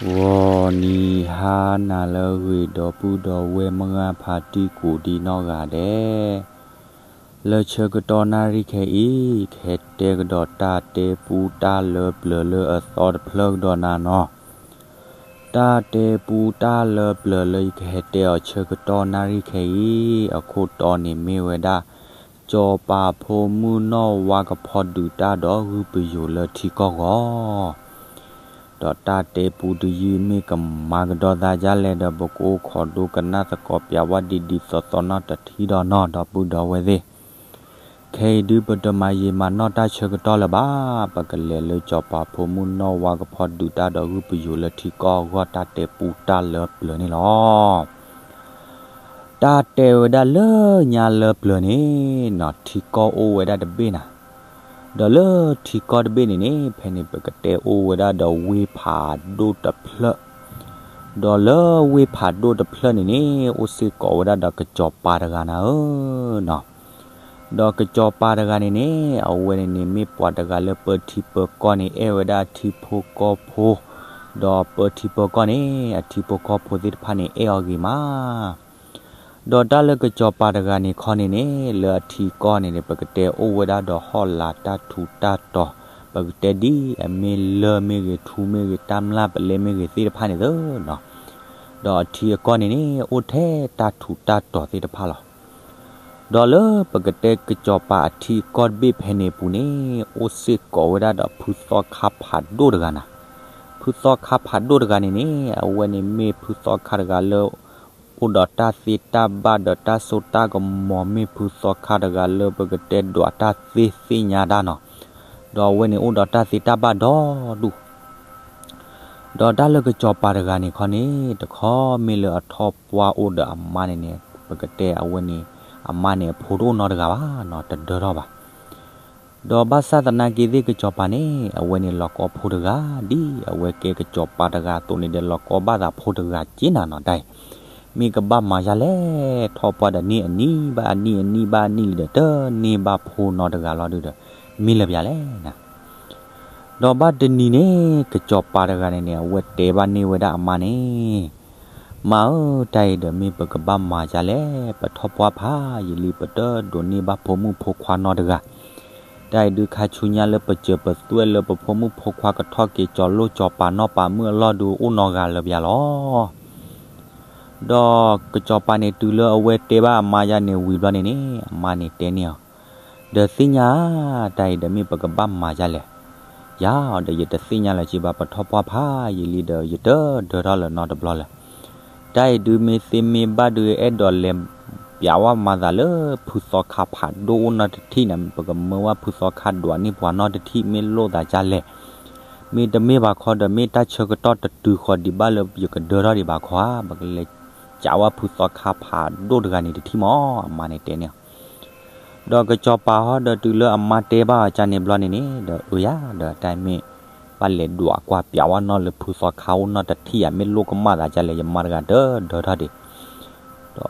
ဂီၤနံၤဟါနၤလၢအဂ့ၤ ဒီပုၢ်ဒီဝဲၢ်မုၢ်ဂၢ်ဖါတံၢ်ကိးဒံနီၢ်ဂၤဒဲး, လၢဆၢကတီၢ်နၣ်ရံၣ်ခဲအံၤ ကဟဲတဲကဒီးတၢ်တဲပူတၢ်လၢပျၢၤလၢအသီတဖျၢၣ်ကဒီးနၤနီၤ. တၢ်တဲပူတၢ်လၢပျၢၤလၢယကဟဲတဲအီၤဆၢကတီၢ်နၣ်ရံၣ်ခဲအံၤ အခိၣ်တီန့ၣ်မ့ၢ်ဝဲဒၣ် စီၤပၤဖိမုၣ်နီၢ်ဝါကဖီဒုးတၢ်ဒီးဂုၢ်ပယိၤလၢထံကီၢ်ဂီၤ ဒီးတၢ်တဲပူတယုၢ်မ့ၢ်ကမၤကဒီးသးဒ်လဲၣ်ဒီး ပကအိၣ်ခိးဒိကနၣ်သကိးပၠးဝဲဒ်ဒ်သိးသိးနီၢ်တထံၣ်ဒီးနီၤ ဒီပုၢ်ဒီဝဲၢ်သ့ၣ်. ခဲအံၤဒုပတမၤယံာ်မၤနီၢ်တၢ်ဆၢကတီၢ်လၢၤဘၣ်, ပကလဲၤလၢစီၤပၤဖိမုၣ်နီၢ်ဝါကဖီဒုးတၢ်ဒီးဂုၢ်ပယိၤလၢထံကီၢ်အဂီၢ် တၢ်တဲပူတၢ်လၢပျၢၤန့ၣ်လီၤ. တၢ်တဲဝဲဒၣ်လၢညါလၢပျၢၤန့ၣ်နီၤ ထံကီၢ်အိၣ်ဝဲဒၣ်တဘ့ၣ်နၤ, ဒီးလၢထံကီၢ်တဘ့ၣ်န့ၣ်န့ၣ် ဖဲန့ၣ်ပကတဲအိၣ်ဝဲဒၣ်ဒီးဝ့ၢ်ဖးဒိၣ်တဖျၢၣ်, ဒီးလၢဝ့ၢ်ဖးဒိၣ်တဖျၢၣ်န့ၣ်န့ၣ် အိၣ်စ့ၢ်ကီးဝဲဒၣ်ဒီးကစီၤပၤတဂၤနၤဧၢနီၤ. ဒီးကစီၤပၤတဂၤန့ၣ်န့ၣ် အဝဲန့ၣ်န့ၣ်မ့ၢ်ပှၤတဂၤလၢပၢထံပၢကီၢ်န့ၣ် အဲၣ်ဝဲဒၣ်အထံဖိကီၢ်ဖိ, ဒီးပၢထံပၢကီၢ်န့ၣ် အထံဖိကီၢ်ဖိသ့ၣ်တဖၣ်န့ၣ် အဲၣ်အီၤဂ့ၤမး ဒီးတၢ်လၢကစီၤပၤတဂၤန့ၣ်ခီန့ၣ်န့ၣ် လၢအထံကီၢ်န့ၣ်န့ၣ် ပကတဲအိၣ်ဝဲဒၣ်ဒီးဟီၣ်လာ်တၢ်ထူးတၢ်တီၤ, ပကတဲဒ်အမ့ၢ်လၢၢ်မ့ၢ်ဂ့ၤ ထူမ့ၢ်ဂ့ၤ တၢ်မျၢ်ပလဲမ့ၢ်ဂ့ၤသ့ၣ်တဖၣ်န့ၣ်သနီၤ. ဒီးအထံအကီၢ်န့ၣ်န့ၣ် အိၣ်ထဲတၢ်ထူးတၢ်တီၤသ့ၣ်တဖၣ်လီၤ. ဒီးလၢပကတဲကစီၤပၤအထံအကီၢ်တဘ့ၣ်ဖဲန့ၣ်အပူၤန့ၣ် အိၣ်စ့ၢ်ကီးဝဲဒၣ်ဒီးဖုသီခါဖးဒိၣ်တဂၤနၤ. ဖုသီခါဖးဒိၣ်တဂၤန့ၣ်န့ၣ် အဝဲန့ၣ်မ့ၢ်ဖုသီခါတဂၤလၢ အိၣ်ဒီးတၢ်သ့တၢ်ဘၣ်ဒီးတၢ်စိတၢ်ကမီၤ မ့ၢ်ဖုသီခါတဂၤလၢပကတဲဒွးတၢ်သ့သ့ၣ်ညါတၢ်နီၤ. ဒီးအဝဲန့ၣ်အိၣ်ဒီးတၢ်သ့တၢ်ဘၣ်ဒီဒူၣ် ဒီးတၢ်လၢကစီၤပၤတဂၤန့ၣ်ခီန့ၣ် တခီမ့ၢ်လၢအထီၣ်ပှၢ်အိၣ်ဒီးအမါန့ၣ်န့ၣ် ပကတဲအဝဲန့ၣ် အမါန့ၣ်အဖိတအိၣ်နီတဂၤဘၣ်နီၤ တဒၢထီၣ်ဘၣ်. ဒီးဘၣ်ဆၣ်သနာ်က့သ့ၣ်ကစီၤပၤန့ၣ် အဝဲန့ၣ်လီၤကီဖိတဂၤ ဒ်အဝဲကဲကစီၤပၤတဂၤအသိးန့ၣ်ဒီး လီၤကီဘၣ်သးဖိတဂၤက့နၤနီၤတၢ်အံၤ. မ့ၢ်ကဘၣ်မၤဒ်လဲၣ် ထီၣ်ပှၢ်ဒီးန့ၢ်အနံၣ်ဘၣ်အနံၣ် အနံၣ်ဘၣ်အနံၣ်လံဒီး တန့ၢ်ဘၣ်ဖိနီတဂၤလီၤဒုဒီး မ့ၢ်လၢပျၢၤလဲၣ်နၤ. ဒီးဘၣ်တနံၤန့ၣ် ကစီၤပၤတဂၤန့ၣ်န့ၣ် အဝဲတဲဘၣ်န့ၢ်ဝဲဒၣ်အမါန့ၣ်, မါဧၢ, တၢ်အံၤဒီးမ့ၢ်ပကဘၣ်မၤဒ်လဲၣ်, ပထီၣ်ပှၢ်ဖးယံာ်လံ ပတဒိးန့ၢ်ဘၣ်ဖိမုၣ်ဖိခွါနီတဂၤ. တၢ်အံၤဒုးခါဆူညါလၢပစၢၤပသွဲၣ်လၢပဖိမုၣ်ဖိခွါကထီၣ်က့ၤကၠီၤလိၣ်ကၠီၤပၤနီၢ်ပၤမုၣ်အလီၢ်ဒုးအိၣ်နီတဂၤလၢပျၢၤလီၤ. ဒီးကစီၤပၤန့ၣ်တုၤလၢအဝဲတဲဘၣ်အမါယါန့ၣ်ဝံၤဘျီန့ၣ်န့ၣ် အမါန့ၣ်တဲန့ၢ်အီၤ, ဒီးသ့ၣ်ညါဧါ, တၢ်အံၤဒီးမ့ၢ်ပကဘၣ်မၤဒ်လဲၣ်. ယၤဒီးယတသ့ၣ်ညါလၢၤဘၣ် ပထီၣ်ပှၢ်ဖးယံာ်လံဒီးယတဒၢထီၣ်လၢၤနီတဘျီလၢၤ. တၢ်အံၤဒုးမ့ၢ်သ့မ့ၢ်ဘၣ်ဒုးအဲၣ်ဒိးလဲၤပျးဝဲမၤသးလၢဖုသီခါဖးဒိၣ်အိၣ်နီတထံၣ်န့ၣ် ပကမၢဝဲဖုသီခါဒွးန့ၢ်ပှၤနီတထံၣ် မ့ၢ်လိၣ်သးဒ်လဲၣ်. မ့တမ့ၢ်ဘၣ်ခီဒီး မ့ၢ်တၢ်ဆၢကတီၢ်တတုၤဃီၤဒံးဘၣ်လၢယကဒၢထီၣ်ဒံးဘၣ်ခီဧါ, ပကလဲၤကးဝဲဖုသီခါဖးဒိၣ်တဂၤန့ၣ်တထံၣ်မး အမါန့ၣ်တဲန့ၢ်အီၤ. ဒီးကစီၤပၤဟီဒီးတုၤလၢအမါတဲဘၣ်အီၤဒ်န့ၣ်ဘျီန့ၣ်န့ၣ် ဒီးအၢယၤဒီးတၢ်မ့ၢ် ဘၣ်လဲၤဒွးကွၢ်ပျးဝဲနီၢ်လၢဖုသီခါအိၣ်နီတထံၣ်ဧါ မ့ၢ်လိၣ်ကမၣ်သးဒ်လဲၣ် ယမါတဂၤတဒၢထီၣ်ဒံး. ဒီး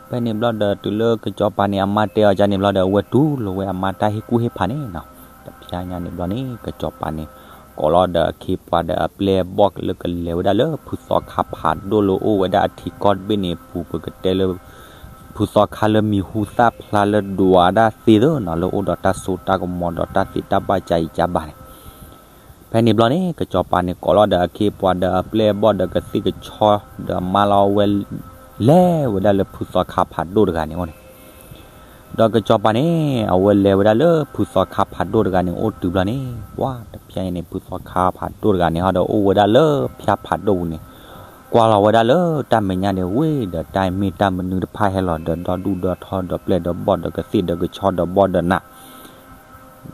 ဖဲန့ၣ်ဘျီဒီးတုၤလၢကစီၤပၤန့ၣ် အမါတဲအီၤဒ်န့ၣ်ဘျီဒီး အဝဲတူၢ်လိာ်ဝဲအမါတၢ်ဟ့ၣ်ကူၣ်ဟ့ၣ်ဖးန့ၣ်နီၤ. တဖျါညါန့ၣ်ဘျီန့ၣ် ကစီၤပၤန့ၣ် ကိးလီၤဒီးအခ့အပှၤဒီးအပျဲၢ်အဘီၣ်လၢကလဲၤဝဲဒၣ်လၢဖုသီခါဖးဒိၣ်လၢအိၣ်ဝဲဒၣ်အထံကီၢ်တဘ့ၣ်န့ၣ်အပူၤ ပကတဲလၢ ဖုသီခါလၢမံၤဟူသၣ်ဖျါလၢဒွးဒၣ်သ့ၣ်သနီၤ လၢအိၣ်ဒီးတၢ်စိတၢ်ကမီၤဒီးတၢ်သ့တၢ်ဘၣ်ကၢအံၤကၢဘၣ်န့ၣ် ဖဲန့ၣ်ဘျီန့ၣ် ကစီၤပၤန့ၣ်ကိးလီၤဒီးအခ့အပှၤဒီးအပျဲၢ်အဘီၣ်ဒီးကသ့ၣ်ကဆီဒီးအမါလီၤ အဝဲလဲၤဝဲဒၣ်လၢဖုသီခါဖးဒိၣ်တဂၤန့ၣ်အိၣ်န့ၣ်. ဒီးကစီၤပၤန့ၣ် အဝဲလဲၤဝဲဒၣ်လၢဖုသီခါဖးဒိၣ်တဂၤန့ၣ်အိၣ်တုၤဘျီန့ၣ် ပှၢ်တဖျါန့ၣ် ဖုသီခါဖးဒိၣ်တဂၤန့ၣ်ဟီဒီးအိၣ်ဝဲဒၣ်လၢဖၠါဖးဒိၣ်ပူၤန့ၣ် ကွၢ်လီၤဝဲဒၣ်လၢတၢ်မဲာ်ညါန့ၣ် ဝ့ၢ်ဒီးတၢ်မ့ၢ်တၢ်မနုၤတဖၣ်ဟဲလီၤဒီးဒီဒူၣ်ဒီထီဒီးပျဲၢ်ဒီးဘီၣ်ဒီးကသ့ၣ်ဒီးကဆီဒီးဘီၣ်ဒီးနး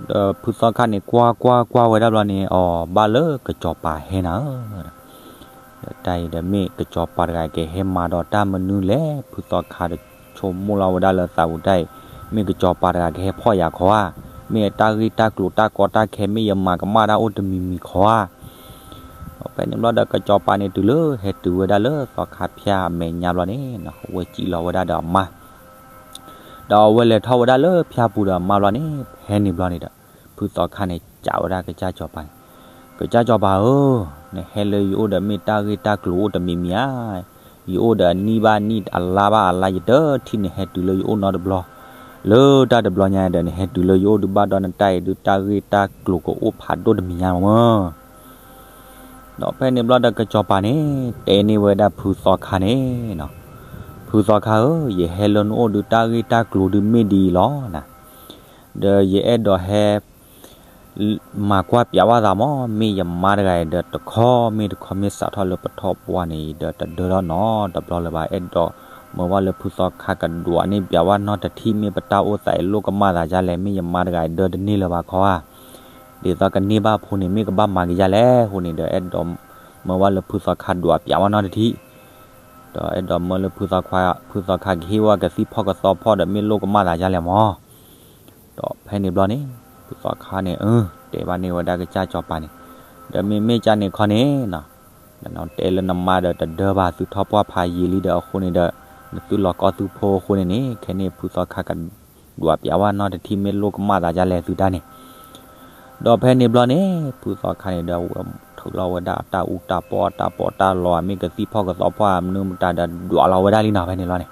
ဒီးဖုသီခါန့ၣ် ကွၢ်ကွၢ်ကွၢ်ဝဲဒၣ်ဘျီန့ၣ် အီၤဘၣ်လၢကစီၤပၤဟဲနၤဧၢ ဒီးတၢ်အံၤဒီးမ့ၢ်ကစီၤပၤတဂၤကဟဲမၤဒီးတၢ်မနုၤလဲၣ် ဖုသီခါဒီးဆိကမိၣ်လီၤဝဲဒၣ်လၢသးပူၤတၢ်အံၤ မ့ၢ်ကစီၤပၤတဂၤကဟဲဖီၣ်ယၤခီဧါ, မ့ၢ်အတၢ်ဂ့ၢ်တၢ်ကျိၤတၢ်ကီတၢ်ခဲ မ့ၢ်ယမၤကမၣ်တၢ်အိၣ်တမံၤမံၤခီဧါ. ဖဲန့ၣ်ဘျီဒီးကစီၤပၤန့ၣ်တုၤလၢဟဲတုၤဝဲဒၣ်လၢသီခါဖၠါအမဲာ်ညါဘျီန့ၣ် အဝဲစံၣ်လီၤဝဲဒၣ်ဒီးအမါ ဒီးအဝဲလဲၤထီၣ်ဝဲဒၣ်လၢဖၠါပူၤဒီးအမါဘျီန့ၣ် ဖဲန့ၣ်ဘျီန့ၣ်ဒီး ဖုသီခါန့ၣ် စံးဝဲဒၣ်ကစၢ်စီၤပၤန့ၣ်, ကစၢ်စီၤပၤဧၢ, နဟဲလၢယအိၣ်ဒီးမ့ၢ်တၢ်ဂ့ၢ်တၢ်ကျိၤအိၣ်တမံၤမံၤဧါ. ယအိၣ်ဒီးအနံၣ်ဘၣ်နံၣ်အလါဘၣ်အလါ ယတထံၣ်နဟဲတုၤလၢယအိၣ်နီတဘျီ, လၢတၢ်တဘျီညါဒီး နဟဲတုၤလၢယအိၣ်ဒုးဘၣ်ဒီးနတၢ်အံၤဒုးတၢ်ဂ့ၢ်တၢ်ကျိၤကအိၣ်ဖးဒိၣ်တမံၤညါမၢ်. ဒီးဖဲန့ၣ်ဘျီဒီးကစီၤပၤန့ၣ် တဲန့ၢ်ဝဲဒၣ်ဖုသီခါန့ၣ်, ဖုသီခါဧၢ, ယဟဲလၢနအိၣ်ဒုးတၢ်ဂ့ၢ်တၢ်ကျိၤဒုးမ့ၢ်ဒ်အံၤလီၤ. ဒီးယအဲၣ်ဒိးဟဲ မၤကွၢ်ပျးဝဲသးမၢ်, မ့ၢ်ယမါတဂၤအံၤဒီးတခီမ့ၢ်တခီမ့ၢ်စးထီၣ်လၢပထီၣ်ပှၢ်န့ၣ်ဒီးတဒၢထီၣ်နီတဘျီလၢၤဘၣ်. အဲၣ်ဒိးမၢဝဲလၢဖုသီခါကဒွးန့ၢ်ပျးဝဲနီတထံၣ် မ့ၢ်ပတၢ်အိၣ်သးအံၤလိၣ်ကမၣ်သးဒ်လဲၣ်, မ့ၢ်ယမါတဂၤအံၤဒၢတန့ၢ်လၢၤဘၣ်ခီဧါ. ဒ်သိးကန့ၢ်ဘၣ်ဖိန့ၣ် မ့ၢ်ကဘၣ်မၤကယၤလဲၣ်အဃိန့ၣ်ဒီး အဲၣ်ဒိးမၢဝဲလၢဖုသီခါဒွးပျးဝဲနီတထံၣ်, ဒီးအဲၣ်ဒိးမၢလၢဖုသီခါ, ဖုသီခါကဟ့ၣ်ဝဲကသံၣ်ဖီၣ်ကသီဖီၣ်ဒီးမ့ၢ်လိၣ်ကမၣ်သးဒ်လဲၣ်မၢ်. ဒီးဖဲန့ၣ်ဘျီန့ၣ် ဖုသီခါန့ၣ် အၢ တဲဘၣ်န့ၢ်ဝဲဒၣ်ကစၢ်စီၤပၤန့ၣ်, ဒီးမ့မ့ၢ်ကန့ၣ်ခီန့ၣ်, နတဲလၢနမါဒီးတဒၢဘၣ် သုထီၣ်ပှၢ်ဖးယံာ်လံဒီးအဃိန့ၣ်ဒီး နသုလီၤကီသုဖိအဃိန့ၣ်န့ၣ် ခဲန့ၣ် ဖုသီခါကဒွးပျးဝဲနီတထံၣ် မ့ၢ်လိၣ်ကမၣ်သးဒ်လဲၣ်သုတၢ်န့ၣ်. ဒီးဖဲန့ၣ်ဘျီန့ၣ် ဖုသီခါန့ၣ်ဒီး ဝဲထုးလီၤဝဲဒၣ်အတၢ်အူတၢ်ပီ အတၢ်ပီးတၢ်လီ မ့ၢ်ကသံၣ်ဖီၣ်ကသီဖီၣ်မနုၤမတၤဒီးဒွးလီၤဝဲဒၣ်လံနီၤ ဖဲန့ၣ်ဘျီန့ၣ်.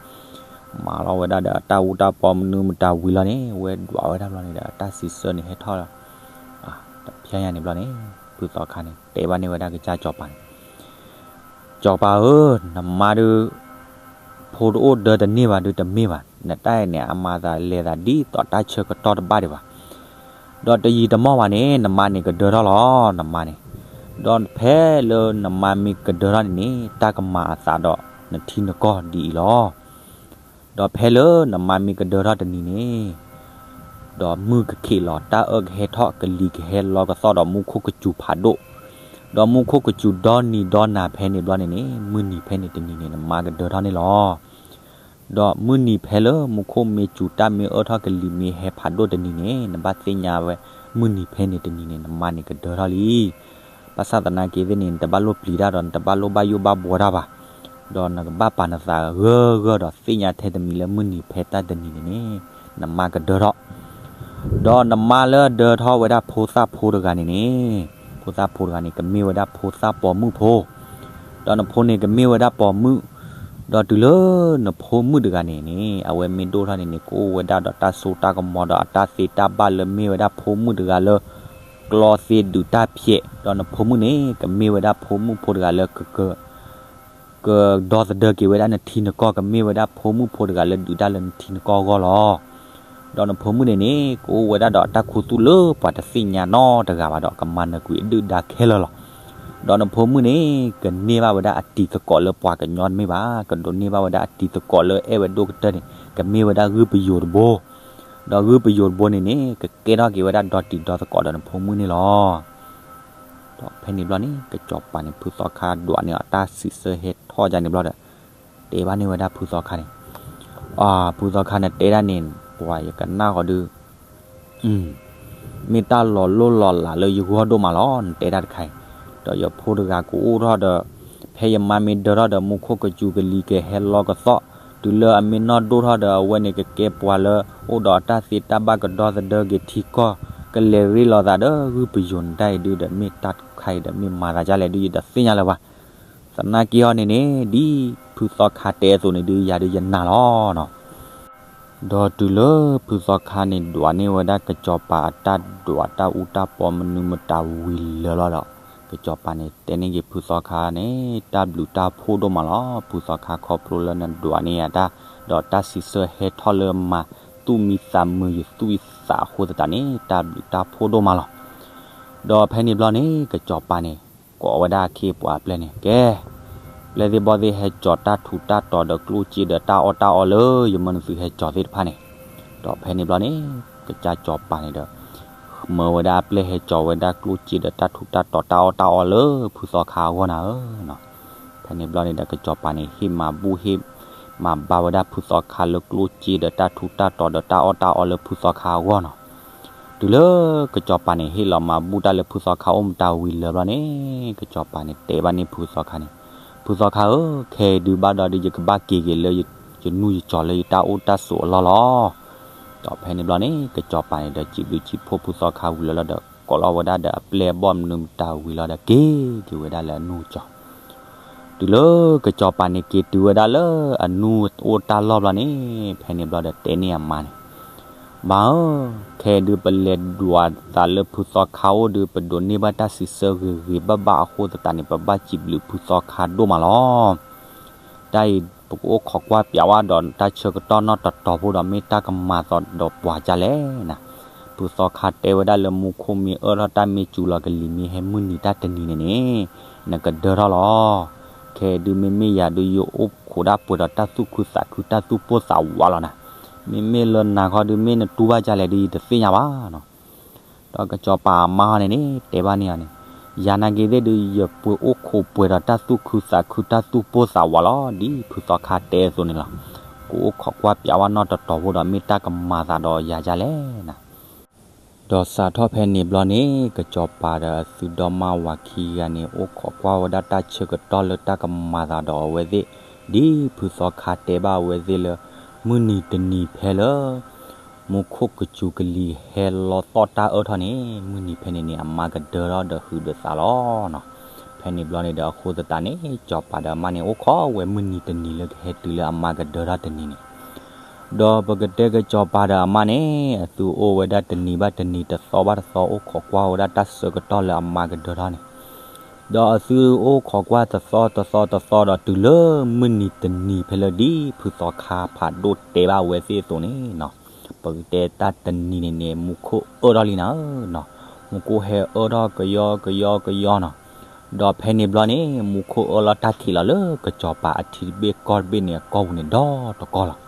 မၤလီၤဝဲဒၣ်ဒီးအတၢ်အူတၢ်ပီမနုၤမတၤဝံၤလီၤန့ၣ် ဝဲဒွးဝဲဒၣ်ဘျီန့ၣ်ဒီး အတၢ်စံးဆၢန့ၣ်ဟဲထီၣ်လီၤ တဖျဲညါန့ၣ်ဘျီန့ၣ် ဖုသီခါန့ၣ် တဲဘၣ်န့ၢ်ဝဲဒၣ်ကစၢ်စီၤပၤန့ၣ်, စီၤပၤဧၢ, နမါဒုး ဖိတအိၣ်ဒၢတန့ၢ်ဘၣ်ဒုးတမ့ၢ်ဘၣ်, နတၢ်အံၤန့ၣ် အမၤသးလဲၤသးဒ်သိးတၢ်ဆၢကတီၢ်တဘၣ်ဒံးဘၣ်. ဒီးတယံာ်တမီၢ်ဘၣ်န့ၣ် နမါန့ၣ်ကဒၢထီၣ်လီၤ နမါန့ၣ်. ဒီးဖဲလၢနမါမ့ၢ်ကဒၢထီၣ်န့ၣ်န့ၣ် တၢ်ကမၤအသးဒီးနထံနကီၢ်ဒ်အံၤလီၤ. ဒီးဖဲလၢနမါမ့ၢ်ကဒၢထီၣ်တနံၤန့ၣ် ဒီးမုၢ်ကခ့ၣ်လီၤ တၢ်အၢကဟဲထီၣ် ကလံၤကဟဲလီကသီၣ်ဒီးမူခိၣ်ကစူၤဖးဒိၣ်, ဒီးမူခိၣ်ကစူၤဒီနံၤဒီနၤဖဲန့ၣ်ဘျီန့ၣ်န့ၣ် မုၢ်နံၤဖဲန့ၣ်တနံၤန့ၣ် နမါကဒၢထီၣ်န့ၣ်လီၤ. ဒီးမုၢ်နံၤဖဲလၢမူခိၣ်မ့ၢ်စူၤ တၢ်မ့ၢ်အၢထီၣ်ကလံၤမ့ၢ်ဟဲဖးဒိၣ်တနံၤန့ၣ် နဘၣ်သ့ၣ်ညါဝဲ မုၢ်နံၤဖဲန့ၣ်တနံၤန့ၣ် နမါန့ၣ်ကဒၢထီၣ်လံ. ဘၣ်ဆၣ်သနာ်က့သ့ၣ်န့ၣ် နတဘၣ်လိၣ်ပျံၤတၢ်ဒီး နတဘၣ်လိၣ်ဘၣ်ယိၣ်ဘၣ်ဘှီတၢ်ဘၣ်. ဒီးနကဘၣ်ပာ်နသးဂၢၢ်ဂၢၢ်ဒီးသ့ၣ်ညါထဲတမံၤလၢမုၢ်နံၤဖဲတၢ်တနံၤန့ၣ်န့ၣ် နမါကဒၢထီၣ် ဒီးနမါလၢအဒၢထီၣ်ဝဲဒၣ်ဖိသၣ်ဖိတဂၤန့ၣ်န့ၣ်, ဖိသၣ်ဖိတဂၤန့ၣ် ကမ့ၢ်ဝဲဒၣ်ဖိသၣ်ပိာ်မုၣ်ဖိ, ဒီးနဖိန့ၣ်ကမ့ၢ်ဝဲဒၣ်ပိာ်မုၣ်, ဒီးတုၤလၢနဖိမုၣ်တဂၤန့ၣ်န့ၣ် အဝဲမ့ၢ်ဒိၣ်ထီၣ်န့ၣ်န့ၣ် ကအိၣ်ဝဲဒၣ်ဒီးတၢ်စိတၢ်ကမီၤဒီးအတၢ်သ့တၢ်ဘၣ်လၢမ့ၢ်ဝဲဒၣ်ဖိမုၣ်တဂၤလၢ ကျီသ့ဒုးတၢ်ဖျဲး, ဒီးနဖိမုၣ်န့ၣ် ကမ့ၢ်ဝဲဒၣ်ဖိမုၣ်ဖိတဂၤလၢ က ကဒီသဒၢက့ၤဝဲဒၣ်နထံနကီၢ် ကမ့ၢ်ဝဲဒၣ်ဖိမုၣ်ဖိတဂၤလၢဒုးတၢ်လၢနထံနကီၢ်အဂီၢ်လီၤ. ဒီးနဖိမုၣ်န့ၣ်န့ၣ် ကအိၣ်ဝဲဒၣ်ဒီးတၢ်ခူသူၣ်လၢပှၤတသ့ၣ်ညါနီတဂၤဘၣ်ဒီး ကမၤနၢၤကွံာ်အဒုၣ်ဒါခဲလၢာ်လီၤ. ဒီးနဖိမုၣ်န့ၣ် ကန့ၢ်ဘၣ်ဝဲဒၣ်အတံၤသကိးလၢပှၤကညီတမ့ၢ်ဘၣ်, ကဒိးန့ၢ်ဘၣ်ဝဲဒၣ်အတံၤသကိးလၢအဲၣ်ဝဲဒိၣ်ကတၢၢ်န့ၣ် ကမ့ၢ်ဝဲဒၣ်ဂုၢ်ပယိၤတဘိ, ဒီးဂုၢ်ပယိၤတဘိန့ၣ်န့ၣ် ကကဲထီၣ်က့ၤဝဲဒၣ်ဒီတံၤဒီသကိးဒီးနဖိမုၣ်န့ၣ်လီၤ. ဒီးဖဲန့ၣ်ဘျီန့ၣ် ကစီၤပၤန့ၣ် ဖုသီခါဒွးန့ၢ်အီၤတၢ်စံးဆၢဟဲထီၣ်ဒ်န့ၣ်ဘျီဒီး တဲဘၣ်န့ၢ်ဝဲဒၣ်ဖုသီခါန့ၣ်, ဖုသီခါန့ၣ်တဲဒၣ်န့ၣ် ပှၤယကနၣ်ဃီဒုး မ့ၢ်တၢ်လီၤလိၢ်လီၤလးလၢယဂီၢ်ဒိၣ်မးလီၤ နတဲတၢ်တခါအံၤ, ဒီးယဖိတဂၤကအိၣ်ထီၣ်ဒီး ဖဲယမါမ့ၢ်ဒၢထီၣ်ဒီးမူခိၣ်ကစူၤကလံၤကဟဲလီကသီၣ်, တုၤလၢအမ့ၢ်နီၢ်ဒိၣ်ထီၣ်ဒီးအဝဲန့ၣ်ကကဲပှၤလၢ အိၣ်ဒီးအတၢ်သ့တၢ်ဘၣ်ကဒီသဒၢက့ၤထံကီၢ်, ကလဲၤရ့လိာ်သးဒီးဂုၢ်ပယိၤနတၢ်အံၤဒုးဒီး မ့ၢ်တၢ်တခါအံၤဒီးမ့ၢ်မၤသးဒ်လဲၣ်ဒုးယတသ့ၣ်ညါလၢၤဘၣ်. သနာ်က့အီၤန့ၣ်န့ၣ် ဒ်ဖုသီခါတဲအသိးန့ၣ်ဒုးယၤဒုးယနာ်လီၤနီၤ. ဒီးတုၤလၢဖုသီခါန့ၣ် ဒွးန့ၢ်ဝဲဒၣ်ကစီၤပၤအတၢ်ဒွးတၢ်အူတၢ်ပီမနုၤမတၤဝံၤလၢာ်လီၤဒီး ကစီၤပၤန့ၣ် တဲန့ၢ်က့ၤဖုသီခါန့ၣ် တၢ်ဘျုးတၢ်ဖှိၣ်ဒိၣ်မးလီၤ ဖုသီခါ ခီဖျိလၢနဒွးန့ၢ်ယၤတၢ် ဒီးတၢ်စံးဆၢဟဲထီၣ်လၢမၤသူၣ်မံသးမုာ်ယသူၣ်ယသးအဃိသတးန့ၣ် တၢ်ဘျုးတၢ်ဖှိၣ်ဒိၣ်မးလီၤ. ဒီးဖဲန့ၣ်ဘျီန့ၣ် ကစီၤပၤန့ၣ် ကိးဝဲဒၣ်အခ့အပှၤအပျဲၢ်န့ၣ် ကဲ ပျဲၢ်သ့ၣ်ဘီၣ်သ့ၣ်ဟဲစိာ်တၢ်ထူးတၢ်တီၤဒီးကျိၣ်စ့ဒီးတၢ်အီၣ်တၢ်အီလၢယမၢနသုဟဲစိာ်သ့ၣ်တဖၣ်န့ၣ်, ဒီးဖဲန့ၣ်ဘျီန့ၣ် ကစၢ်စီၤပၤန့ၣ်ဒီး မၢဝဲဒၣ်အပျဲၢ်ဟဲစိာ်ဝဲဒၣ်ကျိၣ်စ့ဒီးတၢ်ထူးတၢ်တီၤတၢ်အီၣ်တၢ်အီလၢဖုသီခါအဂီၢ်နၤဧၢနီၤ. ဖဲန့ၣ်ဘျီန့ၣ်ဒီးကစီၤပၤန့ၣ် ဟ့ၣ်မၤဘူၣ်ဟ့ၣ်မၤဘါဝဲဒၣ်ဖုသီခါလၢကျိၣ်စ့ဒီးတၢ်ထူးတၢ်တီၤဒီးတၢ်အီၣ်တၢ်အီ လၢဖုသီခါအဂီၢ်နီၤ. တုၤလၢကစီၤပၤန့ၣ် ဟ့ၣ်လီၤမၤဘူၣ်တၢ်လၢဖုသီခါအိၣ်မတၤဝံၤလၢာ်ဘျီန့ၣ် ကစီၤပၤန့ၣ် တဲဘၣ်န့ၢ်ဖုသီခါန့ၣ်, ဖုသီခါဧၢ, ခဲအံၤဒုးဘၣ်ဒီးဒုးယကဘၣ်က့ၤက့ၤလၢယနူၢ်ယကၠီၤလၢယတၢ်အိၣ်တၢ်ဆိးအလီၢ်လီၤ. ဒီးဖဲန့ၣ်ဘျီန့ၣ် ကစီၤပၤန့ၣ်ဒီးစံးဘျုးစံးဖှိၣ်ဖုသီခါဝံၤလၢာ်လီၤဒီး ကိးလီၤဝဲဒၣ်ဒီးအပျဲၢ်အဘီၣ်မနုၤမတၤဝံၤလီၤဒီး က့ၤက့ၤဝဲဒၣ်လၢအနူၢ်ကၠီၤ တုၤလၢကစီၤပၤန့ၣ်က့ၤတုၤဝဲဒၣ်လၢအနူၢ်အိၣ်တၢ်လီၢ်ဘျီန့ၣ်, ဖဲန့ၣ်ဘျီဒီးတဲန့ၢ်အမါန့ၣ်, မါဧၢ, ခဲဒုးပလဲၤဒွးသးလၢဖုသီခါအိၣ်ဒုး ပဒိးန့ၢ်ဘၣ်တၢ်စံးဆၢဂ့ၤဂ့ၤဘၣ်ဘၣ်အဃိသတးန့ၣ် ပဘၣ်စံးဘျုးဖုသီခါဒိၣ်မးလီၤ. တၢ်အံၤပကအိၣ်ခိးကွၢ်ပၠးဝဲဒီးတၢ်ဆၢကတီၢ်နီၢ်တတီၤဖိဒီး မ့ၢ်တၢ်ကမၤသးဒီးပှၤဒ်လဲၣ်နၤ. ဖုသီခါတဲဝဲဒၣ်လၢမူခိၣ်မ့ၢ်အၢထီၣ်တၢ်မ့ၢ်စူၤလီၤကလံၤမ့ၢ်ဟဲမုၢ်နံၤတၢ်တနံၤန့ၣ်န့ၣ်, နကဒၢထီၣ်လီၤ. ခဲဒုးမ့မ့ၢ်ယၤဒုး ယအိၣ်ခိးဒၣ်ပှဲၤဒီးတၢ်သူၣ်ခုသးခုတၢ်သူၣ်ပိၢ်သးဝးလီၤနၤ. မ့မ့ၢ်လၢနၤခီဒုး မ့ၢ်နတူၢ်ဘၣ်ဒ်လဲၣ်ဒုး ယတသ့ၣ်ညါဘၣ်နီၤ. ဒီးကစီၤပၤအမါဟီန့ၣ်န့ၣ် တဲဘၣ်န့ၢ်အီၤန့ၣ်, ယၤနာ်က့သ့ၣ်ဒုး ယပှ့ၤအိၣ်ခိးပှဲၤဒီးတၢ်သူၣ်ခုသးခုတၢ်သူၣ်ပိၢ်သးဝးလီၤ ဒ်ဖုသီခါတဲအသိးန့ၣ်လီၤ. ကအိၣ်ခိးကွၢ်ပၠးဝဲနီၢ်တတီၤဖိဒီး မ့ၢ်တၢ်ကမၤသးဒီးယၤဒ်လဲၣ်နၤ. ဒီးစးထီၣ်ဖဲန့ၣ်ဘျီန့ၣ် ကစီၤပၤဒီးအသုဒီမါဝၤခံဂၤန့ၣ် အိၣ်ခိးကွၢ်ဝဲဒၣ်တၢ်ဆၢကတီၢ်လၢတၢ်ကမၤသးဒီးအဝဲသ့ၣ်, ဒ်ဖုသီခါတဲဘၣ်အဝဲသ့ၣ်လၢ မုၢ်နံၤတနံၤဖဲလၢ မူခိၣ်ကစူၤကလံၤဟဲလီသီၣ်တၢ်အၢထီၣ်န့ၣ် မုၢ်နံၤဖဲန့ၣ်န့ၣ် အမါကဒၢထီၣ်ဒီးဟုးဒီးသးလီၤနီၤ. ဖဲန့ၣ်ဘျီန့ၣ်ဒီး အဃိသတးန့ၣ် စီၤပၤဒီးအမါန့ၣ် အိၣ်ခိးဝဲမုၢ်နံၤတနံၤလၢကဟဲတုၤလၢအမါကဒၢထီၣ်တနံၤန့ၣ် ဒီးပကတဲကစီၤပၤဒီးအမါန့ၣ် အသုအိၣ်ဝဲဒၣ်တနံၤဘၣ်တနံၤ တသီဘၣ်တသီ အိၣ်ခိးကွၢ်ဝဲဒၣ်တၢ်ဆၢကတီၢ်လၢအမါကဒၢထီၣ်န့ၣ်, ဒီးအသုအိၣ်ခိးကွၢ်တသီတသီတသီဒီး တုၤလၢမုၢ်နံၤတနံၤဖဲလၢ ဒ်ဖုသီခါဖးဒိၣ်တဲဘၣ်ဝဲသ့ၣ်အသိးန့ၣ်နီၤ, ပကတဲတၢ်တနံၤန့ၣ်န့ၣ် မူခိၣ်အၢထီၣ်လံနၤဧၢနီၤ. မူခိၣ်ဟဲအၢထီၣ်ကယီကယီကယီနီၤ. ဒီးဖဲန့ၣ်ဘျီန့ၣ် မူခိၣ်အၢလီၤတၢ်ခံးလီၤလၢကစီၤပၤအထံတဘ့ၣ်ကီၢ်တဘ့ၣ်န့ၣ် အကီၢ်ပူၤန့ၣ်ဒီတကီၢ်လီၤ.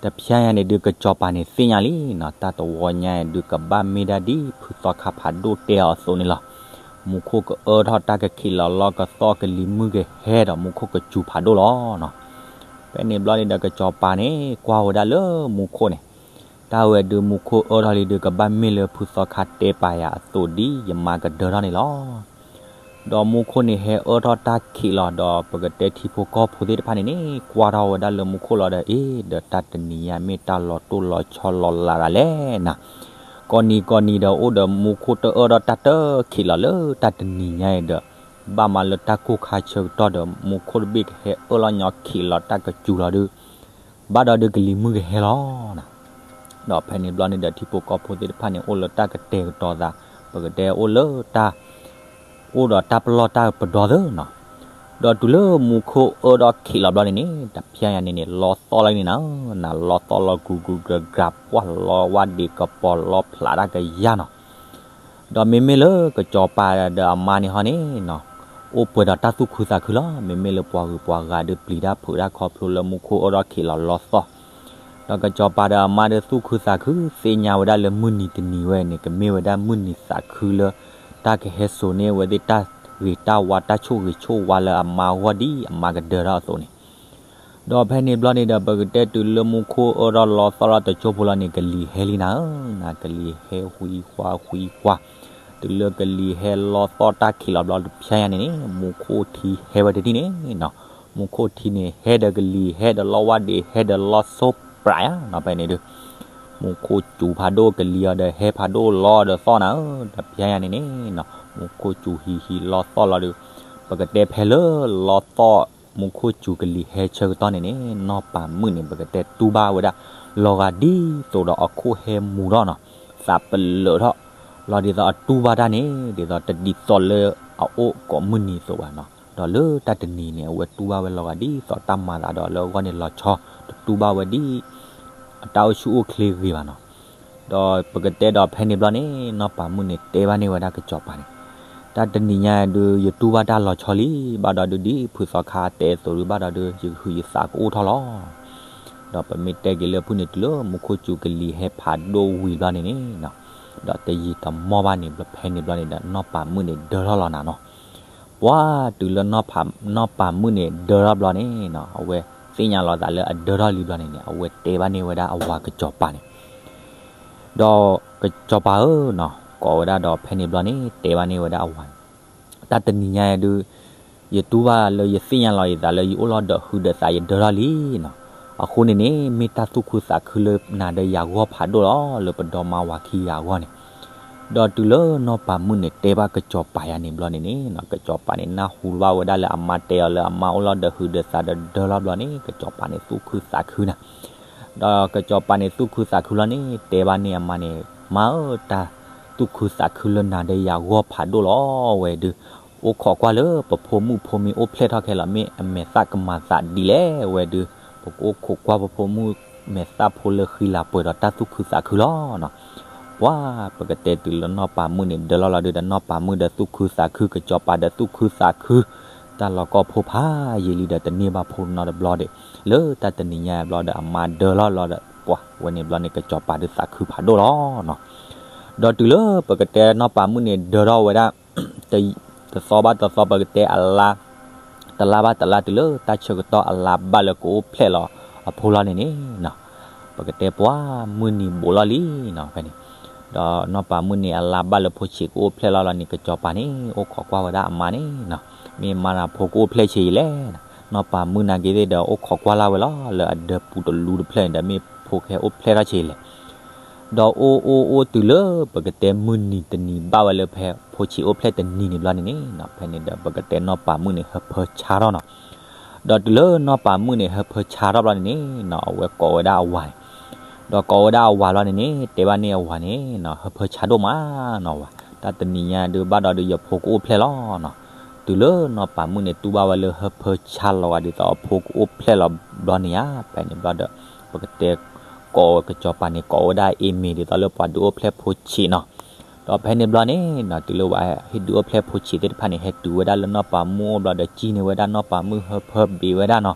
တဖျါညါန့ၣ်ဒုး ကစီၤပၤန့ၣ်သ့ၣ်ညါလံနီၤ, တၢ်တဝီညါဒုး ကဘၣ်မ့ၢ်ဒၣ်ဒ်ဖုသီခါဖးဒိၣ်တဲအီၤအသိးန့ၣ်လီၤ. မူခိၣ်ကအၢထီၣ်တၢ်ကခံးလီၤလီၤကသီၣ် ကလံၤမုၢ်ကဟဲဒီး မူခိၣ်ကစူၤဖးဒိၣ်လီၤနီၤ. ဖဲန့ၣ်ဘျီန့ၣ်ဒီး ကစီၤပၤန့ၣ် ကွၢ်ဝဲဒၣ်လၢမူခိၣ်န့ၣ်, တၢ်ဝဲဒုး မူခိၣ်အၢထီၣ်လံဒုး ကဘၣ်မ့ၢ်လၢဖုသီခါတဲပာ်ယၤအသိး ဒ်ယမါကဒၢထီၣ်န့ၣ်လီၤ. ဒီးမူခိၣ်န့ၣ်ဟဲအၢထီၣ်တၢ်ခံးလီၤဒီး ပကတဲထံဖိကီၢ်ဖိသ့ၣ်တဖၣ်န့ၣ်န့ၣ် ကွၢ်ထီၣ်ဝဲဒၣ်လၢမူခိၣ်လီၤဒီး အ့ ဒီးတၢ်တနံၤညါမ့ၢ်တၢ်လီၤတိၢ်လီၤဆီလီၤလးဒ်လဲၣ်နၤ. ကိးနံၤကိးနံၤဒီး အိၣ်ဒီးမူခိၣ်တအၢထီၣ်တၢ်တခံးလီၤလၢတၢ်တနံၤညါအံၤဒီး ဘၣ်မးလၢတၢ်ကိၢ်ခါဆၢကတီၢ်ဒီး မူခိၣ်တဘ့ၣ်ကဟဲအၢလီၤညီခံးလီၤတၢ်ကစူၤလီၤဒုး ဘၣ်ဒီးဒုးကလံၤမုၢ်ကဟဲလီၤနၤ. ဒီးဖဲန့ၣ်ဘျီန့ၣ်ဒီး ထံဖိကီၢ်ဖိသ့ၣ်တဖၣ်န့ၣ် အိၣ်လၢတၢ်ကတဲာ်ကတီၤသး, ပကတဲအိၣ်လၢတၢ် အိၣ်ဒီးတၢ်ပလီၢ်တၢ်ပဒီသၢနီၤ. ဒီးတုၤလၢမူခိၣ်အၢဒီးခံးလီၤဘျီန့ၣ်န့ၣ် တဖျါညါန့ၣ်န့ၣ် လီသီၣ်လီၤန့ၣ်နၤ, နၤလီသီၣ်လီၤ ဂုၤဂုၤဂၤဂၤ ပှၢ်လီဝါဒံးကပီၤလီဖျးတၢ်ကယၤနီၤ. ဒီးမ့မ့ၢ်လၢကစီၤပၤဒီးအမါန့ၣ်ဟီန့ၣ်နီၤ, အိၣ်ပှဲၤဒီးတၢ်သူၣ်ခုသးခုလီၤ. မ့မ့ၢ်လၢပှၤဂုၤပှၤဂၤဒုးပျံၤတၢ်ဖုးတၢ်ခီဖျိလၢမူခိၣ်အၢထီၣ်ခံးလီၤလီသီၣ်, ဒီးကစီၤပၤဒီးအမါဒုးသူၣ်ခုသးခု သ့ၣ်ညါဝဲဒၣ်လၢမုၢ်နံၤတနံၤဝဲန့ၣ် ကမ့ၢ်ဝဲဒၣ်မုၢ်နံၤသးခုလၢ တၢ်ကဟဲစိာ်န့ၢ်ဝဲသ့ၣ်တၢ်ဂ့ၤတၢ်ဝါ တၢ်ဆိၣ်ဂ့ၤဆိၣ်ဝါလၢအမါဂီၢ်ဒ်အမါကဒၢထီၣ်အသိးန့ၣ် ဒီးဖဲန့ၣ်ဘျီန့ၣ်ဒီး ပကတဲတုၤလၢမူခိၣ်အၢထီၣ်လီသီၣ်လီၤတကၠိဖိလီၤန့ၣ် ကလံၤဟဲလံနၤဧၢ, နကလံၤဟဲဝံၤကွၢ်ဝံၤကွၢ်, တုၤလၢကလံၤဟဲလီသီၣ်တၢ်ခံးလီၤဘျီတဖျါညါန့ၣ်န့ၣ် မူခိၣ်ထံဟဲဝဲတထံၣ်န့ၣ်နီၤ, မူခိၣ်ထံန့ၣ် ဟဲဒီးကလံၤ ဟဲဒီးလီဝါဒံးဟဲဒီးလီဆိပြးယါနီၤ ဖဲန့ၣ်ဒုး မူခိၣ်စူၤဖးဒိၣ်ကလံၤအီၤဒီးဟဲဖးဒိၣ်လီဒီးသီၣ်နၤဧၢ, တဖျါညါန့ၣ်န့ၣ်နီၤ မူခိၣ်စူၤဟံးဟံးလီသီၣ်လီၤဒုး ပကတဲဖဲလၢလီသီၣ် မူခိၣ်စူၤကလံၤဟဲဆၢကတီၢ်န့ၣ်န့ၣ် နီၢ်ပၤမုၣ်န့ၣ် ပကတဲတူၢ်ဘၣ်ဝဲဒၣ် လီၤဂာ်ဒ်သိးဒီးအခိၣ်ဟဲမူၤထီၣ်နီၤ, သးပလၢာ်ထီၣ်, လီၤဒ်သိးအတူၢ်ဘၣ်တၢ်န့ၣ် ဒ်သိးတဒ်သိးလၢအအိၣ်ကိးမုၢ်နံၤအသိးဘၣ်နီၤ, ဒီးလၢတၢ်တနံၤန့ၣ် အဝဲတူၢ်ဘၣ်ဝဲလီၤဂာ်ဒ်သိးတၢ်မၤသးဒီးလၢအဂီၢ်န့ၣ်လီၤဆီ တတူၢ်ဘၣ်ဝဲဒ် အတၢ်အိၣ်ဆူၣ်အိၣ်ချ့ဂ့ၤဘၣ်နီၤ. ဒီးပကတဲဒီးဖဲန့ၣ်ဘျီန့ၣ် နီၢ်ပၤမုၣ်န့ၣ်တဲဘၣ်န့ၢ်ဝဲဒၣ်ကစီၤပၤန့ၣ်, တၢ်တနံၤညါဒုး ယတူၢ်ဘၣ်တၢ်လီၤဆီလံ, ဘၣ်ဒီးဒုးဒ်ဖုသီခါတဲအသိးဒုး ဘၣ်ဒီးဒုး ယကဟုးယသးကအိၣ်ထီၣ်လီၤ. ဒီးပမ့ၢ်တဲက့ၤလၢဖုၣ်န့ၣ် တုၤလၢမူခိၣ်စူၤကလံၤဟဲဖးဒိၣ်ဝံၤဘျီန့ၣ်န့ၣ်, ဒီးတယံာ်တမီၢ်ဘၣ်န့ၣ် ဖဲန့ၣ်ဘျီန့ၣ်ဒီး နီၢ်ပၤမုၣ်န့ၣ်ဒၢထီၣ်လီၤနၤနီၤ. ပှၤတုၤလၢ နီၢ်ပၤမုၣ်န့ၣ်ဒၢထီၣ်ဘျီန့ၣ်နီၤ အဝဲသ့ၣ်ညါလီၤသးလၢအဒၢထီၣ်လံဘျီန့ၣ်န့ၣ် အဝဲတဲဘၣ်န့ၢ်ဝဲဒၣ်အဝၤကစီၤပၤန့ၣ်, ဒီးကစီၤပၤဧၢနီၤ ကိးဝဲဒၣ်ဒီးဖဲန့ၣ်ဘျီန့ၣ် တဲဘၣ်န့ၢ်ဝဲဒၣ်အဝၤန့ၣ်, တၢ်တနံၤညါဒုး ယတူၢ်ဘၣ်လၢယသ့ၣ်ညါလီၤယသးလၢယအိၣ်လီၤဒီးဟုးဒီးသးယဒၢထီၣ်လံနီၤ. အဃိန့ၣ်န့ၣ် မ့ၢ်တၢ်သူၣ်ခုသးခုလၢနၤဒီးယၤဂီၢ်ဖးဒိၣ်လီၤ လၢပဒီမါဝၤခံဂၤအဂီၢ်န့ၣ် ဒီးတုၤလၢနီၢ်ပၤမုၣ်န့ၣ်တဲဘၣ်ကစီၤပၤယၤန့ၣ်ဘျီန့ၣ်န့ၣ် ကစီၤပၤန့ၣ်နၢ်ဟူဘၣ်ဝဲဒၣ်လၢအမါတဲအီၤလၢအမါအိၣ်လီၤဒီးဟုးဒီးသးဒီးဒၢလီၤဘျီန့ၣ် ကစီၤပၤန့ၣ်သူၣ်ခုသးခုနၤ ဒီးကစီၤပၤန့ၣ်သူၣ်ခုသးခုလီၤန့ၣ် တဲဘၣ်န့ၢ်အမါန့ၣ် မါဧၢ တၢ်သူၣ်ခုသးခုလၢနၤဒီးယၤဂီၢ်ဖးဒိၣ်လီၤဝဲဒုး အိၣ်ခိးကွၢ်လၢပဖိမုၣ်ဖိမ့ၢ်အိၣ်ဖျဲၣ်ထီၣ်ခဲလၢာ် မ့ၢ်အမဲာ်သၣ်ကမၤသးဒ်လဲၣ်ဝဲဒုး ပကအိၣ်ခိးကွၢ်ပဖိမုၣ်မဲာ်သၣ်ဖိလၢဃံလၤပှဲၤဒီးတၢ်သူၣ်ခုသးခုလီၤနီၤ. ပှၤပကတဲတုၤလၢနီၢ်ပၤမုၣ်န့ၣ်ဒၢလီၤလီၤဒုးဒီးနီၢ်ပၤမုၣ်ဒီးသူၣ်ခုသးခု ကစီၤပၤဒီးသူၣ်ခုသးခု တၢ်လီၤကီၢ်ဖိဖးယံာ်လံဒီးတန့ၢ်ဘၣ်ဖိနီတဘျီဒီး လၢတၢ်တနံၤညါဘျီဒီးအမါဒၢလီၤလီၤဒီး ပှၤဝဲန့ၣ်ဘျီန့ၣ် ကစီၤပၤဒုးသးခုဖးဒိၣ်လီၤနီၤ. ဒီးတုၤလၢပကတဲနီၢ်ပၤမုၣ်န့ၣ်ဒၢထီၣ်ဝဲဒၣ် တသီဘၣ်တသီပကတဲအလါ တလါဘၣ်တလါတုၤလၢတၢ်ဆၢကတီၢ်အလါဘၣ်လၢကအိၣ်ဖျဲၣ်လီၤအဖိလီၤန့ၣ်န့ၣ်နီၤ ပကတဲပှၤမုၢ်နံၤဘူးလီၤလံနီၤ ဖဲန့ၣ် ဒီးနီၢ်ပၤမုၣ်န့ၣ်အလါဘၣ်လၢဖိဆံးကအိၣ်ဖျဲၣ်လီၤလီၤန့ၣ် ကစီၤပၤန့ၣ် အိၣ်ခိးကွၢ်ဝဲဒၣ်အမါန့ၣ်နီၤ မ့ၢ်မါနၤဖိကအိၣ်ဖျဲၣ်ဆံးယံာ်လဲၣ်နီၤ နီၢ်ပၤမုၣ်နာ်က့သ့ၣ်ဒီး အိၣ်ခိးကွၢ်လၢ်ဝဲလီၤ လၢအဒၢပူၤတလူတဖျၢၣ်န့ၣ်ဒီး မ့ၢ်ဖိကဟဲအိၣ်ဖျဲၣ်ထီၣ်ဆံးယံာ်လဲၣ် ဒီးအိၣ်အိၣ်အိၣ်တုၤလၢပကတဲမုၢ်နံၤတနံၤဘၣ်ဝဲလၢဖဲဖိဆံးအိၣ်ဖျဲၣ်တနံၤန့ၣ်ဘျီန့ၣ်န့ၣ်နီၤ ဖဲန့ၣ်ဒီးပကတဲနီၢ်ပၤမုၣ်န့ၣ် ဟၢဖၢဆါထီၣ်နီၤ ဒီးတုၤလၢနီၢ်ပၤမုၣ်န့ၣ် ဟၢဖၢဆါထီၣ်ဘျီန့ၣ်န့ၣ်နီၤ အဝဲကိးဝဲဒၣ်အဝၤန့ၣ် ဒီးကိးဝဲဒၣ်အဝၤဘျီန့ၣ်န့ၣ် တဲဘၣ်န့ၢ်အဝၤန့ၣ်နီၤ ဟၢဖၢဆါဒိၣ်မးနီၤဝၤ တၢ်တနံၤညါဒုးဘၣ်ဒီးဒုးယဖိကအိၣ်ဖျဲၣ်လီၤနီၤ. တုၤလၢနီၢ်ပၤမုၣ်န့ၣ် တူၢ်ဘၣ်ဝဲလၢဟၢဖၢဆါလီၤဂာ်ဒ်သိးအဖိကအိၣ်ဖျဲၣ်လီၤဘျီန့ၣ်ဧါ ဖဲန့ၣ်ဘျီဒီး ပကတဲ ကိးကစီၤပၤန့ၣ် ကိးဝဲဒၣ်အ့မ့ၢ်ဒ်သိးလၢပှၤဒုးအိၣ်ဖျဲၣ်ဖိဆံးနီၤ ဒီးဖဲန့ၣ်ဘျီန့ၣ်နီၤ တုၤလၢဝဲဟ့ၣ်ဒုးအိၣ်ဖျဲၣ်ဖိဆံးသ့ၣ်တဖၣ်န့ၣ် ဟဲတုၤဝဲဒၣ်လၢနီၢ်ပၤမုၣ်အိၣ်ဘျီဒီး ကံၣ်န့ၢ်ဝဲဒၣ်နီၢ်ပၤမုၣ်ဟၢဖၢဘ့းဝဲဒၣ်နီၤ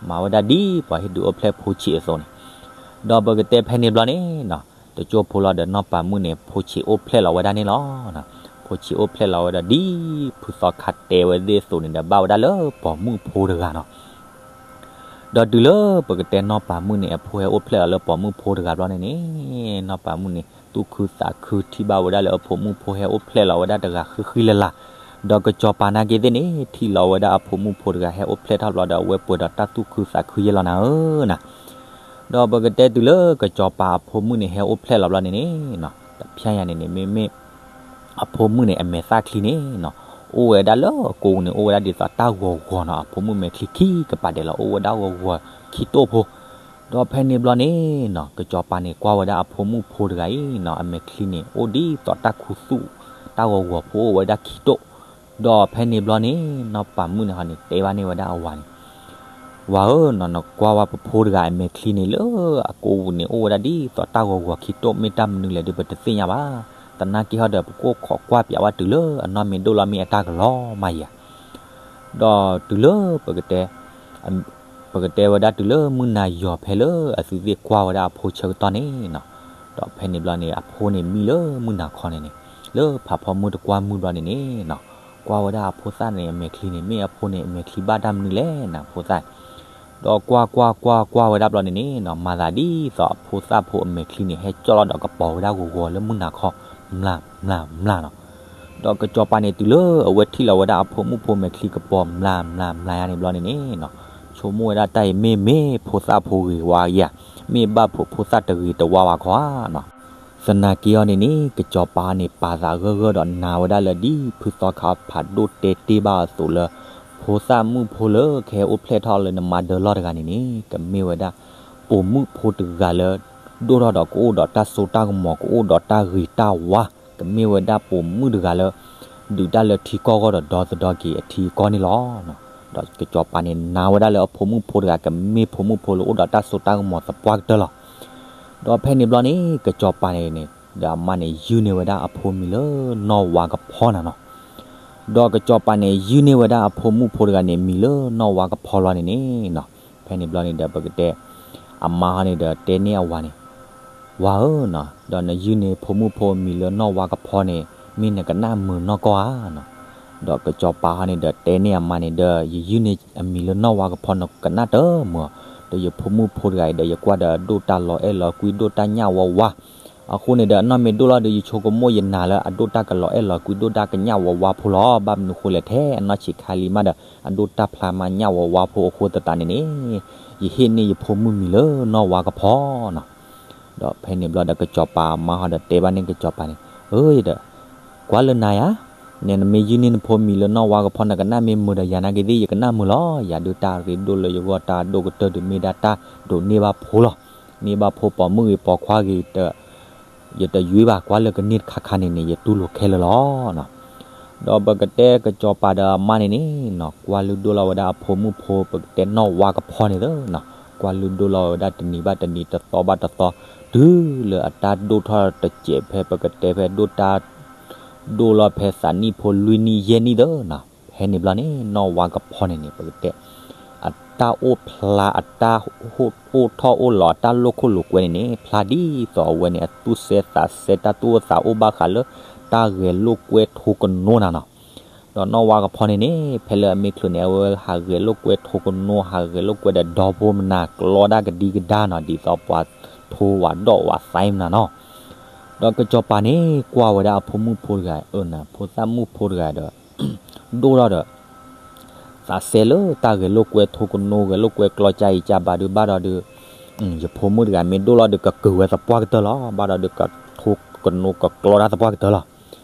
မၤဝဲဒၣ်ဒ်ပှၤဟ့ၣ်ဒုးအိၣ်ဖျဲၣ်ဖိဆံးအသိးန့ၣ် ဒီးပကတဲဖဲန့ၣ်ဘျီန့ၣ်နီၤ တကၠိဖိလီၤဒီးနီၢ်ပၤမုၣ်န့ၣ် ဖိဆံးအိၣ်ဖျဲၣ်လီၤဝဲဒၣ်န့ၣ်လီၤ. ဖိဆံးအိၣ်ဖျဲၣ်လီၤဝဲဒီးဒ်ဖုသီခါတဲဝဲသ့ၣ်အသိးန့ၣ်ဒီး ဘၣ်ဝဲဒၣ်လၢပိာ်မုၣ်ဖိတဂၤနီၤ ဒီးတုၤလၢပကတဲနီၢ်ပၤမုၣ်န့ၣ် အဖိဟဲအိၣ်ဖျဲၣ်လီၤလၢပိာ်မုၣ်ဖိတဂၤဘျီန့ၣ်န့ၣ် နီၢ်ပၤမုၣ်န့ၣ် သူၣ်ခုသးခုထံၣ်ဘၣ်ဝဲဒၣ်လၢအဖိမုၣ်ဖိဟဲအိၣ်ဖျဲၣ်လီၤဝဲဒၣ်တဂၤဃံဃံလၤလၤ, ဒီးကစီၤပၤနာ်က့သ့ၣ်န့ၣ် ထံၣ်လီၤဝဲဒၣ်အဖိမုၣ်ဖိတဂၤဟဲအိၣ်ဖျဲၣ်ထီၣ်ဘျီဒီး အဝဲပှဲၤဒီးတၢ်သူၣ်ခုသးခုယဲလီၤနၤဧၢနၤ. ဒီးပကတဲတုၤလၢကစီၤပၤအဖိမုၣ်န့ၣ် ဟဲအိၣ်ဖျဲၣ်လီၤဘျီန့ၣ်န့ၣ်နီၤ တဖျဲညါန့ၣ်န့ၣ် မ့မ့ၢ် အဖိမုၣ်န့ၣ် အမဲာ်သၣ်ချံန့ၣ်နီၤ အိၣ်ဝဲဒၣ်လၢအကိာ်ပူၤန့ၣ် အိၣ်ဝဲဒၣ်ဒ်သိးတၢ်ဂီၤဂီၤနီၤ, အဖိမုၣ်မဲာ်ချံခံကပၤဒဲးလီၤ အိၣ်ဝဲဒၣ်ဂီၤဂီၤခံတိၢ်ဖိ. ဒီးဖဲန့ၣ်ဘျီန့ၣ်နီၤ ကစီၤပၤန့ၣ် ကွၢ်ဝဲဒၣ်အဖိမုၣ်ဖိတဂၤအံၤနီၤ အမဲာ်ချံန့ၣ် အိၣ်ဒ်သိးတၢ်ခူသူၣ် တၢ်ဂီၤဂီၤဖိအိၣ်ဝဲဒၣ်ခံတိၢ်. ဒီးဖဲန့ၣ်ဘျီန့ၣ် နီၢ်ပၤမုၣ်န့ၣ်ဟီန့ၣ် တဲဘၣ်န့ၢ်ဝဲဒၣ်အဝၤန့ၣ် ဝၤဧၢနီၤ နကွၢ်ဝဲပဖိတဂၤအမဲာ်ချံန့ၣ် လၢအကိာ်ပူၤန့ၣ် အိၣ်ဝဲဒၣ်ဒ်သိးတၢ်ဂီၤဂီၤခံတိၢ် မ့ၢ်တၢ်မနုၤလဲၣ်ဒုး ပတသ့ၣ်ညါဘၣ်. သနာ်က့ဟီဒီး ပကအိၣ်ခိးကွၢ်ပၠးဝဲတုၤလၢအနီၢ်မ့ၢ်ဒိၣ်လီၤမ့ၢ်အတၢ်ကလီၤမးယၤ. ဒီးတုၤလၢပကတဲ ပကတဲဝဲဒၣ်တုၤလၢမုၢ်နၤယီၤဖဲလၢအသုသ့ၣ်ကွၢ်ဝဲဒၣ်အဖိဆၢကတီၢ်န့ၣ်နီၤ, ဒီးဖဲန့ၣ်ဘျီန့ၣ် အဖိန့ၣ်မံလၢမုၢ်နၤခီန့ၣ်န့ၣ်, လၢဖးဖီမုၢ်တကွၢ်မုၢ်ဘျီန့ၣ်န့ၣ်နီၤ, ကွၢ်ဝဲဒၣ်အဖိသၣ်န့ၣ်အမဲာ်ချံန့ၣ် မ့ၢ်အဖိန့ၣ်အမဲာ်ချံဘၣ်တၢ်မနုၤလဲၣ်နၤ ဖိသၣ် ဒီးကွၢ်ကွၢ်ကွၢ်ကွၢ်ဝဲဒၣ်ဘျီန့ၣ်န့ၣ်နီၤ, မၤသးဒ်သိးအဖိသၣ်ဖိအမဲာ်ချံန့ၣ် ဟဲကၠီၣ်လီၤဒီးကပီၤဝဲဒၣ်ဂီၤဂီၤလၢမုၢ်နၤခီ, မျၢ်မျၢ်မျၢ်နီၤ. ဒီးကစီၤပၤန့ၣ် တုၤလၢအဝဲထံၣ်လီၤဝဲဒၣ်အဖိမုၣ်ဖိမဲာ်ချံကပီၤမျၢ်မျၢ်မျၢ်ယါန့ၣ်ဘျီန့ၣ်န့ၣ်နီၤ, ဆိကမိၣ်ဝဲဒၣ်တၢ်အံၤမ့ၢ်မ့ၢ်ဖိသၣ်ဖိဂ့ၤဝါဧါ, မ့ၢ်ဘၣ်ဖိဖိသၣ်တဂ့ၤတဝါဘၣ်ခီဧါနီၤ. သနာ်က့အီၤန့ၣ်န့ၣ် ကစီၤပၤန့ၣ် ပာ်သးဂၢၢ်ဂၢၢ်ဒီးနာ်ဝဲဒၣ်လၢဒ်ဖုသီခါဖးဒိၣ်တဲတ့ၢ်ဘၣ်အသိးလၢ ဖိသၣ်မုၣ်ဖိလၢကဟဲအိၣ်ဖျဲၣ်ထီၣ်လၢနမါဒၢလီၢ်တဂၤန့ၣ်န့ၣ် ကမ့ၢ်ဝဲဒၣ် ပိာ်မုၣ်ဖိတဂၤလၢ ဒိၣ်ထီၣ်ဒီးကအိၣ်ဒီးတၢ်စိတၢ်ကမီၤ ကအိၣ်ဒီးတၢ်ဂ့ၤတၢ်ဝါ, ကမ့ၢ်ဝဲဒၣ်ပိာ်မုၣ်တဂၤလၢ ဒုးတၢ်လၢထံကီၢ်ဂီၢ်ဒီးဒီသဒၢက့ၤအထံအကီၢ်န့ၣ်လီၤ. ဒီးကစီၤပၤန့ၣ် နာ်ဝဲဒၣ်လၢအဖိမုၣ်ဖိတဂၤ ကမ့ၢ်ဖိမုၣ်ဖိလၢအိၣ်ဒီးတၢ်စိတၢ်ကမီၤသပှၢ်ကတၢၢ်လီၤ. ဒီးဖဲန့ၣ်ဘျီန့ၣ် ကစီၤပၤန့ၣ်န့ၣ် ဒီးအမါန့ၣ် ယုၢ်န့ၢ်ဝဲဒၣ်အဖိမံၤလၢနီၢ်ဝါကဖီနၤနီၤ. ဒီးကစီၤပၤန့ၣ် ယုၢ်န့ၢ်ဝဲဒၣ်အဖိမုၣ်ဖိတဂၤန့ၣ် မံၤလၢနီၢ်ဝါကဖီလီၤန့ၣ်န့ၣ်နီၤ. ဖဲန့ၣ်ဘျီန့ၣ်ဒီး ပကတဲ အမါဟီန့ၣ်ဒီးတဲန့ၢ်အဝၤန့ၣ်, ဝၤဧၢနီၤ, ဒီးနယုၢ်န့ၢ်ဖိမုၣ်ဖိအမံၤလၢနီၢ်ဝါကဖီန့ၣ် မ့ၢ်နကနၣ်မုာ်နီၢ်ကီၢ်ဧါနီၤ. ဒီးကစီၤပၤဟီန့ၣ်ဒီးတဲန့ၢ်အမါန့ၣ်ဒီး ယယုၢ်န့ၢ်အမံၤလၢနီၢ်ဝါကဖီ နကနၣ်တမုာ်, ဒီးယဖိမုၣ်ဖိတဂၤအံၤဒီး ယကွၢ်ဒီးအဒိၣ်တၢ်လီၤအဲၣ်လီၤကွံ ဒိၣ်တၢ်ညၣ်ဝါဝါ, အဃိန့ၣ်ဒီး အနီၢ်မ့ၢ်ဒိၣ်လီၤဒီး ယဆိကမိၣ်ယနာ်လၢအဒိၣ်တၢ်ကလီၤအဲၣ်လီၤကွံ ဒိၣ်တၢ်ကညၣ်ဝါဝါဖိလီၤ. ဘၣ်မနုၤဃိလဲၣ် ထဲအနီၢ်ဆံးခါလံမးဒီး အဒိၣ်တၢ်ဖျါမးညၣ်ဝါဝါဖိအဃိသတးန့ၣ်န့ၣ် ယဟ့ၣ်န့ၢ်ယဖိမုၣ်မံၤလၢနီၢ်ဝါကဖီနီၤ. ဒီးဖဲန့ၣ်ဘျီဒီး ကစီၤပၤအမါဟီဒီးတဲဘၣ်န့ၣ်ကစီၤပၤန့ၣ်, ဒီး ကွၢ်လၢနၤယၤ, နဲနမ့ၢ်ယုၢ်န့ၢ်နဖိမံၤလၢနီၢ်ဝါကဖီ နကနၣ်မ့ၢ်မုာ်ဒီးယၤနာ်က့သ့ၣ် ယကနၣ်မုာ်လီၤ. ယၤဒုးတၢ်ရ့ဒိၣ်လၢယဂီၢ် တၢ်ဒိၣ်ကတၢၢ်ဒုးမ့ၢ်ဒၣ်တၢ်ဒိးန့ၢ်ဘၣ်ဖိလီၤ. န့ၢ်ဘၣ်ဖိပိာ်မုၣ်ဂ့ၤပိာ်ခွါဂ့ၤ ယတယွ့ဘၣ် ကွၢ်လၢကန့ၢ်တခါခါန့ၣ်န့ၣ် ယတူၢ်လိာ်ခဲလၢာ်လီၤ. ဒီးပကတဲကစီၤပၤဒီးအမါန့ၣ်န့ၣ်နီၤ ကွၢ်လုၢ်ဒိၣ်လီၤဝဲဒၣ်အဖိမုၣ်ဖိ ပကတဲနီၢ်ဝါကဖီန့ၣ်သ့နီၤ, ကွၢ်လုၢ်ဒိၣ်လီၤဝဲဒၣ်တနံၤဘၣ်တနံၤ တသီဘၣ်တသီ တုၤလၢအတၢ်ဒိၣ်ထီၣ်တစဲးဖဲ ပကတဲဖဲဒိၣ်တၢ် ဒိၣ်လီၤဖဲသးနံၣ်ဖိလွံၢ်နံၣ်ယဲၢ်နံၣ်သ့နီၤ. ဖဲန့ၣ်ဘျီန့ၣ် နီၢ်ဝါကဖီန့ၣ်န့ၣ် ပကတဲ အတၢ်အိၣ်ဖျါ အတၢ်အိၣ်ထီၣ်အိၣ်လီၤ အတၢ်လိာ်ခိၣ်လိာ်ကွဲန့ၣ်န့ၣ် ဖျါဒ်သိးအဝဲန့ၣ် အသူၣ်စဲသးစဲ တၢ်သူၣ်အိၣ်သးအိၣ်ဘၣ်ဃးလၢ တၢ်ဂဲၤလိာ်ကွဲထိကနိနၤနီၤ. ဒီးနီၢ်ဝါကဖီန့ၣ်န့ၣ် ဖဲလၢအမ့ၢ်ချုးန့ၣ် အဝဲဟးဂဲၤလိာ်ကွဲထိကနိ ဟးဂဲၤလိာ်ကွဲဒီးဒီဖိမနၤ ကျီတၢ်ကဒံကဒါနီၤ ဒ်သိးပှၤထိဝးဒီးဝးသဲမနၤနီၤ. ဒီးကစီၤပၤန့ၣ် ကွၢ်ဝဲဒၣ်အဖိမုၣ်ဖိတဂၤ အၢနၤ ဖိသၣ်မုၣ်ဖိတဂၤဒီး ဒိၣ်ထီၣ်ဒီး သးစဲလၢတၢ်ဂဲၤလိာ်ကွဲထိကနိ ဂဲၤလိာ်ကွဲကျီ ကၢ်အံၤကၢ်ဘၣ်ဒုးဘၣ်ဒီးဒုး ယဖိမုၣ်တဂၤမ့ၢ်ဒိၣ်လီၤဒုး ကကုာ်ဝဲသပှၢ်ကတၢၢ်လီၤ. ဘၣ်ဒီးဒုး ကထိကနိကကျီတၢ်သပှၢ်ကတၢၢ်လီၤ.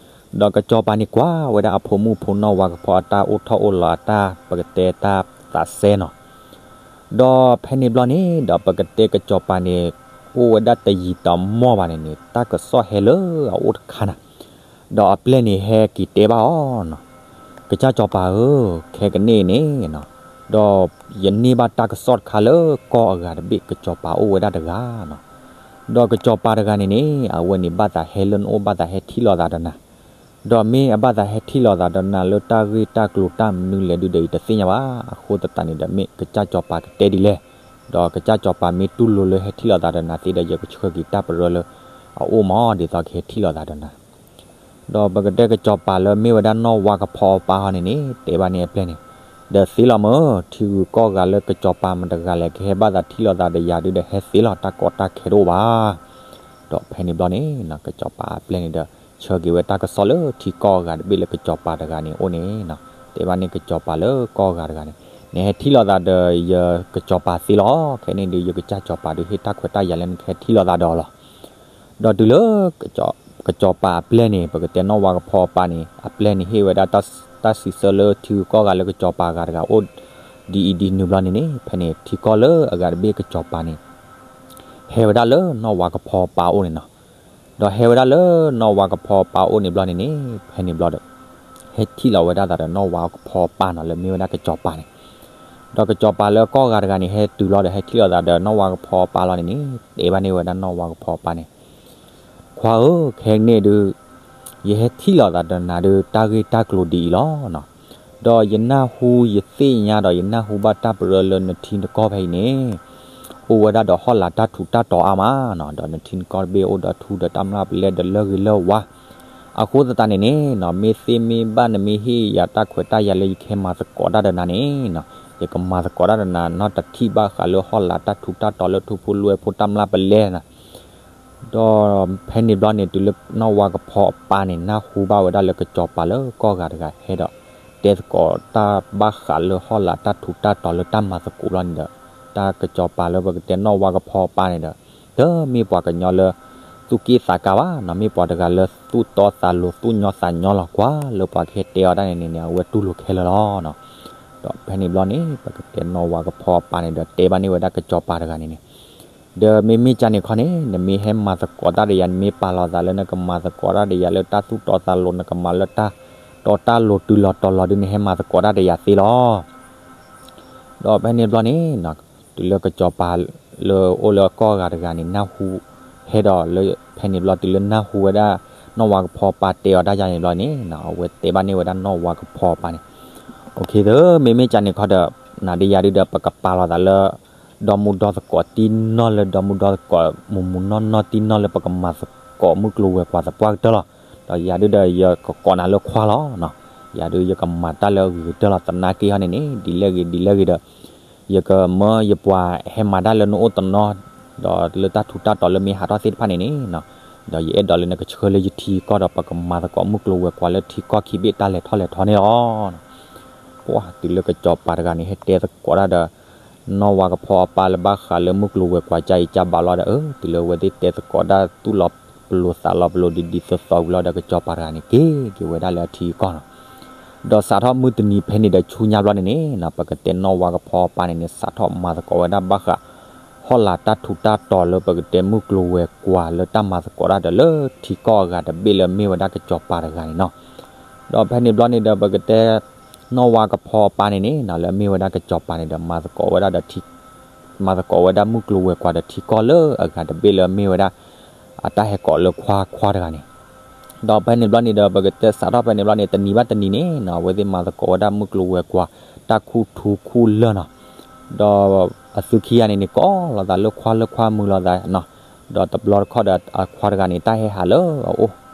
ဒီးကစီၤပၤန့ၣ် ကွၢ်ဝဲဒၣ်အဖိမုၣ်ဖိနီၢ်ဝါကဖီ အတၢ်အိၣ်ထီၣ်အိၣ်လီၤ အတၢ်ပကတဲတၢ်သးစဲနီၤ. ဒီးဖဲန့ၣ်ဘျီန့ၣ် ဒီးပကတဲကစီၤပၤန့ၣ် အိၣ်ဝဲဒၣ်တယံာ်တမီၢ်ဘၣ်န့ၣ်န့ၣ် တၢ်ကစီၣ်ဟဲလၢအအိၣ်တခါနၤ. ဒီးအပျဲၢ်န့ၣ်ဟဲက့ၤတဲဘၣ်အီၤနီၤ, ကစၢ်စီၤပၤဧၢ, ခဲကနံၣ်အံၤန့ၣ်နီၤ, ဒီးယန့ၢ်ဘၣ်တၢ်ကစီၣ်တခါလၢကီၢ်အဂၤတဘ့ၣ် ကစီၤပၤအိၣ်ဝဲဒၣ်တဂၤနီၤ. ဒီးကစီၤပၤတဂၤန့ၣ်န့ၣ် အဝဲန့ၣ်ဘၣ်သးဟဲလၢနအိၣ် ဘၣ်သးဟဲထံၣ်လိာ်သးဒီးနၤ, ဒီးမ့ၢ်အဘၣ်သးဟဲထံၣ်လိာ်သးဒီးနၤလၢတၢ်ဂ့ၢ်တၢ်ကျိၤတၢ်မနုၤလဲၣ်ဒုးဒီး ယတသ့ၣ်ညါဘၣ်. အဃိသတးန့ၣ်ဒီး မ့ၢ်ကစၢ်စီၤပၤကတဲဒ်လဲၣ်, ဒီးကစၢ်စီၤပၤမ့ၢ်တူၢ်လိာ်လၢဟဲထံၣ်လိာ်သးဒီးနၤသ့ဒီး ယကဆှၢက့ၤတၢ်ပရၢလၢအအိၣ်မး ဒ်သိးကဟဲထံၣ်လိာ်သးဒီးနၤ. ဒီးပကတဲကစီၤပၤလၢမ့ၢ်ဝဲဒၣ်နီၢ်ဝါကဖီအပၢ်ဟီန့ၣ်န့ၣ် တဲဘၣ်န့ၢ်အပျဲၢ်န့ၣ်, ဒီးသ့လီၤမၢ, ထံဂုၤကီၢ်ဂၤလၢကစီၤပၤမတဂၤလဲၣ် ကဟဲဘၣ်သးထံၣ်လိာ်သးဒီးယၤဒုးဒီး ဟဲသ့လီၤ တၢ်ကီတၢ်ခဲတအိၣ်ဘၣ်. ဒီးဖဲန့ၣ်ဘျီန့ၣ် ကစီၤပၤအပျဲၢ်န့ၣ်ဒီး ဆှၢက့ၤဝဲတၢ်ကစီၣ်လၢထံကီၢ်အဂၤတဘ့ၣ်လၢကစီၤပၤတဂၤန့ၣ်အိၣ်န့ၣ်, တဲဘၣ်န့ၢ်ကစီၤပၤလၢကီၢ်ဂၤတဂၤန့ၣ်, နဟဲထံၣ်လိာ်သးဒီးယကစီၤပၤသ့လီၤ. ခဲန့ၣ်ဒုး ယကစၢ်စီၤပၤဒုးဟ့ၣ်တၢ်ခွဲးတၢ်ယာ်လၢနကဟဲထံၣ်လိာ်သးဒီးအီၤလီၤ. ဒီးတုၤလၢ ကစီၤပၤအပျဲၢ်န့ၣ် ပကတဲနီၢ်ဝါကဖီအပၢ်န့ၣ် အပျဲၢ်န့ၣ်ဟ့ၣ်ဝဲဒၣ်တၢ်စံးဆၢလၢထံဂုၤကီၢ်ဂၤလၢကစီၤပၤဂၤတဂၤအိၣ် ဒ်အံၤဒ်နုၤဘျီန့ၣ်န့ၣ် ဖဲန့ၣ်ထံကီၢ်လၢအဂၤတဘ့ၣ်ကစီၤပၤန့ၣ် ဟဲဝဲဒၣ်လၢနီၢ်ဝါကဖီအပၢ်အိၣ်န့ၣ်နီၤ. ဒီးဟဲဝဲဒၣ်လၢနီၢ်ဝါကဖီအပၢ်အိၣ်န့ၣ်ဘျီန့ၣ်န့ၣ် ဖဲန့ၣ်ဘျီဒီး ဟဲထံၣ်လိာ်ဝဲဒၣ်သးဒီးနီၢ်ဝါကဖီအပၢ်နီၤ လၢမ့ၢ်ဝဲဒၣ်ကစီၤပၤန့ၣ်. ဒီးကစီၤပၤလၢကီၢ်ဂၤတဂၤန့ၣ် ဟဲတုၤလီၤဒီး ဟဲထံၣ်လိာ်သးဒီးနီၢ်ဝါကဖီအပၢ်လီၤန့ၣ်န့ၣ် တဲဘၣ်န့ၢ်ဝဲဒၣ်နီၢ်ဝါကဖီအပၢ်န့ၣ်, ခွါဧၢ, ခဲကနံၣ်ဒုး ယဟဲထံၣ်လိာ်သးဒီးနၤဒုး တၢ်ဂ့ၢ်တၢ်ကျိၤဒ်အံၤလီၤ. ဒီးယနၢ်ဟူယသ့ၣ်ညါဒီး ယနၢ်ဟူဘၣ်တၢ်ပရၢလၢနထံနကီၢ်ဖဲအံၤန့ၣ် အိၣ်ဝဲဒၣ်ဒီးဟီၣ်လာ်တၢ်ထူးတၢ်တီၤအါမးနီၤ. ဒီးနထံနကီၢ်တဘ့ၣ်အိၣ်ဒီးထူဒီးတၢ်မျၢ်ပလဲဒီးလၢဂ့ၤလၢဝါ. အဃိသတးန့ၣ်န့ၣ်နီၤ မ့ၢ်သ့မ့ၢ်ဘၣ်နမ့ၢ်ဟ့ၣ်ယၤတၢ်ခွဲးတၢ်ယာ်လၢ ယကဟဲမၤသကိးတၢ်ဒီးနၤန့ၣ်နီၤ ယကမၤသကိးတၢ်ဒီးနၤ နီၢ်တထံၣ်ဘၣ်ဃးလၢဟီၣ်လာ်တၢ်ထူးတၢ်တီၤလၢထူဖိလွဲဖိတၢ်မျၢ်ပလဲနီၤ. ဒီးဖဲန့ၣ်ဘျီန့ၣ် တုၤလၢနီၢ်ဝါကဖီအပၢ်န့ၣ် နၢ်ဟူဘၣ်ဝဲဒၣ်လၢကစီၤပၤလၢကီၢ်ဂၤတဂၤဟဲဒီး တဲသကိးတၢ်ဘၣ်ဃးလၢဟီၣ်လာ်တၢ်ထူးတၢ်တီၤလၢတၢ်မၤသကိးဘျီန့ၣ်ဒီး တၢ်ကစီၤပၤလၢပကတဲနီၢ်ဝါကဖီအပၢ်န့ၣ်ဒီး တမ့ၢ်ပှၤကညီလၢ သူၣ်က့ၣ်သးကါဘၣ်နီၤ မ့ၢ်ပှၤတဂၤလၢသူၣ်တီသးလိၤ သူၣ်ညီသးညီလီၤ. ကွၢ်လၢပှၤကဟဲတဲအီၤဒၣ်န့ၣ်န့ၣ်န့ၣ် အဝဲတူၢ်လိာ်ခဲလၢာ်လီၤနီၤ. ဒီးဖဲန့ၣ်ဘျီန့ၣ် ပကတဲနီၢ်ဝါကဖီအပၢ်န့ၣ်ဒီး တဲဘၣ်န့ၢ်ဝဲဒၣ်ကစီၤပၤတဂၤန့ၣ်န့ၣ် ဒီးမ့မ့ၢ်ကန့ၣ်ခီန့ၣ် နမ့ၢ်ဟဲမၤသကိးတၢ်ဒီးယၤ နမ့ၢ်ပာ်လီၤသးလၢနကမၤသကိးတၢ်ဒီးယၤလၢတၢ်သူၣ်တီသးလိၤ နကမၤလၢတၢ်တီတၢ်လိၤတုၤလီၤတီၤလီၤဒုး နဟဲမၤသကိးတၢ်ဒီးယၤသ့လီၤ. ဒီးဖဲန့ၣ်ဘျီန့ၣ် တုၤလၢကစီၤပၤလၢအိၣ်လၢကီၢ်ဂၤတဂၤန့ၣ် နၢ်ဟူ ဟဲဒီးလၢဖဲန့ၣ်ဘျီ တုၤလၢနၢ်ဟူဝဲဒၣ် နီၢ်ဝါကဖီပၢ်တဲအီၤတၢ်ယၤန့ၣ်ဘျီန့ၣ် အဝဲတဲဘၣ်န့ၢ်ဝဲဒၣ်နီၢ်ဝါကဖီပၢ်န့ၣ်, အိၣ်ခ့သၢ မ့မ့ၢ်ကန့ၣ်ခီဒီး နၤဒီးယၤဒုးဒီး ပကပာ်လီၤသးလၢ ဒီမုၢ်ဒီသကိးတံၢ်နီၢ်လၢ ဒီမုၢ်ဒီသကိးမုၢ်မုၢ်နီၢ်နီၢ်တံၢ်နီၢ်လၢ ပကမၤသကိးမုၢ်ကျိၤဝဲၤကွာ်သပှၢ်ကတၢၢ်လီၤ. ဒီးယၤဒုးဒီး ယကကိးနၤလၢခွါလီၤ. ယၤဒုးယကမၤတၢ်လၢအဂ့ၤကတၢၢ်လီၤ. သနာ်က့ဟီန့ၣ်န့ၣ် ဒ်လဲၣ်ဂ့ၤဒ်လဲၣ်ဂ့ၤဒီး ယကမၢယပှၤဟဲမၤတၢ်လၢနအိၣ်တနီၤ, ဒီးလၢတၢ်ထူးတၢ်တီၤလၢမ့ၢ်ဟးထီၣ်သ့ၣ်တဖၣ်န့ၣ်န့ၣ်, ဒီးယအဲၣ်ဒိးလၢနကဆှၢလၢယထံကီၢ်ဒီး ပကမၤသကိးမုၢ်ကျိၤဝဲၤကွာ်လၢထံကီၢ်ခံဘ့ၣ်တၢ်လဲၤထီၣ်လဲၤထီန့ၣ်လီၤ. ပှၤတုၤလၢကစီၤပၤတဂၤန့ၣ် ဟဲတဲသကိးတၢ်ဒီး နီၢ်ဝါကဖီအပၢ်လၢဘၣ်ဃးလၢမုၢ်ကျိၤဝဲၤကွာ်ကၢ်အံၤကၢ်ဘၣ်လီၤဒီး အၢ တုၤလၢအဝဲသ့ၣ်တဲသကိးတၢ်သူၣ်လီၤ ပလိၤသးလီၤ ပလိၤဒ်ဒ်သိးသိးဝံၤလီၤဒီး ကစီၤပၤတဂၤန့ၣ် က့ၤက့ၤဝဲဒၣ်လၢအထံအကီၢ်နီၤ. ဒီးစးထီၣ်မုၢ်တနံၤဖဲန့ၣ်ဒီး ဆူညါဘျီန့ၣ်န့ၣ်နီၤ ပကတဲနီၢ်ဝါကဖီအပၢ်န့ၣ်န့ၣ် စးထီၣ်မၤသကိးဝဲဒၣ်ဘၣ်ဃး ဟီၣ်လာ်တၢ်ထူးတၢ်တီၤလၢပကတဲမုၢ်ကျိၤဝဲၤကွာ်လၢတၢ်မၤသကိးတၢ်ဒီးလၢထံကီၢ်အဂၤတဘ့ၣ်လၢအမ့ၢ်ဝဲဒၣ်ကစီၤပၤတဂၤန့ၣ်နီၤ. ဒီးဖဲန့ၣ်ဘျီန့ၣ်ဒီး ပကတဲ နီၢ်ဝါကဖီအပၢ်န့ၣ်န့ၣ်နီၤ လၢအမ့ၢ်ဝဲဒၣ်ကစီၤပၤန့ၣ်ဒီး မၤသကိးဝဲဒၣ်ဒီး မၤသကိးဝဲဒၣ်မုၢ်ကျိၤဝဲၤကွာ်ဒီးထံကီၢ်လၢအဂၤတဘ့ၣ်လၢအမ့ၢ်ဝဲဒၣ် အတၢ်ဟဲကိးလၢခွါခွါတဂၤန့ၣ် ဒီးဖဲန့ၣ်ဘျီန့ၣ်ဒီး ပကတဲစးထီၣ်ဖဲန့ၣ်ဘျီန့ၣ် တနံၤဘၣ်တနံၤန့ၣ်နီၤ အဝဲသ့ၣ်မၤသကိးဝဲဒၣ်မုၢ်ကျိၤဝဲၤကွာ် တၢ်ခူၣ်ထူခူၣ်လၢၢ်နီၤ. ဒီးအသုခံဂၤန့ၣ်န့ၣ် ကိးလိာ်သးလၢခွါလၢခွါမုာ်လိာ်သးနီၤ. ဒီးတဘျီတခီၣ်ဒီးအခွါတဂၤန့ၣ် တၢ်ဟဲဟးလၢအအိၣ်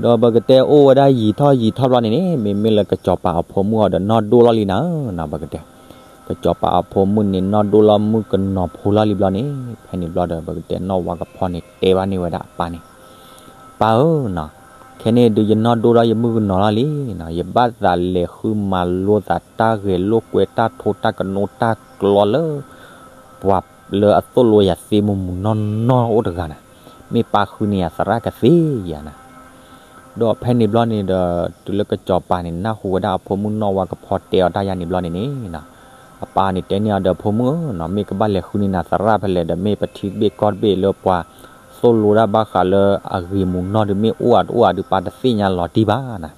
ဒီးပကတဲအိၣ်ဝဲဒၣ်ယံာ်ထီၣ်ယံာ်ထီၣ်ဘျီန့ၣ်န့ၣ် မ့မ့ၢ်လၢကစီၤပၤအဖိမုၣ်အီၤဒီးနီၢ်ဒိၣ်လီၤလံနၤဧၢနီၤ ပကတဲ ကစီၤပၤအဖိမုၣ်န့ၣ် နီၢ်ဒိၣ်လီၤမုၣ်ကနီၤဖိလီၤလံဘျီန့ၣ် ဖဲန့ၣ်ဘျီဒီး ပကတဲနီၢ်ဝါကဖီန့ၣ် တဲဘၣ်န့ၢ်ဝဲဒၣ်အပၢ်န့ၣ်, ပၢ်ဧၢနီၤ, ခဲန့ၣ်ဒုးယနီၢ်ဒိၣ်ဒီးယမုၣ်ကနီၤလီၤလံနီၤ, ယဘၣ်သးလဲၤဃုမၤလိသးတၢ်ဂဲၤလိာ်ကွဲတၢ်ထိတၢ်ကနိတၢ်ကျီလၢ ပှၤလၢအသိၣ်လိယၤသ့မုၢ်မုၢ်နီၢ်နီၢ်အိၣ်တဂၤနၤ, မ့ၢ်ပၢ်ဃုန့ၢ်ယၤသရၣ်ကသ့ဧါနၤ ဒီးဖဲန့ၣ်ဘျီန့ၣ်ဒီး တုၤလၢကစီၤပၤန့ၣ် နၢ်ဟူဝဲဒၣ်အဖိမုၣ်နီၢ်ဝါကဖီတဲအီၤတၢ်ယါန့ၣ်ဘျီန့ၣ်န့ၣ်, အပၢ်န့ၣ်တဲန့ၢ်အီၤဒီး ဖိမုၣ်ဧၢနီၤ, မ့ၢ်ကဘၣ်လဲၤဃုန့ၢ်နၤသရၣ်ဖဲလဲၣ်ဒီး မ့ၢ်ပထံတဘ့ၣ်ကီၢ်တဘ့ၣ်လၢပှၤသိၣ်လိတၢ်ဘၣ်ဃးလၢအဂ့ၤမုၢ်နီၢ်ဒုး မ့ၢ်အိၣ်အတအိၣ်အဒုး ပၢ်တသ့ၣ်ညါလီၤတံၢ်ဘၣ်နၤ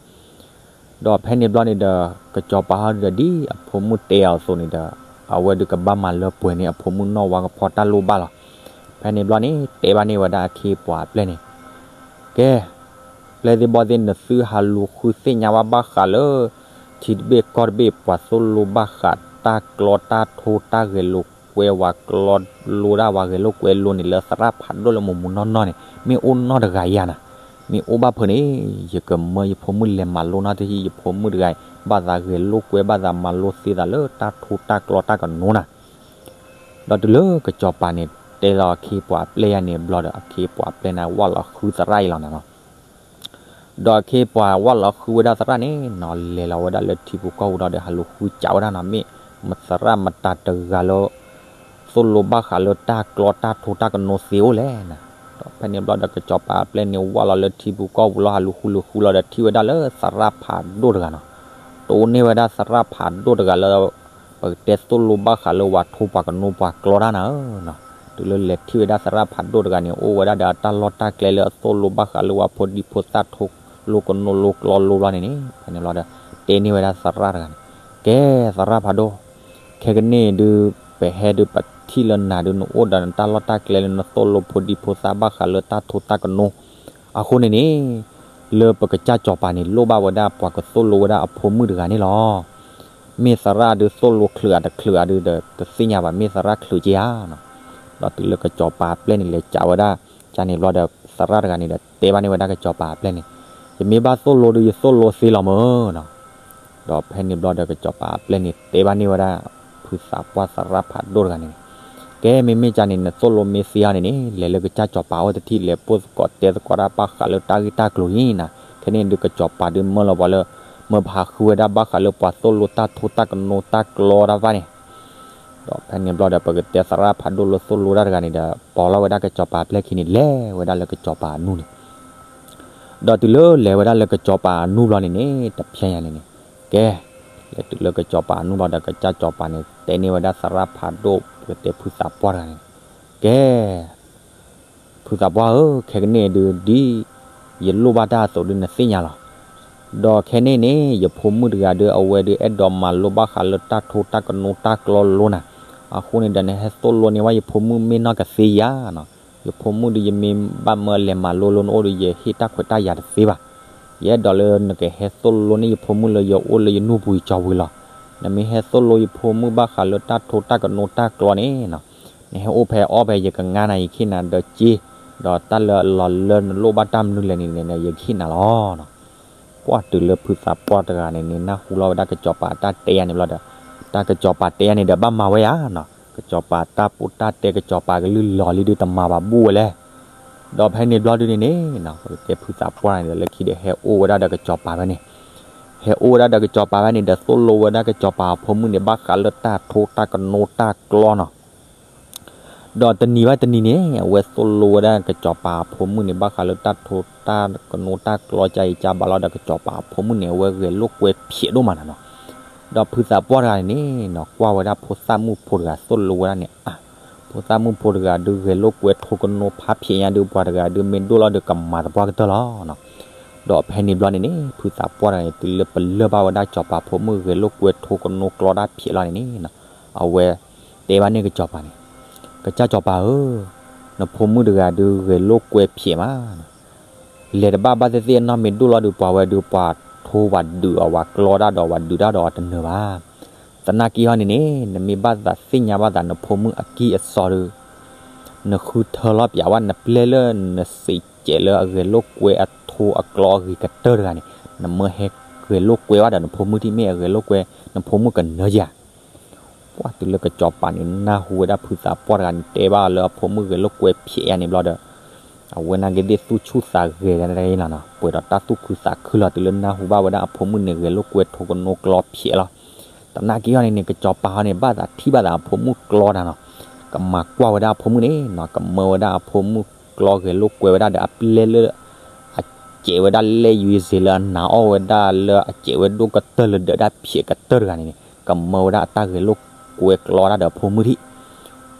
ဒီးဖဲန့ၣ်ဘျီန့ၣ်ဒီး ကစီၤပၤဟီဒုးဒီး ဒ်အဖိမုၣ်တဲအီၤအသိးန့ၣ်ဒီး အဝဲဒုးကဘၣ်မၤလၢပှဲၤန့ၢ်အဖိမုၣ်နီၢ်ဝါကဖီတၢ်လိၣ်ဘၣ်လီၤ. ဖဲန့ၣ်ဘျီန့ၣ် တဲဘၣ်န့ၢ်ဝဲဒၣ်အခ့အပှၤအပျဲၢ်န့ၣ်, ကဲ, ပျဲၢ်သ့ၣ်ဘီၣ်သ့ၣ် နသုဟးလူၤဃုသ့ၣ်ညါဘၣ်ဘၣ်ဃးလၢ ထံတဘ့ၣ်ကီၢ်တဘ့ၣ် ပှၤသိၣ်လိဘၣ်ဃးတၢ်ကျီတၢ်ထိတၢ်ဂဲၤလိာ်ကွဲဝၤကျီလိဒၣ်ဝၤဂဲၤလိာ်ကွဲလိန့ၣ် လၢသရၣ်ဖးဒိၣ်လၢမုၢ်မုၢ်နီၢ်နီၢ်န့ၣ် မ့ၢ်အိၣ်နီၢ်တဂၤဧါနၤ, မ့ၢ်အိၣ်ဘၣ်ဖုးန့ၣ် ယကမၢယဖိမုၣ်လဲၤမၤလိနီတဟံၣ် ယဖိမုၣ်တဂၤအံၤ ဘၣ်သးဂဲၤလိာ်ကွဲ ဘၣ်သးမၤလိသ့သးလၢတၢ်ထိတၢ်ကျီတၢ်ကနိနၤ ဒီးတုၤလၢကစီၤပၤန့ၣ် တဲလီၤအခ့အပှၤအပျဲၢ်ယါန့ၣ်ဘျီဒီး အခ့အပှၤအပျဲၢ်န့ၣ် ဝၣ်လီၤဃုသရၣ်အံၤလီၤနၤနီၤ. ဒီးအခ့အပှၤဝၣ်လီၤဃုဝဲဒၣ်သရၣ်န့ၣ်နီၤ လဲၤလီၤဝဲဒၣ်လၢထံပူၤကီၢ်ပူၤဒီး ဟးလူၤဃုစးဝဲဒၣ်နီၤ မ့ၢ်မသရၣ်မတၤတဂၤလၢ သိၣ်လိဘၣ်ဃးလၢတၢ်ကျီတၢ်ထိတၢ်ကနိသ့အိၣ်လဲၣ်နၤ. ဒီးဖဲန့ၣ်ဘျီဒီး ကစီၤပၤအပျဲၢ်န့ၣ် ဝၣ်လီၤလၢထံပူၤကီၢ်ပူၤလီၤ ဟးလူၤဃုလူၤဃုလီၤဒီး ထံၣ်ဝဲဒၣ်လၢသရၣ်ဖးဒိၣ်တဂၤနီၤ တိၢ်န့ၢ်ဝဲဒၣ်သရၣ်ဖးဒိၣ်တဂၤလၢ ပကတဲသိၣ်လိဘၣ်ဃးလၢဝၤထိပှၤကနိပှၤကျီတၢ်နၤဧၢနီၤ. တုၤလၢလဲၤထံၣ်ဝဲဒၣ်သရၣ်ဖးဒိၣ်တဂၤန့ၣ် အိၣ်ဝဲဒၣ်ဒီးအတၢ်လီၢ်တၢ်ကျဲလၢအသိၣ်လိဘၣ်ဃးလၢဝၤဖိဒံဖိသၣ်ထိလိကနိလိကျီလိဘျီန့ၣ်န့ၣ် ဖဲန့ၣ်ဘျီဒီး တဲန့ၢ်ဝဲဒၣ်သရၣ်တဂၤန့ၣ်, ကဲသရၣ်ဖးဒိၣ်, ခဲကနံၣ်အံၤဒုး ပဟဲဒုးပထံၣ်လၢနၤဒုး နအိၣ်ဒီးနတၢ်လီၢ်တၢ်ကျဲလၢနသိၣ်လိဖိဒံဖိသၣ် ဘၣ်ဃးလၢတၢ်ထိတၢ်ကနိ, အဃိန့ၣ်န့ၣ် လၢပကစၢ်စီၤပၤန့ၣ် လိၣ်ဘၣ်ဝဲဒၣ်ပှၤကသိၣ်လိဝဲဒၣ်အဖိမုၣ်တဂၤန့ၣ်လီၤ. မ့ၢ်သရၣ်ဒုးသိၣ်လိချုးအတချုးအဒုးဒီး တသ့ၣ်ညါဘၣ် မ့ၢ်သရၣ်ချုးက့ဧါနီၤ. ဒီးတုၤလၢကစီၤပၤအပျဲၢ်န့ၣ် လဲၤစးဝဲဒၣ် ကန့ၣ်ဘျီဒီး သရၣ်တဂၤန့ၣ်ဒီး တဲဘၣ်န့ၢ်ဝဲဒၣ်ကစီၤပၤအပျဲၢ်န့ၣ်, ယမ့ၢ်ဘၣ်သိၣ်လိဒုး ယသိၣ်လိသ့လီၤမၢနီၤ. ဒီးဖဲန့ၣ်ဘျီဒီး ကစီၤပၤအပျဲၢ်န့ၣ် တဲဘၣ်န့ၢ်ဝဲဒၣ် ဖုသးပှၢ်သရၣ်ဖးဒိၣ်တဂၤန့ၣ်, ကဲ မ့မ့ၢ်ကန့ၣ် နသိၣ်လိမ့ၢ်သ့အီၤန့ၣ်န့ၣ် လဲၤလၢကစၢ်စီၤပၤအိၣ်တထံၣ် လဲၤပိၢ်သကိးတဲသကိးတၢ်ဘၣ်ဃးလၢတၢ်ဂ့ၢ်တၢ်ကျိၤအံၤနၤ. ခဲန့ၣ်ဒုး ကစီၤပၤဒုးမၢလီၤပှၤလၢ မၢပဟးဃုဝဲဒၣ်ဘၣ်ဃးလၢပှၤသိၣ်လိတၢ်ထိတၢ်ကနိတၢ်ကျီတၢ်ဘၣ်န့ၣ် ဒီးဖဲန့ၣ်ဘျီဒီး ပကတဲသရၣ်ဖးဒိၣ်လၢသိၣ်လိတၢ်တဂၤန့ၣ်ဒီး ပိာ်လီၤဝဲဒၣ်ကစီၤပၤအပျဲၢ်ခံန့ၣ် လဲၤဝဲဒၣ်လၢကစီၤပၤအနူၢ်န့ၣ် ဒီးတုၤလၢလဲၤဝဲဒၣ်လၢကစီၤပၤအနူၢ်ဘျီန့ၣ်န့ၣ် တဖျဲညါန့ၣ်န့ၣ်, ကဲ, လဲၤတုၤလၢကစီၤပၤအနူၢ်ဘျီဒီး ကစၢ်စီၤပၤန့ၣ် တဲန့ၢ်ဝဲဒၣ်သရၣ်ဖးဒိၣ် ပကတဲဖုသးပှၢ်တဂၤန့ၣ်, ကဲ ဖုသးပှၢ်ဧၢ, ခဲကနံၣ်အံၤဒုး ဒ်ယလိၣ်ဘၣ်တၢ်အသိးဒုး နသ့ၣ်ညါလီၤ. ဒီးခဲန့ၣ်န့ၣ် ယဖိမုၣ်တဂၤဒီး အဝဲဒုးအဲၣ်ဒိးမၤလိဘၣ်ဃးလၢတၢ်ထိတၢ်ကနိတၢ်ကျီလိနၤ. အဃိန့ၣ်ဒီး နဟဲသိၣ်လိန့ၢ်ဝဲယဖိမုၣ်မ့ၢ်နီၢ်ကသ့ဧါနီၤ. ယဖိမုၣ်ဒုး ယမ့ၢ်ဘၣ်မၢလဲၤမၤလိလၢနအိၣ်ဒီး ယဟ့ၣ်တၢ်ခွဲးတၢ်ယာ်တသ့ဘၣ်. ယအဲၣ်ဒိးလၢနကဟဲသိၣ်လိန့ၢ်ယဖိမုၣ်လၢယအိၣ်လၢယနူၢ်ပူၤယကၠီပူၤလီၤ. နမ့ၢ်ဟဲသိၣ်လိယဖိမုၣ်ဘၣ်ဃးလၢတၢ်ထိတၢ်ကနိတၢ်ကျီန့ၣ်နီၤ, နဟဲအိၣ်ဖဲအီၣ်ဖဲ ယကငါနၤ ယခ့ၣ်နၤဒီးစ့, ဒီးတၢ်လၢအလီၢ်လၢနလိၣ်ဘၣ်တၢ်မနုၤလဲၣ်န့ၣ်န့ၣ် ယကဟ့ၣ်နၤလီၤနီၤ. ပှၢ်တုၤလၢဖုသးပှၢ်တဂၤန့ၣ်န့ၣ် နၢ်ဟူလီၤဝဲဒၣ်ကစီၤပၤတၢ်တဲယါန့ၣ်ဘျီဒီး, တၢ်ကစီၤပၤတဲယါန့ၣ်ဒီး ဘၣ်မၤဝဲဧါနီၤ. ကစီၤပၤတၢ်ပိာ်တၢ်တဲ ကစီၤပၤကလုၢ်လီၤလံဒုး တမၤဘၣ်ဘူၣ်ဝဲလဲၣ်. ဒီးဖဲန့ၣ်ဘျီဒုးန့ၣ်န့ၣ်နီၤ, ပကတဲဖုသးပှၢ်န့ၣ်ဒီး လၢခံဒီးဟဲအိၣ်ဝဲဒၣ်ဒီးကစီၤပၤဖဲန့ၣ်, ဟဲအိၣ်ဝဲဒၣ်ဒီးကစီၤပၤဖဲန့ၣ်ဒီး သိၣ်လိဝဲဒၣ်ကစီၤပၤအဖိမုၣ်န့ၣ် ဘၣ်ဃးလၢတၢ်ထိတၢ်ကနိတၢ်ကျီနီၤ. ဒီးတနံၤဘၣ်တနံၤန့ၣ် အဝဲသိၣ်လိဝဲဒၣ်ကစီၤပၤအဖိမုၣ်န့ၣ် ဘၣ်ဃးလၢတၢ်ထိတၢ်ကနိတၢ်ကျီကၢ်အံၤကၢ်ဘၣ်လီၤဒီး ကစီၤပၤအဖိမုၣ်န့ၣ် အဝဲဂဲၤလိာ်ကွဲဖျဲးဒိၣ်မးနၤနီၤ. ဒီးဖုသးပှၢ်တဂၤန့ၣ်နီၤ ကွၢ်ဝဲဒၣ်ဖိသၣ်မုၣ်ဖိတဂၤသိၣ်လိဝဲဒၣ်န့ၣ် အါ, ဖိသၣ်မုၣ်ဖိတဂၤဒုးဂဲၤလိာ်ကွဲထိကနိဖးဖျဲးညါဒုး ပှၤတဂၤဒုးမ့ၢ်ဒိၣ်လီၤဒီး ကမၤသပှၢ်ကတၢၢ်လီၤ. ဒီးဖဲန့ၣ်ဘျီန့ၣ်န့ၣ် ဖုသးပှၢ်တဂၤန့ၣ် တုၤလၢပလၢၢ်ဘၣ်ဝဲဒၣ်စီၤပၤဖိမုၣ်ဂဲၤလိာ်ကွဲထိကနိကျီတၢ်ဖျဲးလီၤန့ၣ်န့ၣ် အဝဲတဲဘၣ်န့ၣ်ကစီၤပၤန့ၣ်, ကစၢ်စီၤပၤဧၢ, နဖိမုၣ်တဂၤဒုးဂဲၤလိာ်ကွဲဖျဲးမး လဲၤတဘၣ်ဘၣ်သ့ၣ်သ့ၣ်အနီၢ်မ့ၢ်ဒိၣ်လီၤဒုး ပှၤဝဲဒုးပှၤထိဝဲဒုးအီၤ ဝဲကျီတၢ်ဒီးဝဲဒုးတၢ်ဒီးအီၤတနၢၤဘၣ်. သနာ်က့ဟီန့ၣ်န့ၣ် နမ့ၢ်ဘၣ်သးသ့ၣ်ညါဘၣ်သးနဖိမုၣ်အကံၢ်အစီဒုး နဃုထၢလီၤပၠးဝဲ နပျဲၢ်လၢနစံးကဲးလၢအဂဲၤလိာ်ကွဲအထိအကျီအဂ့ၤကတၢၢ်တဂၤန့ၣ် နမၢဟဲဂဲၤလိာ်ကွဲဘၣ်ဒီးနဖိမုၣ်ထံၣ် မ့ၢ်အဂဲၤလိာ်ကွဲ နဖိမုၣ်ကနၢယၤ ပှၢ်တုၤလၢကစီၤပၤန့ၣ် နၢ်ဟူဝဲဒၣ်ဖုသးပှၢ်တဂၤန့ၣ် တဲဘၣ်အီၤလၢအဖိမုၣ်ဂဲၤလိာ်ကွဲဖျဲးယါန့ၣ်ဘျီဒီး အဝဲနာ်က့သ့ၣ်သူၣ်ဆူၣ်သးဂဲၤတဂ့ၤလီၤနီၤ ပှဲၤဒီးတၢ်သူၣ်ခုသးခုလီၤ တုၤလၢနၢ်ဟူဘၣ်ဝဲဒၣ်အဖိမုၣ်န့ၣ်ဂဲၤလိာ်ကွဲထိကနိကျီဖျဲးလီၤ. သနာ်က့ဟီန့ၣ်န့ၣ် ကစီၤပၤဟီန့ၣ် ဘၣ်သးထံၣ်ဘၣ်သးအဖိမုၣ်ကျီတၢ်နီၤ ကမၤကွၢ်ဝဲဒၣ်အဖိမုၣ်န့ၣ်နီၤ ကမၢဝဲဒၣ်အဖိမုၣ်ကျီဂဲၤလိာ်ကွဲဝဲဒၣ်ဒီးအပျဲၢ်လၢ အစဲးဝဲဒၣ်လဲၣ်ယွံစ့ၤလၢအနာ်အီၣ်ဝဲဒၣ်လၢအစဲးဝဲဒိၣ်ကတၢၢ်လၢဒၢးတၢ်ဖျဲးကတၢၢ်တဂၤန့ၣ်န့ၣ် ကမၢဝဲဒၣ်အတၢ်ဂဲၤလိာ်ကွဲကျီတၢ်ဒီးအဖိမုၣ်ထံၣ်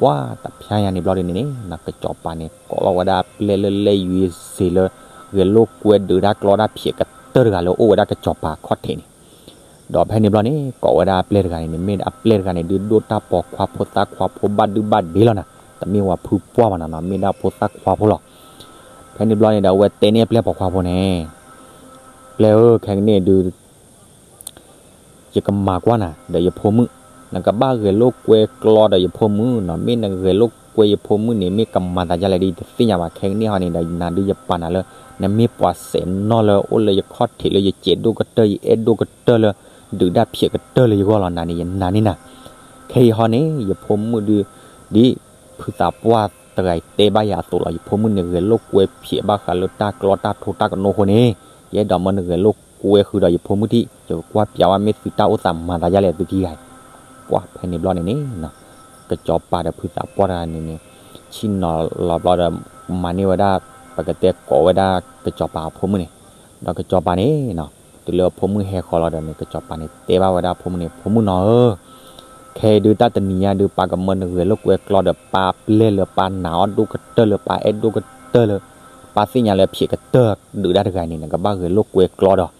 ပှၢ်တဖျါညါန့ၣ်ဘျီဒ်န့ၣ်န့ၣ် ကစီၤပၤန့ၣ် ကိးလီၤဝဲဒၣ်အပျဲၢ်လၢလဲၣ်ယွံစ့ၤလၢ ဂဲၤလိာ်ကွဲဒၢးတၢ်ကျီတၢ်ဖျဲးကတၢၢ်တဂၤလၢအိၣ်ဝဲဒၣ်ကစီၤပၤအခီၣ်ထံးန့ၣ် ဒီးဖဲန့ၣ်ဘျီန့ၣ် ကိးဝဲဒၣ်အပျဲၢ်တဂၤန့ၣ်န့ၣ် မ့ၢ်အပျဲၢ်တဂၤန့ၣ် ဒုးဒိၣ်တၢ်ပိာ်ခွါဖိသၣ်ခွါဖိဘၣ်ဒုဘၣ်ဒ့လီၤနၤ တမ့ၢ်ဝဲဖုပှၢ်ဘၣ်နီၤနီၤ မ့ၢ်ဒၣ်ဖိသၣ်ခွါဖိလီၤ. ဖဲန့ၣ်ဘျီန့ၣ်ဒီး အဝဲတဲန့ၢ်အပျဲၢ်ပိာ်ခွါဖိန့ၣ် ပျဲၢ်ဧၢ ခဲကနံၣ်အံၤဒုး ယကမၤကွၢ်နၤဒီးယဖိမုၣ်, နကဘၣ်ဂဲၤလိာ်ကွဲကျီဒီးယဖိမုၣ်နီၤ, မ့ၢ်နဂဲၤလိာ်ကွဲယဖိမုၣ်န့ၣ် မ့ၢ်ကမၤသးဒ်လဲၣ်ဒီး ယတသ့ၣ်ညါဘၣ်. ခဲကနံၣ်ဟီန့ၣ်ဒီး နၤဒုးယပာ်နၤလၢ နမ့ၢ်ပှၤစဲးနီၢ်လၢအိၣ်လၢယခီၣ်ထံးလၢယစဲးဒိၣ်ကတၢၢ် ယအဲၣ်ဒိၣ်ကတၢၢ်လၢ ဒုးတၢ်ဖျဲးကတၢၢ်လၢယဂီၢ်လီၤ. နၤန့ၣ် ယနာ်န့ၢ်နၤ. ခဲအံၤဟီန့ၣ် ယဖိမုၣ်ဒုး ဒ်ဖုသးပှၢ်တဂၤအံၤတဲဘၣ်ယၤအသိးလီၤ. ယဖိမုၣ်န့ၣ် ဂဲၤလိာ်ကွဲဖျဲးဘၣ်ဃးလၢတၢ်ကျီတၢ်ထိတၢ်ကနိအဃိန့ၣ်, ယအဲၣ်ဒိးမၢနဂဲၤလိာ်ကွဲဃုာ်ဒီးယဖိမုၣ်ထံၣ်, ယကကွၢ်ပျးဝဲမ့ၢ်သုတၢ်အိၣ်သးမၤသးဒ်လဲၣ်သုခံဂၤအံၤ. ပှၢ်ဖဲန့ၣ်ဘျီန့ၣ်န့ၣ် ကစီၤပၤဒီးဖုသးပှၢ်တဂၤန့ၣ်န့ၣ် ဆ့ၣ်နီၤလီၤဘျီဒီး မၤန့ၢ်ဝဲဒၣ် ပကတဲကိးဝဲဒၣ်ကစီၤပၤအဖိမုၣ်န့ၣ်, ဒီးကစီၤပၤန့ၣ် တုၤလၢအဖိမုၣ်ဟဲဃီၤလီၤဒီးန့ၣ် ကစီၤပၤန့ၣ် တဲဘၣ်ဝဲဒၣ်အဖိမုၣ်န့ၣ်, ဖိမုၣ်နီၤဧၢ, ခဲအံၤဒုးတၢ်တနံၤညါဒုး ပၢ်ကမၢနဂဲၤလိာ်ကွဲကျီဒီး ပၢ်ပျဲၢ်လၢပၢ်နာ်အီၣ်ဒိၣ်ကတၢၢ်လၢပၢ်အဲၣ်ဒိၣ်ကတၢၢ်လၢ ပၢ်သ့ၣ်ညါလၢအဖျဲးကတၢၢ်ဒုးတၢ်တဂၤန့ၣ် နကဘၣ်ဂဲၤလိာ်ကွဲကျီဒီး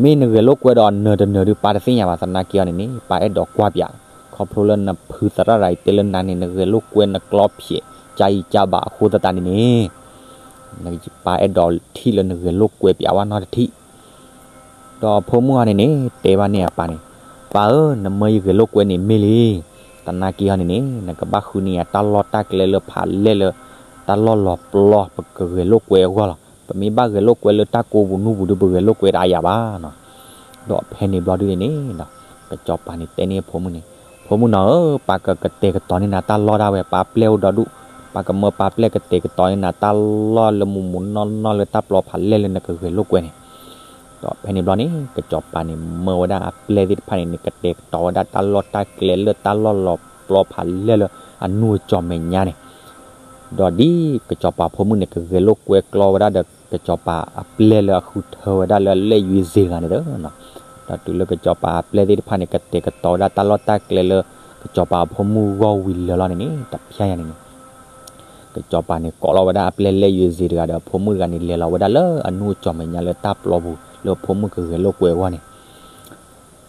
မ့ၢ်နဂဲၤလိာ်ကွဲဒီးနၢၤတနၢၤဒုး ပၢ်တသ့ၣ်ညါဘၣ်. သနာ်က့အီၤန့ၣ်န့ၣ် ပၢ်အဲၣ်ဒိးကွၢ်ပျး, ခီဖျိလၢနဖုသရၣ်တဂၤအံၤတဲလၢနၤန့ၣ် နဂဲၤလိာ်ကွဲနကျီဖျဲး ကၢ်အံၤကၢ်ဘၣ်အဃိသတးန့ၣ်န့ၣ် ပၢ်အဲၣ်ဒိးထံၣ်လၢနဂဲၤလိာ်ကွဲပျးဝဲနီတထံၣ်. ဒီးအဖိမုၣ်အီၤန့ၣ်န့ၣ် တဲဘၣ်န့ၢ်အပၢ်န့ၣ်, ပၢ်ဧၢ, နမၢယဂဲၤလိာ်ကွဲန့ၣ်မ့ၢ်လံ. သနာ်က့အီၤန့ၣ်န့ၣ် နကဘၣ်ဃုန့ၢ်ယၤတၢ်လီၢ်တၢ်ကျဲလၢဖးလဲၢ်လၢ တၢ်လီၢ်လီၤပျီပကဂဲၤလိာ်ကွဲအဂီၢ်လီၤ. ပမ့ၢ်ဘၣ်ဂဲၤလိာ်ကွဲလၢတၢ်ကိးပူၤနူပူၤဒုး ပဂဲၤလိာ်ကွဲတအါယၤဘၣ်နီၤ. ဒီးဖဲန့ၣ်ဘျီဒုးန့ၣ်န့ၣ် ကစီၤပၤန့ၣ်တဲန့ၢ်အဖိမုၣ်န့ၣ်, ဖိမုၣ်နီၤဧၢ, ပၢ်ကကတဲာ်ကတီၤန့ၢ်နၤတၢ်လီၢ်ဒၣ်ဝဲ, ပၢ်ပျဲၢ်အိၣ်ဒီဒူၣ်, ပၢ်ကမၢပၢ်ပျဲၢ်ကတဲာ်ကတီၤန့ၢ်နၤတၢ်လီၢ်လၢမုၢ်မုၢ်နီၢ်နီၢ်လၢတၢ်ပျီဖးလဲၢ်လၢနကဂဲၤလိာ်ကွဲန့ၣ်. ဒီးဖဲန့ၣ်ဘျီန့ၣ် ကစီၤပၤန့ၣ် မၢဝဲဒၣ်အပျဲၢ်သ့ၣ်တဖၣ်န့ၣ်န့ၣ် ကတဲာ်ကတီၤဝဲဒၣ်တၢ်လီၢ်တၢ်ကျဲလၢတၢ်လီၢ်လီၤပျီဖးလဲၢ်လၢအနူအကၠီၣ်မဲာ်ညါန့ၣ် ဒီးဒ်ကစီၤပၤဖိမုၣ်န့ၣ် ကဂဲၤလိာ်ကွဲကျီဝဲဒၣ်ဒီး ကစီၤပၤအပျဲၢ်လၢအဃုထၢဝဲဒၣ်လၢအလဲၣ်ယွံစ့တဂၤန့ၣ်ဒီး ဒီးတုၤလၢကစီၤပၤအပျဲၢ်သ့ၣ်တဖၣ်န့ၣ် ကတဲာ်ကတီၤဝဲဒၣ်တၢ်လီၢ်တၢ်ကျဲလၢ ကစီၤပၤအဖိမုၣ်ဂီၢ်ဝံၤလၢာ်လီၤန့ၣ်န့ၣ် တဖျါညါန့ၣ်န့ၣ် ကစီၤပၤန့ၣ် ကိးလီၤဝဲဒၣ်အပျဲၢ်လဲၣ်ယွံစ့တဂၤဒီးအဖိမုၣ်တဂၤန့ၣ် လဲၤလီၤဝဲဒၣ်လၢအနူအကၠီၣ်မဲာ်ညါလၢတၢ်ပျီပူၤလၢအဖိမုၣ်ကဂဲၤလိာ်ကွဲအဂီၢ်န့ၣ်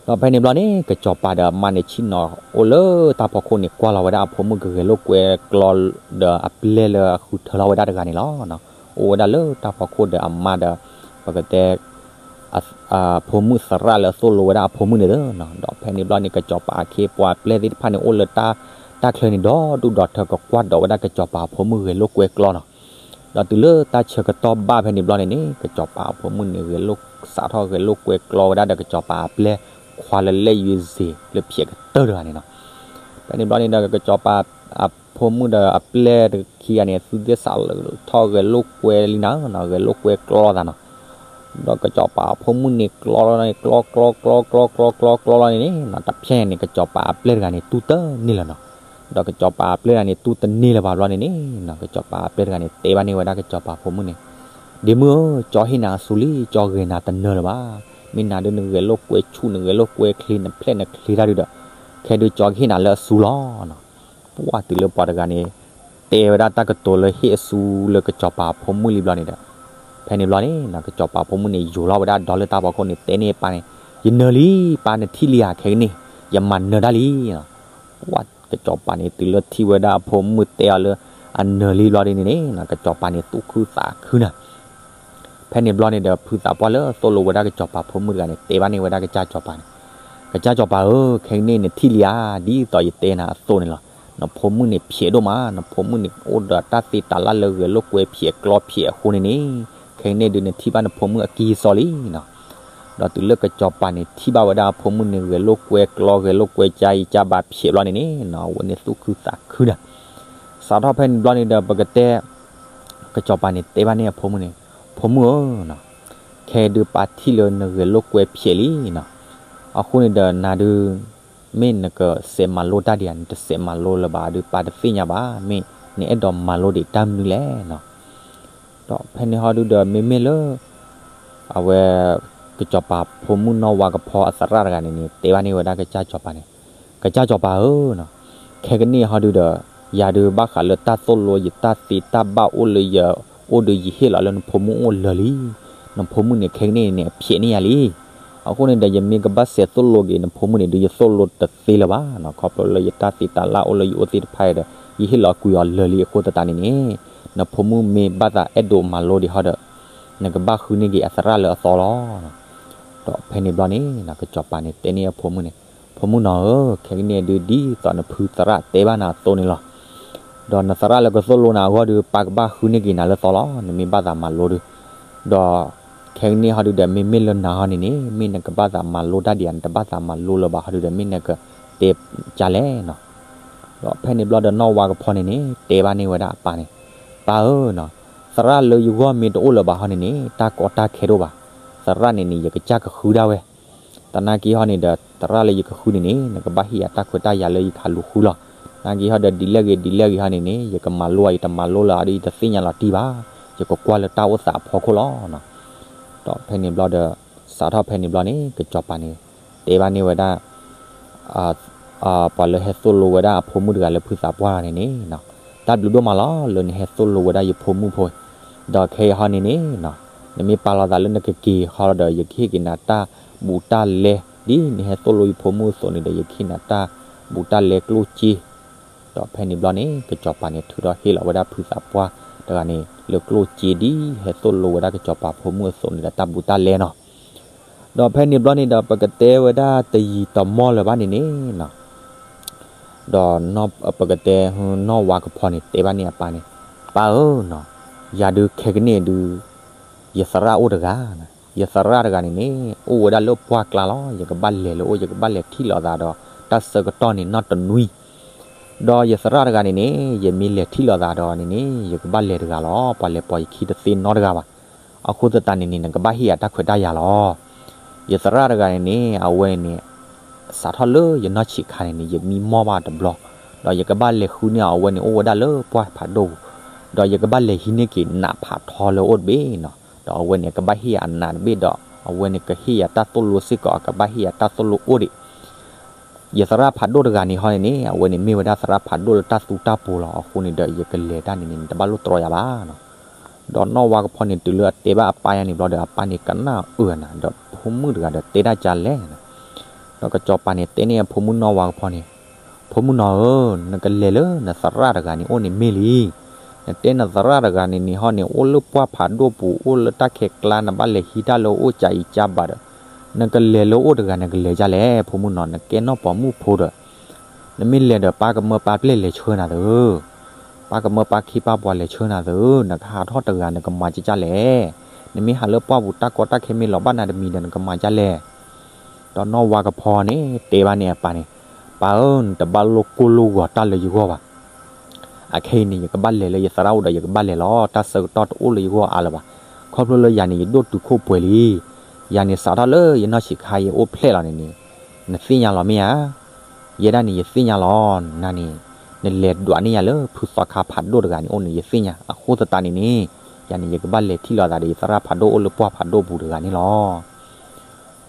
ဒီးဖဲန့ၣ်ဘျီန့ၣ် ကစီၤပၤဒီးအမါန့ၣ် ဆ့ၣ်နီၤအိၣ်လၢတၢ်ဖီခိၣ်န့ၣ် ကွၢ်လီၤဝဲဒၣ်အဖိမုၣ်ကဂဲၤလိာ်ကွဲကျီဒီးအပျဲၢ်လၢအဃုထၢလီၤဝဲဒၣ်တဂၤန့ၣ်လီၤ. အိၣ်ဝဲဒၣ်လၢတၢ်ဖီခိၣ်ဒီးအမါဒီး ပကတဲ အဖိမုၣ်သရၣ်လၢအသိၣ်လိဝဲဒၣ်အဖိမုၣ်န့ၣ်လီၤ. ဒီးဖဲန့ၣ်ဘျီန့ၣ် ကစီၤပၤအခ့အပှၤအပျဲၢ်သ့ၣ်တဖၣ်န့ၣ် အိၣ်လၢတၢ်ချၢန့ၣ် ဒီဒူၣ်ဒီထၢကကွၢ်ဒီးဝဲဒၣ်ကစီၤပၤအဖိမုၣ်ဂဲၤလိာ်ကွဲကျီနီၤ. ဒီးတုၤလၢတၢ်ဆၢကတီၢ်ဘၣ်ဖဲန့ၣ်ဘျီန့ၣ်န့ၣ် ကစီၤပၤအဖိမုၣ်န့ၣ် ဂဲၤလိာ်စးထီၣ်ဂဲၤလိာ်ကွဲကျီဝဲဒၣ်ဒီး ကစီၤပၤအပျဲၢ်ခွါလၢလဲၣ်ယွံစ့လၢဖျဲးကတၢၢ်တဂၤန့ၣ်နီၤ. ဖဲန့ၣ်ဘျီန့ၣ်ဒီး ကစီၤပၤအဖိမုၣ်ဒီးအပျဲၢ်တခံဂၤန့ၣ် သုသ့ၣ်စးထီၣ်ဂဲၤလိာ်ကွဲလံနၤနီၤ, ဂဲၤလိာ်ကွဲကျီသးနီၤ. ဒီးကစီၤပၤအဖိမုၣ်န့ၣ် ကျီလီၤန့ၣ် ကျီကျီကျီကျီကျီကျီကျီလီၤန့ၣ်န့ၣ် တဖျဲညါန့ၣ် ကစီၤပၤအပျဲၢ်တဂၤန့ၣ် တူၢ်တန့ၢ်လၢၤနီၤ. ဒီးကစီၤပၤအပျဲၢ်တဂၤန့ၣ် တူၢ်တန့ၢ်လၢၤဘၣ်ဘျီန့ၣ်န့ၣ် ကစီၤပၤအပျဲၢ်တဂၤန့ၣ် တဲဘၣ်န့ၢ်ဝဲဒၣ်ကစီၤပၤဖိမုၣ်န့ၣ်, ဒ့မုၣ်ဧၢ, ကၠီဟ့ၣ်နၤအစုလံ, ကၠီဂဲၤနၤတနၢၤလၢၤဘၣ်. မ့ၢ်နၤဒုးနဂဲၤလိာ်ကွဲဆူၣ် နဂဲၤလိာ်ကွဲချ့ နဖျဲၣ်နချ့တၢ်ဒုးဒီး ခဲဒုးကၠီကဟ့ၣ်နၤလၢအစုလီၤ. ပှၢ်တုၤလၢပှၤတဂၤန့ၣ် တဲဝဲဒၣ်တၢ်ကတိၤလၢဟ့ၣ်အစုလၢကစီၤပၤဖိမုၣ်လံဘျီန့ၣ်ဒီး ဖဲန့ၣ်ဘျီန့ၣ် ကစီၤပၤဖိမုၣ်န့ၣ် ယိၤလီၤဝဲဒၣ်ဒီလၢတၢ်ဖီခိၣ်န့ၣ် တဲန့ၢ်ပၢ်န့ၣ်, ယနၢၤလံ, ပၢ်နထံၣ်လံဧါ, ခဲကနံၣ် ယမၤနၢၤတၢ်လံ. ပှၢ်ကစီၤပၤန့ၣ် တုၤလၢထံၣ်ဝဲဒၣ်အဖိမုၣ်တဲအီၤလၢ အနၢၤလံဘျီဒ်န့ၣ်န့ၣ် ကစီၤပၤန့ၣ်သူၣ်ခုသးခုနၤ. ဖဲန့ၣ်ဘျီန့ၣ်ဒီး ဖုသးပှၢ်လၢသိၣ်လိဝဲဒၣ်ကစီၤပၤဖိမုၣ်တဂၤန့ၣ် တဲဘၣ်န့ၢ်ဝဲဒၣ်ကစၢ်စီၤပၤန့ၣ်, ကစၢ်စီၤပၤဧၢ, ခဲကနံၣ်နထံၣ်လံဧါ, ဒ်သိးယတဲနၤအသိးန့ၣ်လီၤ. နဖိမုၣ်န့ၣ်ဖျဲးဒိၣ်မး, နဖိမုၣ်န့ၣ်အိၣ်ဒီးတၢ်သ့တၢ်လၢ်လၢဂဲၤလိာ်ကွဲဖျဲးကျီဖျဲးအဃိန့ၣ်န့ၣ်, ခဲကနံၣ်ဒုးနထံၣ်ဘၣ်နဖိမုၣ်အကံၢ်စီလံနီၤ. ဒီးတုၤလၢကစီၤပၤန့ၣ်ထံၣ်ဘၣ်ဝဲဒၣ်အဖိမုၣ်န့ၣ် ဂဲၤလိာ်ကွဲကျီ ဂဲၤလိာ်ကွဲကၢအံၤကၢဘၣ်ဖျဲးဘျီန့ၣ်န့ၣ် အဝဲန့ၣ်သူၣ်ခုသးခုနၤ. စးထီၣ်ဖဲန့ၣ်ဘျီန့ၣ်ဒီး ပကတဲ ကစီၤပၤန့ၣ်တဲဘၣ်န့ၣ်အဖိမုၣ်န့ၣ်, ဖိမုၣ်ဧၢ, ခဲဒုးပၢ်ထံၣ်လၢနဂဲၤလိာ်ကွဲဖျဲးလံနီၤ. အဃိန့ၣ်ဒီးနၤဒုး မ့ၢ်နကစဲးမၤလိတၢ်ဒံးဧါ, နတစဲးမၤလိလၢၤဘၣ်ဒုး ပၢ်တသ့ၣ်ညါဘၣ်, မ့ၢ်နအဲၣ်ဒိးမၤလိဒံးတၢ်မနုၤလဲၣ်နီၤ. ဒီးဖဲန့ၣ်ဟီဒုးဒီး မ့မ့ၢ်လၢ အဝဲ ကစီၤပၤဖိမုၣ်နီၢ်ဝါကဖီအသရၣ်တဂၤန့ၣ်န့ၣ် တဲဘၣ်န့ၢ်ဝဲဒၣ်ကစၢ်စီၤပၤန့ၣ်, ကစၢ်စီၤပၤဧၢ, ခဲကနံၣ်ဟီဒုးဒီး ယၤဒုးဘၣ်ဃးလၢတၢ်သိၣ်လိ ယတၢ်သ့တၢ်ဘၣ်အိၣ်လၢယအိၣ်ဒီး ယဟ့ၣ်လီၤလၢနဖိမုၣ်အိၣ်လၢာ်လံ. နဖိမုၣ်န့ၣ် ခဲကနံၣ်န့ၣ် အဖျဲးန့ၢ်ယၤလံ. အဃိန့ၣ်ဒီး ယမ့ၢ်ကဘၣ်စဲးသိၣ်လိက့ၤနဖိမုၣ်န့ၣ်ဒုး ယသိၣ်လိတသ့လၢၤဘၣ်နီၤ. ခီဖျိလၢယတၢ်သ့တၢ်လၢ်အိၣ်လၢယအိၣ်သ့ၣ်တဖၣ်ဒီး ယဟ့ၣ်လီၤကွံာ်အီၤလၢာ်လံအဃိသတးန့ၣ်န့ၣ် နဖိမုၣ်မ့ၢ်ဘၣ်သးအဲၣ်ဒိးမၤလိဒံးဟီဒီး နကဘၣ်ဃုန့ၢ်က့ၤအသရၣ်လၢအသီလီၤ. ဒီးဖဲန့ၣ်ဘျီန့ၣ် ကစီၤပၤန့ၣ်တဲန့ၢ်အဖိမုၣ်န့ၣ်, ဖိမုၣ်နီၤဧၢ, ခဲကနံၣ်ဒုး ဒ်သိးနဖုသရၣ်တဲဘၣ်နၤအသိးန့ၣ်လီၤ. ဒီးနသရၣ်လၢကသိၣ်လိနၤအဂီၢ်ဒုး ပၢ်ကဘၣ်ဃုန့ၢ်က့ၤနၤလၢသီလီၤ, နမ့ၢ်ဘၣ်သးမၤလိဒုး. ဒီးခဲကနံၣ်ဟီဒုးဒီး မ့မ့ၢ်လၢနၤဟီန့ၣ်န့ၣ် မ့ၢ်နကဘၣ်သးမၤလိတၢ်ဒံးဧါ, နတဘၣ်သးမၤလိလၢၤဘၣ်ဟီဒုးဒီး မ့ၢ်နကတဲကလဲၣ်နီၤ. ဒီးဖဲန့ၣ်ဘျီဒီး နီၢ်ဝါကဖီန့ၣ်န့ၣ် တဲဘၣ်န့ၢ်ဝဲဒၣ်အပၢ်န့ၣ်, ပၢ်ဧၢနီၤ, သရၣ်လၢယဂီၢ်မ့ၢ်တအိၣ်လၢၤဘၣ်ဟီန့ၣ်န့ၣ် တၢ်ကီတၢ်ခဲတအိၣ်ဘၣ်. သရၣ်န့ၣ်န့ၣ် ယကစၢ်ကဃုဒၣ်ဝဲ သနာ်က့ဟီန့ၣ်ဒီး သရၣ်လၢယကဃုန့ၣ်န့ၣ် နကဘၣ်ဟ့ၣ်ယၤတၢ်ခွဲးတၢ်ယာ်လၢယကဟးလူၤဃုလီၤ. သနာ်က့ဟီဒီး ဒ်လဲၣ်ဂ့ၤဒ်လဲၣ်ဂ့ၤဟီန့ၣ်န့ၣ် ယကမၤလိဧါ ယတမၤလိလၢၤဧါဒီး ယတသ့ၣ်ညါလီၤတံၢ်ဘၣ်, ယကကွၢ်လၢတၢ်အိၣ်သးအဖီခိၣ်လီၤ. ဒီးဖဲန့ၣ်ဘျီဒီး စးထီၣ်ဖဲန့ၣ်ဘျီန့ၣ် ကစီၤပၤန့ၣ် တဲဘၣ်န့ၢ်ဝဲဒၣ် ပှၤလၢဟဲသိၣ်လိဝဲဒၣ်အဖိမုၣ်တဂၤလၢဖုသးပှၢ်န့ၣ်န့ၣ်, တၢ်ဘျုးဒိၣ်မးလီၤ လၢနဟဲသိၣ်လိဝဲဒၣ်ယဖိမုၣ်ဖိ, ဒီးခဲအံၤဟီန့ၣ်န့ၣ် နမ့ၢ်ပာ်လီၤသးလၢနကက့ၤဟီဒီး ယကဟ့ၣ်က့ၤနၤတၢ်ဘူးတၢ်လဲ ဒ်နဟဲသိၣ်လိယဖိမုၣ်အသိးန့ၣ်ဒီး ယကဟ့ၣ်နၤတၢ်ဘူးတၢ်လဲကျိၣ်စ့. ဒီးဖဲန့ၣ်ဘျီန့ၣ် ကစီၤပၤန့ၣ် ထုးထီၣ်ဟ့ၣ်လီၤဝဲဒၣ်ဖုသးပှၢ်တဂၤန့ၣ် လၢကျိၣ်စ့ဒ်ဟဲသိၣ်လိဝဲဒၣ်ကစီၤပၤဖိမုၣ်အသိးန့ၣ်ဒီး တၢ်ဘူးတၢ်လဲနီၤ. ဒီးဖဲန့ၣ်ဘျီန့ၣ်ဒီး ပကတဲဝဲဒၣ်တယံာ်တမီၢ်လၢၤဘၣ်န့ၣ်န့ၣ်နီၤ, ဒီးပကတဲ နီၢ်ဝါကဖီန့ၣ် တဲဘၣ်န့ၢ်အပၢ်န့ၣ်, ပၢ်ဧၢနီၤ, ယၤဒုးခဲကနံၣ်ဒုး ယသရၣ်အိၣ်တဂၤ, ယသရၣ်တဂၤန့ၣ်န့ၣ် အိၣ်ဝဲဒၣ်လၢပှၢ်ကျါလီၤ. ယကဘၣ်လဲၤလၢအအိၣ် ယကဘၣ်လဲၤထံၣ်လိာ်သးဒီး တၢ်ဆၢကတီၢ်န့ၣ်နီၢ်တနွံ ဒီးယသရၣ်တဂၤန့ၣ်န့ၣ် ယမ့ၢ်လဲၤထံၣ်လိာ်သးဒီးန့ၣ်န့ၣ် ယကဘၣ်လဲၤတဂၤလီၤ. ပှၤလဲၤပိာ်ယခံတသ့နီတဂၤဘၣ်. အဃိသတးန့ၣ်န့ၣ် နကဘၣ်ဟ့ၣ်ယၤတၢ်ခွဲးတၢ်ယာ်လီၤ. ယသရၣ်တဂၤန့ၣ်န့ၣ် အဝဲန့ၣ် စးထီၣ်လၢယနီၢ်ဆံးခါန့ၣ်န့ၣ် ယမံမီၢ်ဘၣ်တဘျီ, ဒီးယကဘၣ်လဲၤဃုန့ၢ်အီၤ အဝဲန့ၣ်အိၣ်ဝဲဒၣ်လၢပှၢ်ဖးဒိၣ်ပူၤ, ဒီးယကဘၣ်လဲၤဟံးန့ၢ်က့ၤနးဖးထီလၢအအိၣ်တဘ့ၣ်နီၤ, ဒီးအဝဲန့ၣ် ကဘၣ်ဟ့ၣ်ယၤအနးတဘ့ၣ်ဒီး အဝဲန့ၣ်ကဟ့ၣ်ယၤတၢ်သိၣ်လိစ့ၢ်ကီး အကဘၣ်ဟ့ၣ်ယၤတၢ်သိၣ်လိအိၣ်ဒံး ယသရၣ်ဖးဒိၣ်တဂၤန့ၣ်ဟီန့ၣ်န့ၣ် အဝဲန့ၣ်မ့ၢ်ဝဲဒၣ်သရၣ်ဖးဒိၣ်လၢတၢ်သူတၢ်ပူၤလီၤ. အဃိန့ၣ်ဒီး ယကလဲၤတၢ်န့ၣ်န့ၣ် နတဘၣ်လိၣ်တြီယၤဘၣ်နီၤ. ဒီးနီၢ်ဝါကဖီန့ၣ် တုၤလၢအတဲဘၣ်အပၢ်ယၤန့ၣ်ဘျီဒီး အပၢ်န့ၣ်ကနၣ်အၢနၤ ဒီးဖိမုၣ်တဂၤဒီးတဲတၢ်ကလဲၣ်နၤ. ဒီးကစီၤပၤန့ၣ် တဲန့ၢ်အဖိမုၣ်နီၢ်ဝါကဖီန့ၣ်, ဖိမုၣ်နီၤဧၢ, နကလဲၤလၢနသရၣ်တဂၤန့ၣ်အိၣ်န့ၣ်မ့ၢ်လံ. နတဲနသရၣ်တဂၤန့ၣ်န့ၣ်ဟီန့ၣ် အိၣ်လၢပှၢ်ဖးဒိၣ်ပူၤ အိၣ်လၢတၢ်ခဲကျါ နဘၣ်လဲၤဟံးတၢ်လၢအအိၣ်ကၢ်အံၤကၢ်ဘၣ်ဒီး နကလဲၤလၢအအိၣ်တဂၤ နကလဲၤဒ်လဲၣ် ဖိမုၣ်နီၤ, နကဲနီၢ်ပိာ်မုၣ်ဖိဒီး နမ့ၢ်လဲၤဒီး ပၢ်ကမၢပၢ်ပျဲၢ်လဲၤဆှၢနၤသု, ပၢ်ကမၢပၢ်ခ့ပၢ်ပှၤလဲၤဆှၢနၤသု, နကဟးထီၣ်တဂၤ နကမၤဒ်လဲၣ်. နမ့ၢ်ဟးလၢပှၢ်ပူၤ တၢ်ကီတၢ်ခဲမ့ၢ်လီၤဘၣ်နၤတမံၤဒီး နကမၤဒ်လဲၣ်. ဒီးနီၢ်ဝါကဖီန့ၣ် တဲဘၣ်န့ၣ်အပၢ်န့ၣ်, ပၢ်ဧၢ, နတဘၣ်လိၣ်ကိၢ်လိၣ်ဂီၤတၢ်လၢယဂီၢ်ဘၣ်. အခဲအံၤန့ၣ် ယကဘၣ်လဲၤလၢယသရၣ်အိၣ်ဒီး ယကဘၣ်လဲၤလီၤ. တၢ်ဆၢကတီၢ်တအိၣ်လၢယဂီၢ်အါလၢၤဘၣ်. ခီဖျိလၢယၤန့ၣ် ယဒိၣ်တုာ်ခိၣ်ပှဲၤလံ. ယၤန့ၣ် စးထီၣ်လၢယနီၢ်ဆံးခါ ယအိၣ်ဖျဲၣ်လီၤန့ၣ်န့ၣ် နသ့ၣ်ညါလီၤမ့ၢ်ဧါ. ယဲဒၣ်န့ၣ် ယသ့ၣ်ညါလီၤ. နၤန့ၣ် နလဲၤဒွးန့ၢ်ယၤလၢဖုသီခါဖးဒိၣ်တဂၤန့ၣ်အိၣ်န့ၣ် ယသ့ၣ်ညါ. အဃိသတးန့ၣ်န့ၣ် ယၤန့ၣ် ယကဘၣ်လဲၤထံၣ်လိာ်သးဒီးယသရၣ်ဖးဒိၣ်အိၣ်လၢပှၢ်ဖးဒိၣ်ပူၤတဂၤန့ၣ်လီၤ.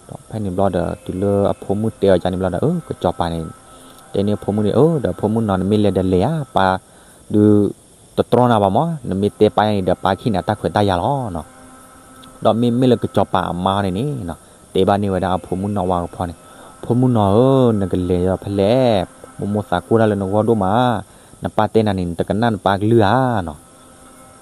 ဒီးဖဲန့ၣ်ဘျီဒီး တုၤလၢအဖိမုၣ်တဲအီၤဒ်န့ၣ်ဘျီဒီး အၢ ကစီၤပၤန့ၣ် တဲန့ၢ်အဖိမုၣ်န့ၣ် အၢ ဒီးဖိမုၣ်နီၤ နမ့ၢ်လဲၤဒီးလဲၤဧါ, ပၢ်ဒုးတတြီနၤဘၣ်မး, နမ့ၢ်တဲပၢ်ယၤန့ၣ်ဒီး ပၢ်ကဟ့ၣ်နၤတၢ်ခွဲးတၢ်ယာ်လီၤနီၤ. ဒီးမ့မ့ၢ်လၢကစီၤပၤအမါန့ၣ်န့ၣ် တဲဘၣ်န့ၢ်ဝဲဒၣ်အဖိမုၣ်နီၢ်ဝါကဖီန့ၣ်, ဖိမုၣ်နီၤဧၢ, နကလဲၤဒီးဖဲလဲၣ်, မိၢ်မိၢ်သးကိၢ်တၢ်လၢနဂီၢ်ဒိၣ်မး, နပၢ်တဲနၤန့ၣ် နတကနၣ်နပၢ်ကလုၢ်ဧါနီၤ.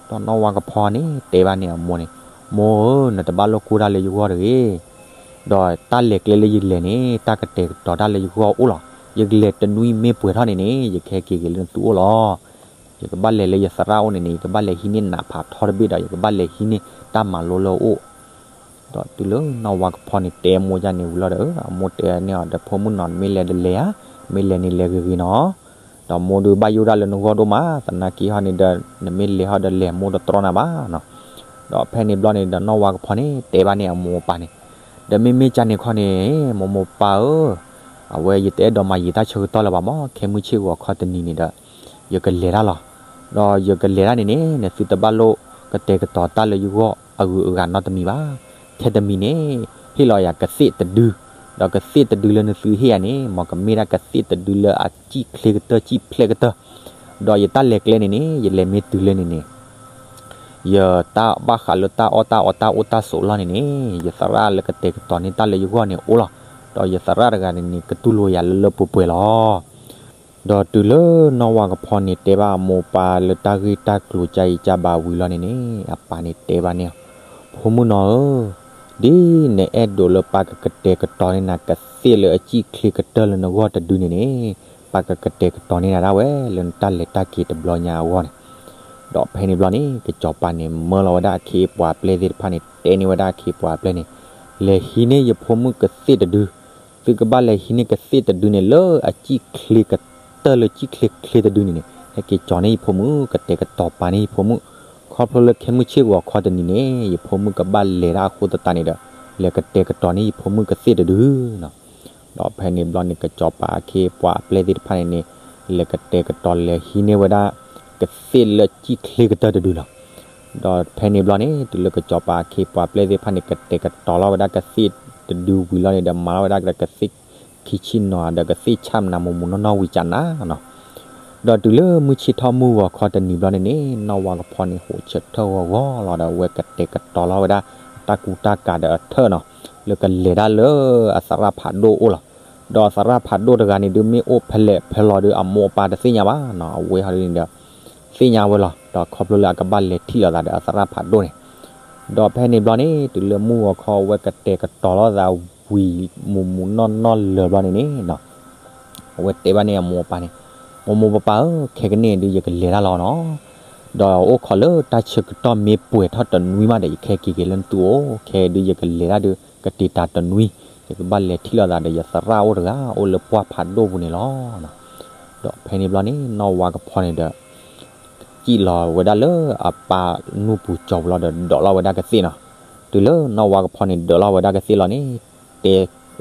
ဒီးနီၢ်ဝါကဖီန့ၣ် တဲဘၣ်န့ၢ်အမိၢ်န့ၣ်, မိၢ်ဧၢ, နတဘၣ်လိၣ်ကိၢ်တၢ်လၢယဂီၢ်တဂ့ၤ, ဒီးတၢ်လဲၤကျဲလၢယလဲၤန့ၣ် တၢ်ကတဲာ်ကတီၤတၢ်လၢယဂီၢ်အိၣ်လီၤ. ယကလဲၤတနွံမ့ၢ်ပှဲၤထီၣ်န့ၣ်န့ၣ် ယကဟဲက့ၤက့ၤလၢနသုအိၣ်လီၤ. ယကဘၣ်လဲၤလၢယသရၣ်အိၣ်န့ၣ်န့ၣ် ယကဘၣ်လဲၤဟံးန့ၢ်နးဖးထီတဘ့ၣ်ဒီး ယကဘၣ်လဲၤဟံးန့ၢ်တၢ်မၤလိလၢအအိၣ်. ဒီးတုၤလၢနီၢ်ဝါကဖီန့ၣ် တဲအမိၢ်ဒ်န့ၣ်ဝံၤလီၤဒီး အမိၢ်တဲန့ၢ်အီၤဒီး ဖိမုၣ်နီၤ နမ့ၢ်လဲၤဒီးလဲၤဧါ, မ့ၢ်လဲၤန့ၣ်လဲၤဂ့ၤဂ့ၤနီၤ. ဒီးမိၢ်ဒုးဘၣ်ယိၣ်တၢ်လၢနဂီၢ်ဒိၣ်မး, သနာ်က့ဟီန့ၣ်ဒီး နမ့ၢ်လဲၤဟီဒီးလဲၤ မိၢ်တတြီနၤဘၣ်နီၤ. ဒီးဖဲန့ၣ်ဘျီန့ၣ်ဒီး နီၢ်ဝါကဖီန့ၣ် တဲဘၣ်န့ၢ်အမိၢ်အပၢ်န့ၣ်, ဒီးမ့မ့ၢ်ကန့ၣ်ခီန့ၣ် မိၢ်မိၢ်ပၢ်ပၢ်ဧၢ, အဝဲယတအဲၣ်ဒိးမၤယံာ်တၢ်ဆၢကတီၢ်လၢၤဘၣ်မး, ခဲမုၢ်ဆ့ၣ်ဂီၤခီတနံၤန့ၣ်ဒီး ယကလဲၤတၢ်လီၤ. ဒီးယကလဲၤတၢ်န့ၣ်န့ၣ် နသုတဘၣ်လိၣ်ကတဲာ်ကတီၤတၢ်လၢယဂီၢ်အဂုၤအဂၤနီတမံၤဘၣ်. ထဲတမံၤန့ၣ် ဟ့ၣ်လီၤယၤကသ့ၣ်တဒု, ဒီးကသ့ၣ်တဒုလၢနသုဟ့ၣ်ယၤန့ၣ် မ်ကမ့ၢ်ဒၣ်ကသ့ၣ်တဒုလၢအစံၣ်ချ့ကတၢၢ်စံၣ်ဖျဲးကတၢၢ်, ဒီးယတၢ်လဲၤကျဲန့ၣ်န့ၣ် ယလဲၤမ့ၢ်တုၤလၢန့ၣ်န့ၣ် ယတၢ်ဘၣ်ဃးလၢတၢ်အီၣ်တၢ်အီတၢ်အိၣ်တၢ်ဆိးလီၢ်န့ၣ်န့ၣ် ယသရၣ်လၢကတဲာ်ကတီၤန့ၢ်တၢ်လၢယဂီၢ်န့ၣ်အိၣ်လီၤ. ဒီးယသရၣ်တဂၤန့ၣ်န့ၣ် ကတူၢ်လိာ်ယၤလၢလၢပှဲၤပှဲၤလီၤ. ဒီးတုၤလၢနီၢ်ဝါကဖီန့ၣ် တဲဘၣ်အမိၢ်ပၢ်လၢတၢ်ဂ့ၢ်တၢ်ကျိၤကၢ်အံၤကၢ်ဘၣ်ဝံၤလီၤန့ၣ်န့ၣ် အပၢ်န့ၣ်တဲဘၣ်န့ၢ်အီၤ, ဖိမုၣ်နီၤဧၢ, ဒ်နအဲၣ်ဒိးလၢပၢ်ကကတဲာ်ကတီၤန့ၢ်နၤကသ့ၣ်လၢအစံၣ်ချ့ကတၢၢ်လၢနဂီၢ်တဒုန့ၣ်န့ၣ် ပၢ်ကကတဲာ်ကတီၤန့ၢ်နၤဒၣ်ဝဲ လၢနတၢ်လဲၤတၢ်က့ၤတဘျီညါအဂီၢ်န့ၣ်. ဒီးဖဲန့ၣ်ဘျီန့ၣ် ကစီၤပၤန့ၣ် မၢလီၤဝဲဒၣ်အခ့အပှၤအပျဲၢ်သ့ၣ်တဖၣ်န့ၣ် တဲန့ၢ်ဝဲဒၣ်အခ့အပှၤအပျဲၢ်န့ၣ်, လဲၤဟံးန့ၢ်ယဖိမုၣ်ကသ့ၣ်တဒု, သုကဘၣ်လဲၤဟံးန့ၢ်ကသ့ၣ်တဒုန့ၣ် လၢအစံၣ်ချ့ကတၢၢ်လၢစံၣ်ချ့ချ့တဒုန့ၣ်န့ၣ် ဟဲက့ၤကၠီၤန့ၢ်ယဖိမုၣ် ကတဲာ်ကတီၤပာ်န့ၢ်ယဖိမုၣ်, ခီဖျိလၢခဲမုၢ်ဆ့ၣ်ဂီၤခီတနံၤန့ၣ် ယဖိမုၣ်ကဘၣ်လဲၤတၢ်အဃိသတးန့ၣ်ဒီး လဲၤကတဲာ်ကတီၤန့ၢ်ယဖိမုၣ်ကသ့ၣ်တဒုနီၤ. ဒီးဖဲန့ၣ်ဘျီန့ၣ် ကစီၤပၤအခ့အပှၤအပျဲၢ်သ့ၣ်တဖၣ်န့ၣ်န့ၣ် လဲၤကတဲာ်ကတီၤလဲၤဟံးန့ၢ်ဝဲဒၣ် ကသ့ၣ်လၢစံၣ်ချ့ကတၢၢ်တဒုလီၤ. ဒီးဖဲန့ၣ်ဘျီန့ၣ် တုၤလၢကစီၤပၤအခ့အပှၤအပျဲၢ်သ့ၣ်တဖၣ်န့ၣ် ကတဲာ်ကတီၤလီၤဝဲဒၣ်ကသ့ၣ်တဒုဝံၤလီၤန့ၣ်ဒီး မၤလီၤဝဲဒၣ်ကသ့ၣ်ခံဆံနီၤဒီး ကသ့ၣ်ဆၣ်မနၤမူးမူးနီၢ်နီၢ်ဝံၤကနၤနီၤ. ဒီးတုၤလၢမုၢ်ဆ့ၣ်ထီၣ်မုၢ်ဂီၤခီတနံၤဘျီန့ၣ်န့ၣ် နီၢ်ဝါကဖီန့ၣ်ဟးဆၢထၢၣ်ဂီၤဂီၤလီၤဒီး အဝဲကတဲာ်ကတီၤလီၤဝဲဒၣ် အတၢ်ကူတၢ်ကၤဒီးအထၢၣ်နီၤ လၢကလဲၤတၢ်လၢအသရၣ်ဖးဒိၣ်အိၣ်လီၤ. ဒီးအသရၣ်ဖးဒိၣ်တဂၤန့ၣ်ဒုး မ့ၢ်အိၣ်ဖဲလဲၣ်ဖဲလဲၣ်ဒီး အမိၢ်အပၢ်တသ့ၣ်ညါဘၣ်နီၤ. အဝဲဟီဒ်န့ၣ်ဒီး သ့ၣ်ညါဝဲလီၤ. ဒီးခီဖျိလၢအကဘၣ်လဲၤထံၣ်လိာ်သးဒီးအသရၣ်ဖးဒိၣ်န့ၣ်, ဒီးဖဲန့ၣ်ဘျီန့ၣ် တုၤလၢမုၢ်ဂီၤခီ အဝဲကတဲာ်ကတီၤလီၤသးဝံၤမူးမူးနီၢ်နီၢ်လၢာ်ဘျီန့ၣ်န့ၣ် အဝဲတဲဘၣ်န့ၢ်အမိၢ်အပၢ်န့ၣ်, မိၢ်မိၢ်ပၢ်ပၢ်ဧၢ, ခဲကနံၣ်အံၤဒုး ယကလဲၤတၢ်လီၤနီၤ. ဒီးအိၣ်ခိးလၢတၢ်ဆၢကတီၢ်မ့ၢ်ပှဲၤထီၣ်တနွံမးဒီး ယကဟဲက့ၤက့ၤလၢနသုအိၣ်, ခဲဒုးယကလဲၤတၢ်ဒုး ကတ့ၤတၢ်တနွံ, ယကဘၣ်လဲၤထံၣ်လိာ်သးဒီးယသရၣ်အိၣ်တဂၤ အိၣ်လၢပှၢ်ဖးဒိၣ်ပူၤန့ၣ်လီၤ. ဒီးဖဲန့ၣ်ဘျီန့ၣ် နီၢ်ဝါကဖီန့ၣ်ဒီး စံၣ်လီၤဝဲဒၣ်လၢအပၢ်နူၢ်ပူၤကၠီၤပူၤလီၤဒီး ဒိးလီၤဝဲဒၣ်ကသ့ၣ်နီၤ. တုၤလၢနီၢ်ဝါကဖီန့ၣ် ဒိးလီၤဝဲဒၣ်ကသ့ၣ်လီၤန့ၣ် တဲ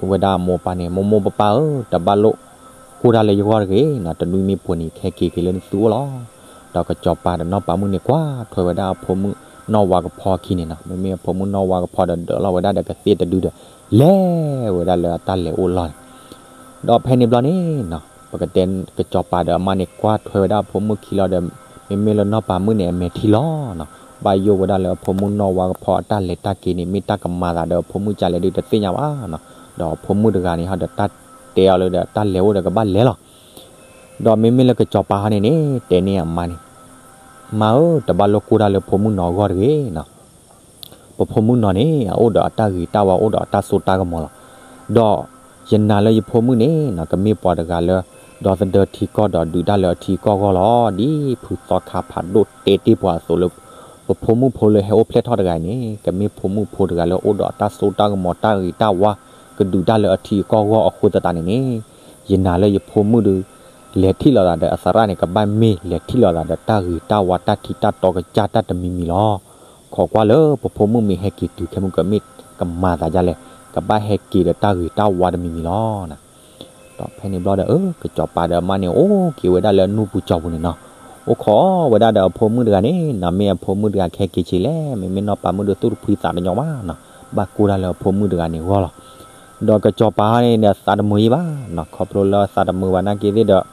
ဝဲဒၣ်အမိၢ်အပၢ်န့ၣ်, မိၢ်မိၢ်ပၢ်ပၢ်ဧၢ, တဘၣ်လိၣ်ကိၢ်တၢ်လၢယဂီၢ်တဂ့ၤနီၤ, တနွံမ့ၢ်ပှဲၤန့ၣ် ယကဟဲက့ၤက့ၤလၢနသုအိၣ်လီၤ. ဒီးကစီၤပၤဒီးနီၢ်ပၤမုၣ်န့ၣ် ကွၢ်ထွဲဝဲဒၣ်အဖိမုၣ်နီၢ်ဝါကဖီအခံန့ၣ်နီၤ, မ့မ့ၢ်အဖိမုၣ်နီၢ်ဝါကဖီဒီး ဒိးလီၤဝဲဒၣ်ဒီးကသ့ၣ်တဒုဒီး လဲၤဝဲဒၣ်လၢအတၢ်လဲၤအိၣ်လီၢ်န့ၣ်. ဒီးဖဲန့ၣ်ဘျီန့ၣ်နီၤ ပကတဲကစီၤပၤဒီးအမါန့ၣ် ကွၢ်ထွဲဝဲဒၣ်အဖိမုၣ်ခံလီၤဒီး မ့မ့ၢ်လၢနီၢ်ပၤမုၣ်န့ၣ် အမဲာ်ထံလီၤနီၤ, ဘၣ်ယိၣ်ဝဲဒၣ်လၢအဖိမုၣ်နီၢ်ဝါကဖီအတၢ်လဲၤတၢ်က့ၤန့ၣ် မ့ၢ်တၢ်ကမၤသးဒီးအဖိမုၣ်ကလဲၣ်ဒုးတသ့ၣ်ညါဘၣ်နီၤ, ဒီးအဖိမုၣ်တဂၤန့ၣ်ဟီဒီး တၢ်တဲအီၤလၢဒီး တၢ်လဲၤအိၣ်ဒီးကဘၣ်လဲၤလီၤ. ဒီးမ့မ့ၢ်လၢကစီၤပၤဟီန့ၣ်န့ၣ် တဲန့ၢ်အမါန့ၣ်, မါဧၢ, တဘၣ်လိၣ်ကိၢ်တၢ်လၢဖိမုၣ်နီၢ်အဂီၢ်တဂ့ၤနီၤ. ပဖိမုၣ်နီၢ်န့ၣ် အအိၣ်ဒီးအတၢ်ဂ့ၤတၢ်ဝါ အိၣ်ဒီးအတၢ်စိတၢ်ကမီၤလီၤ. ဒီးယနာ်လၢယဖိမုၣ်န့ၣ်နီၤ ကမ့ၢ်ပှၤတဂၤလၢ ဒီသဒၢထံကီၢ်ဒီးဒုးတၢ်လၢအထံအကီၢ်အဂီၢ်လီၤ. ဒ်ဖုသီခါဖးဒိၣ်တဲတ့ၢ်ပှၤအသိးလၢ ပဖိမုၣ်ဖိလၢဟဲအိၣ်ဖျဲၣ်ထီၣ်တဂၤအံၤန့ၣ် ကမ့ၢ်ဖိမုၣ်ဖိတဂၤလၢအိၣ်ဒီးအတၢ်စိတၢ်ကမီၤ တၢ်ဂ့ၤတၢ်ဝါ ကဒုးတၢ်လၢအထံအကီၢ်အဂီၢ်အဃိသတးန့ၣ်န့ၣ် ယနာ်လၢယဖိမုၣ်ဒီး လဲၤထံၣ်လိာ်သးဒီးအသရၣ်န့ၣ် ကဘၣ်မ့ၢ်လဲၤထံၣ်လိာ်သးဒီးတၢ်ဂ့ၤတၢ်ဝါ တၢ်ထံတၢ်တီကစၢ်တၢ်တမံၤမံၤလီၤ. ခိးကွၢ်လၢပဖိမုၣ်မ့ၢ်ဟဲက့ၤတုၤခဲမုၢ်ကမ့ၢ်ကမၤသးဒ်လဲၣ်, ကဘၣ်ဟဲက့ၤဒီးတၢ်ဂ့ၤတၢ်ဝါတမံၤမံၤလီၤ. ဒီးဖဲန့ၣ်ဘျီဒီး အၢ ကစီၤပၤဒီးအမါန့ၣ် အိၣ်က့ၤဝဲဒၣ်လၢနူၢ်ပူၤကၠီပူၤန့ၣ်နီၤ, အိၣ်ခိးဝဲဒၣ်ဒီးအဖိမုၣ်တဂၤန့ၣ်နီၤ, မ့ၢ်အဖိမုၣ်တဂၤခဲက့ၤဆံးလဲၣ်, မ့မ့ၢ်နီၢ်ပၤမုၣ်ဒီးသူၣ်တဖှံသးတညီဘၣ်နီၤ, ဘၣ်ကိၢ်တၢ်လၢအဖိမုၣ်တဂၤန့ၣ်အဂီၢ်လီၤ. ဒီးကစီၤပၤန့ၣ်ဒီးသးတမုာ်ယံၤဘၣ်နီၤ, ခီဖျိလၢသးတမုာ်ဘၣ်နာ်က့သ့ၣ်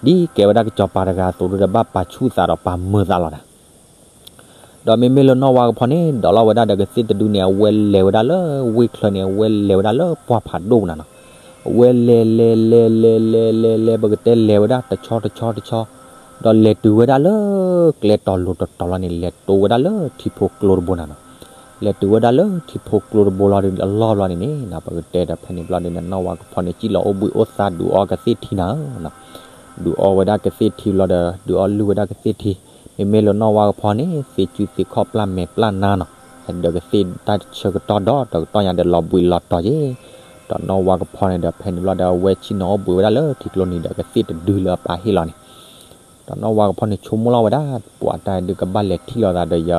ဒီး ဒ်ကဲဝဲဒၣ်ကစီၤပၤတဂၤအသိးဒီး ဘၣ်ပာ်ဆူၣ်သးဒီးပာ်မုာ်သးလီၤဒီး ဒီးမ့မ့ၢ်လၢနီၢ်ဝါကဖီန့ၣ် ဒိးလီၤဝဲဒၣ်ဒီးကသ့ၣ်တဒုန့ၣ် အဝဲလဲၤဝဲဒၣ်လၢဝ့ၢ်ချၢန့ၣ် အဝဲလဲၤဝဲဒၣ်လၢပှၢ်ဖးဒိၣ်ပူၤနၤနီၤ, အဝဲလဲၤလဲၤလဲၤလဲၤလဲၤလဲၤလဲၤ ပကတဲလဲၤဝဲဒၣ်တဆီတဆီတဆီ, ဒီးလဲၤတုၤဝဲဒၣ်လၢ ကျဲတီၤလိၤတတီၤလီၤန့ၣ် လဲၤတိဝဲဒၣ်လၢထံဖိကျိတဘိနၤနီၤ, လဲၤတုၤဝဲဒၣ်လၢထံဖိကျိတဘိလီၤဒီးအလီၢ်ဘျီန့ၣ်န့ၣ်နီၤ, ပကတဲဒီးဖဲန့ၣ်ဘျီန့ၣ် နီၢ်ဝါကဖီန့ၣ် စံၣ်လီၤအိၣ်ဘှံးအိၣ်သါဒုးအီကသ့ၣ်ထံနၤဧၢနီၤ, ဒုးအီဝဲဒၣ်ကသ့ၣ်ထံဘျီဒီး ဒုးအီလုၢ်ဝဲဒၣ်ကသ့ၣ်ထံ, မ့မ့ၢ်လၢနီၢ်ဝါကဖီန့ၣ် သ့စုသ့ခီၣ်ပျၢ်မဲာ်ပျၢ်နါနီၤ, ဟဲဒၢးကသ့ၣ်တၢ်ဆၢကတီၢ်ဒီးတကတီၢ်ညါဒီးလီၤဘှံးလီၤတီၤယ့ၣ်, ဒီးနီၢ်ဝါကဖီန့ၣ်ဒီးဖဲန့ၣ်ဘျီဒီး အဝဲဆ့ၣ်နီၤအိၣ်ဘှံးဝဲဒၣ်လၢထံကျိနံၤဒီးကသ့ၣ်တဒုလၢအပၢ်ဟ့ၣ်လီၤန့ၣ် ဒီးနီၢ်ဝါကဖီန့ၣ်ဆိကမိၣ်လီၤဝဲဒၣ် ပှၤတၢ်ဒုးကဘၣ်လဲၤထံၣ်လိာ်သးဒီးယ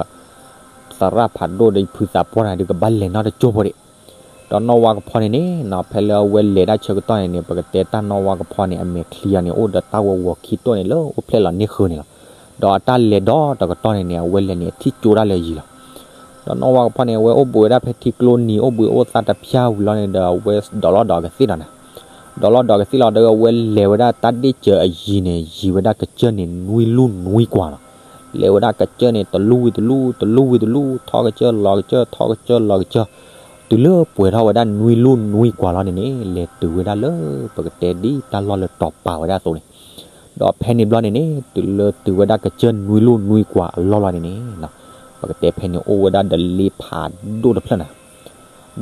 သရၣ်ဖးဒိၣ်ဒီးယဖုသးပှၢ်တဂၤဒုးကဘၣ်လဲၤနီတကၠိဖိဒံး, ဒီးနီၢ်ဝါကဖီန့ၣ်န့ၣ်နီၤ ဖဲလၢအဝဲလဲၤတၢ်ဆၢကတီၢ်န့ၣ်န့ၣ် ပကတဲတၢ်နီၢ်ဝါကဖီန့ၣ် အမဲာ်ချံအီၤန့ၣ် အိၣ်ဒီးတၢ်ဝဲဝီၤခံတိၢ်န့ၣ်လၢအိၣ်ဖျဲၣ်လီၤန့ၢ်ဃုာ်န့ၣ်လီၤ, ဒီးအတၢ်လဲၤဒီတကတီၢ်န့ၣ်န့ၣ် အဝဲလဲၤန့ၣ်အထံၣ်ကၠိဒၣ်လၢယံၤလီၤ. ဒီးနီၢ်ဝါကဖီန့ၣ် အဝဲအိၣ်ဘှံးဝဲဒၣ်ဖဲထံကျိနံၤ အိၣ်ဘှံးအိၣ်သါတဖၠၣ်ဝံၤလီၤန့ၣ်ဒီး အဝဲဒိးလီၤဒီးကသ့ၣ်ဒီးနၤ ဒီးလီၤဒီးကသ့ၣ်လီၤဒီး အဝဲလဲၤဝဲဒၣ်တၢ်ဒ့ၣ်စၢၤအယံၤန့ၣ် ယံၤဝဲဒၣ်ကစၢၢ်န့ၣ်နွံလူၢ်နွံကွၢ်လီၤ. လဲၤဝဲဒၣ်ကစၢၢ်န့ၣ် တလူၢ်ဝံၤတလူၢ် တလူၢ်ဝံၤတလူၢ် ထီၣ်ကစၢၢ်လီၤကစၢၢ် ထီၣ်ကစၢၢ်လီၤကစၢၢ်, တုၤလၢပှဲၤထီၣ်ဝဲဒၣ်နွံလူၢ်နွံကွၢ်လီၤန့ၣ်န့ၣ် လဲၤတုၤဝဲဒၣ်လၢ ပကတဲဒ်တၢ်လီၢ်လၢတီၤပာ်ဝဲဒၣ်အသိးန့ၣ်, ဒီးဖဲန့ၣ်ဘျီန့ၣ်န့ၣ် တုၤလၢတုၤဝဲဒၣ်ကစၢၢ်နွံလူၢ်နွံကွၢ်အလီၢ်လီၤန့ၣ်န့ၣ် ပကတဲဖဲန့ၣ်အိၣ်ဝဲဒၣ်ဒီးလ့ဖးဒိၣ်တဖျၢၣ်နၤ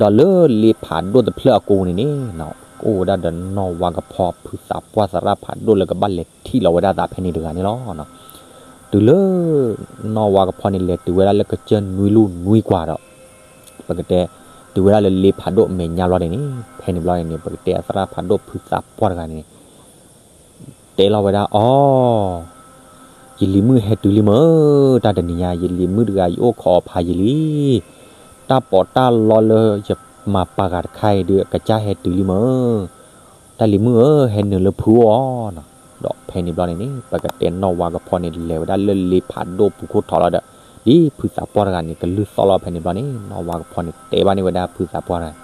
ဒီးလၢလ့ဖးဒိၣ်တဖျၢၣ်အကိာ်ပူၤန့ၣ်န့ၣ် အိၣ်ဝဲဒၣ်ဒီးနီၢ်ဝါကဖီဖုသးပှၢ်သရၣ်ဖးဒိၣ်လၢကဘၣ်လဲၤထံၣ်လီၤဝဲဒၣ်သးဖဲန့ၣ်တဂၤန့ၣ်လီၤ. တုၤလၢ နီၢ်ဝါကဖီန့ၣ်လဲၤတုၤဝဲဒၣ်လၢကစၢၢ်နွံလူၢ်နွံကွၢ်ဒီး ပကတဲ တုၤဝဲဒၣ်လၢလ့ဖးဒိၣ်အမဲာ်ညါဘျီန့ၣ်န့ၣ် ဖဲန့ၣ်ဘျီန့ၣ်န့ၣ် ပကတဲအသရၣ်ဖးဒိၣ်ဖုသးပှၢ်တဂၤန့ၣ် တဲလီၤဝဲဒၣ်အီၤ ယလံၤမုၣ်ဟဲတုၤလံမၢ်, တၢ်တနံၤညါ ယလံၤမုၣ်တဂၤ ယအိၣ်ခိးအီၤဖးယံာ်လံ, တၢ်ပီးတၢ်လီလၢယမၤပာ်ဂၤတခါအံၤဒုး အကစၢ်ဟဲတုၤလံမၢ်, တၢ်လံၤမုၣ်ဧၢ ဟဲနုာ်လၢဖုအိၣ်အီၤနီၤ. ဒီးဖဲန့ၣ်ဘျီန့ၣ်န့ၣ် ပကတဲနီၢ်ဝါကဖီန့ၣ် လဲၤဝဲဒၣ်လၢလ့ဖးဒိၣ်ပူၤခိၣ်ထီလီၤဒီး ဒ်ဖုသးပှၢ်တဂၤန့ၣ် ကလုၢ်သီၣ်လီၤဖဲန့ၣ်ဘျီန့ၣ် နီၢ်ဝါကဖီန့ၣ် တဲဘၣ်န့ၢ်ဝဲဒၣ်ဖုသးပှၢ်တဂၤန့ၣ်,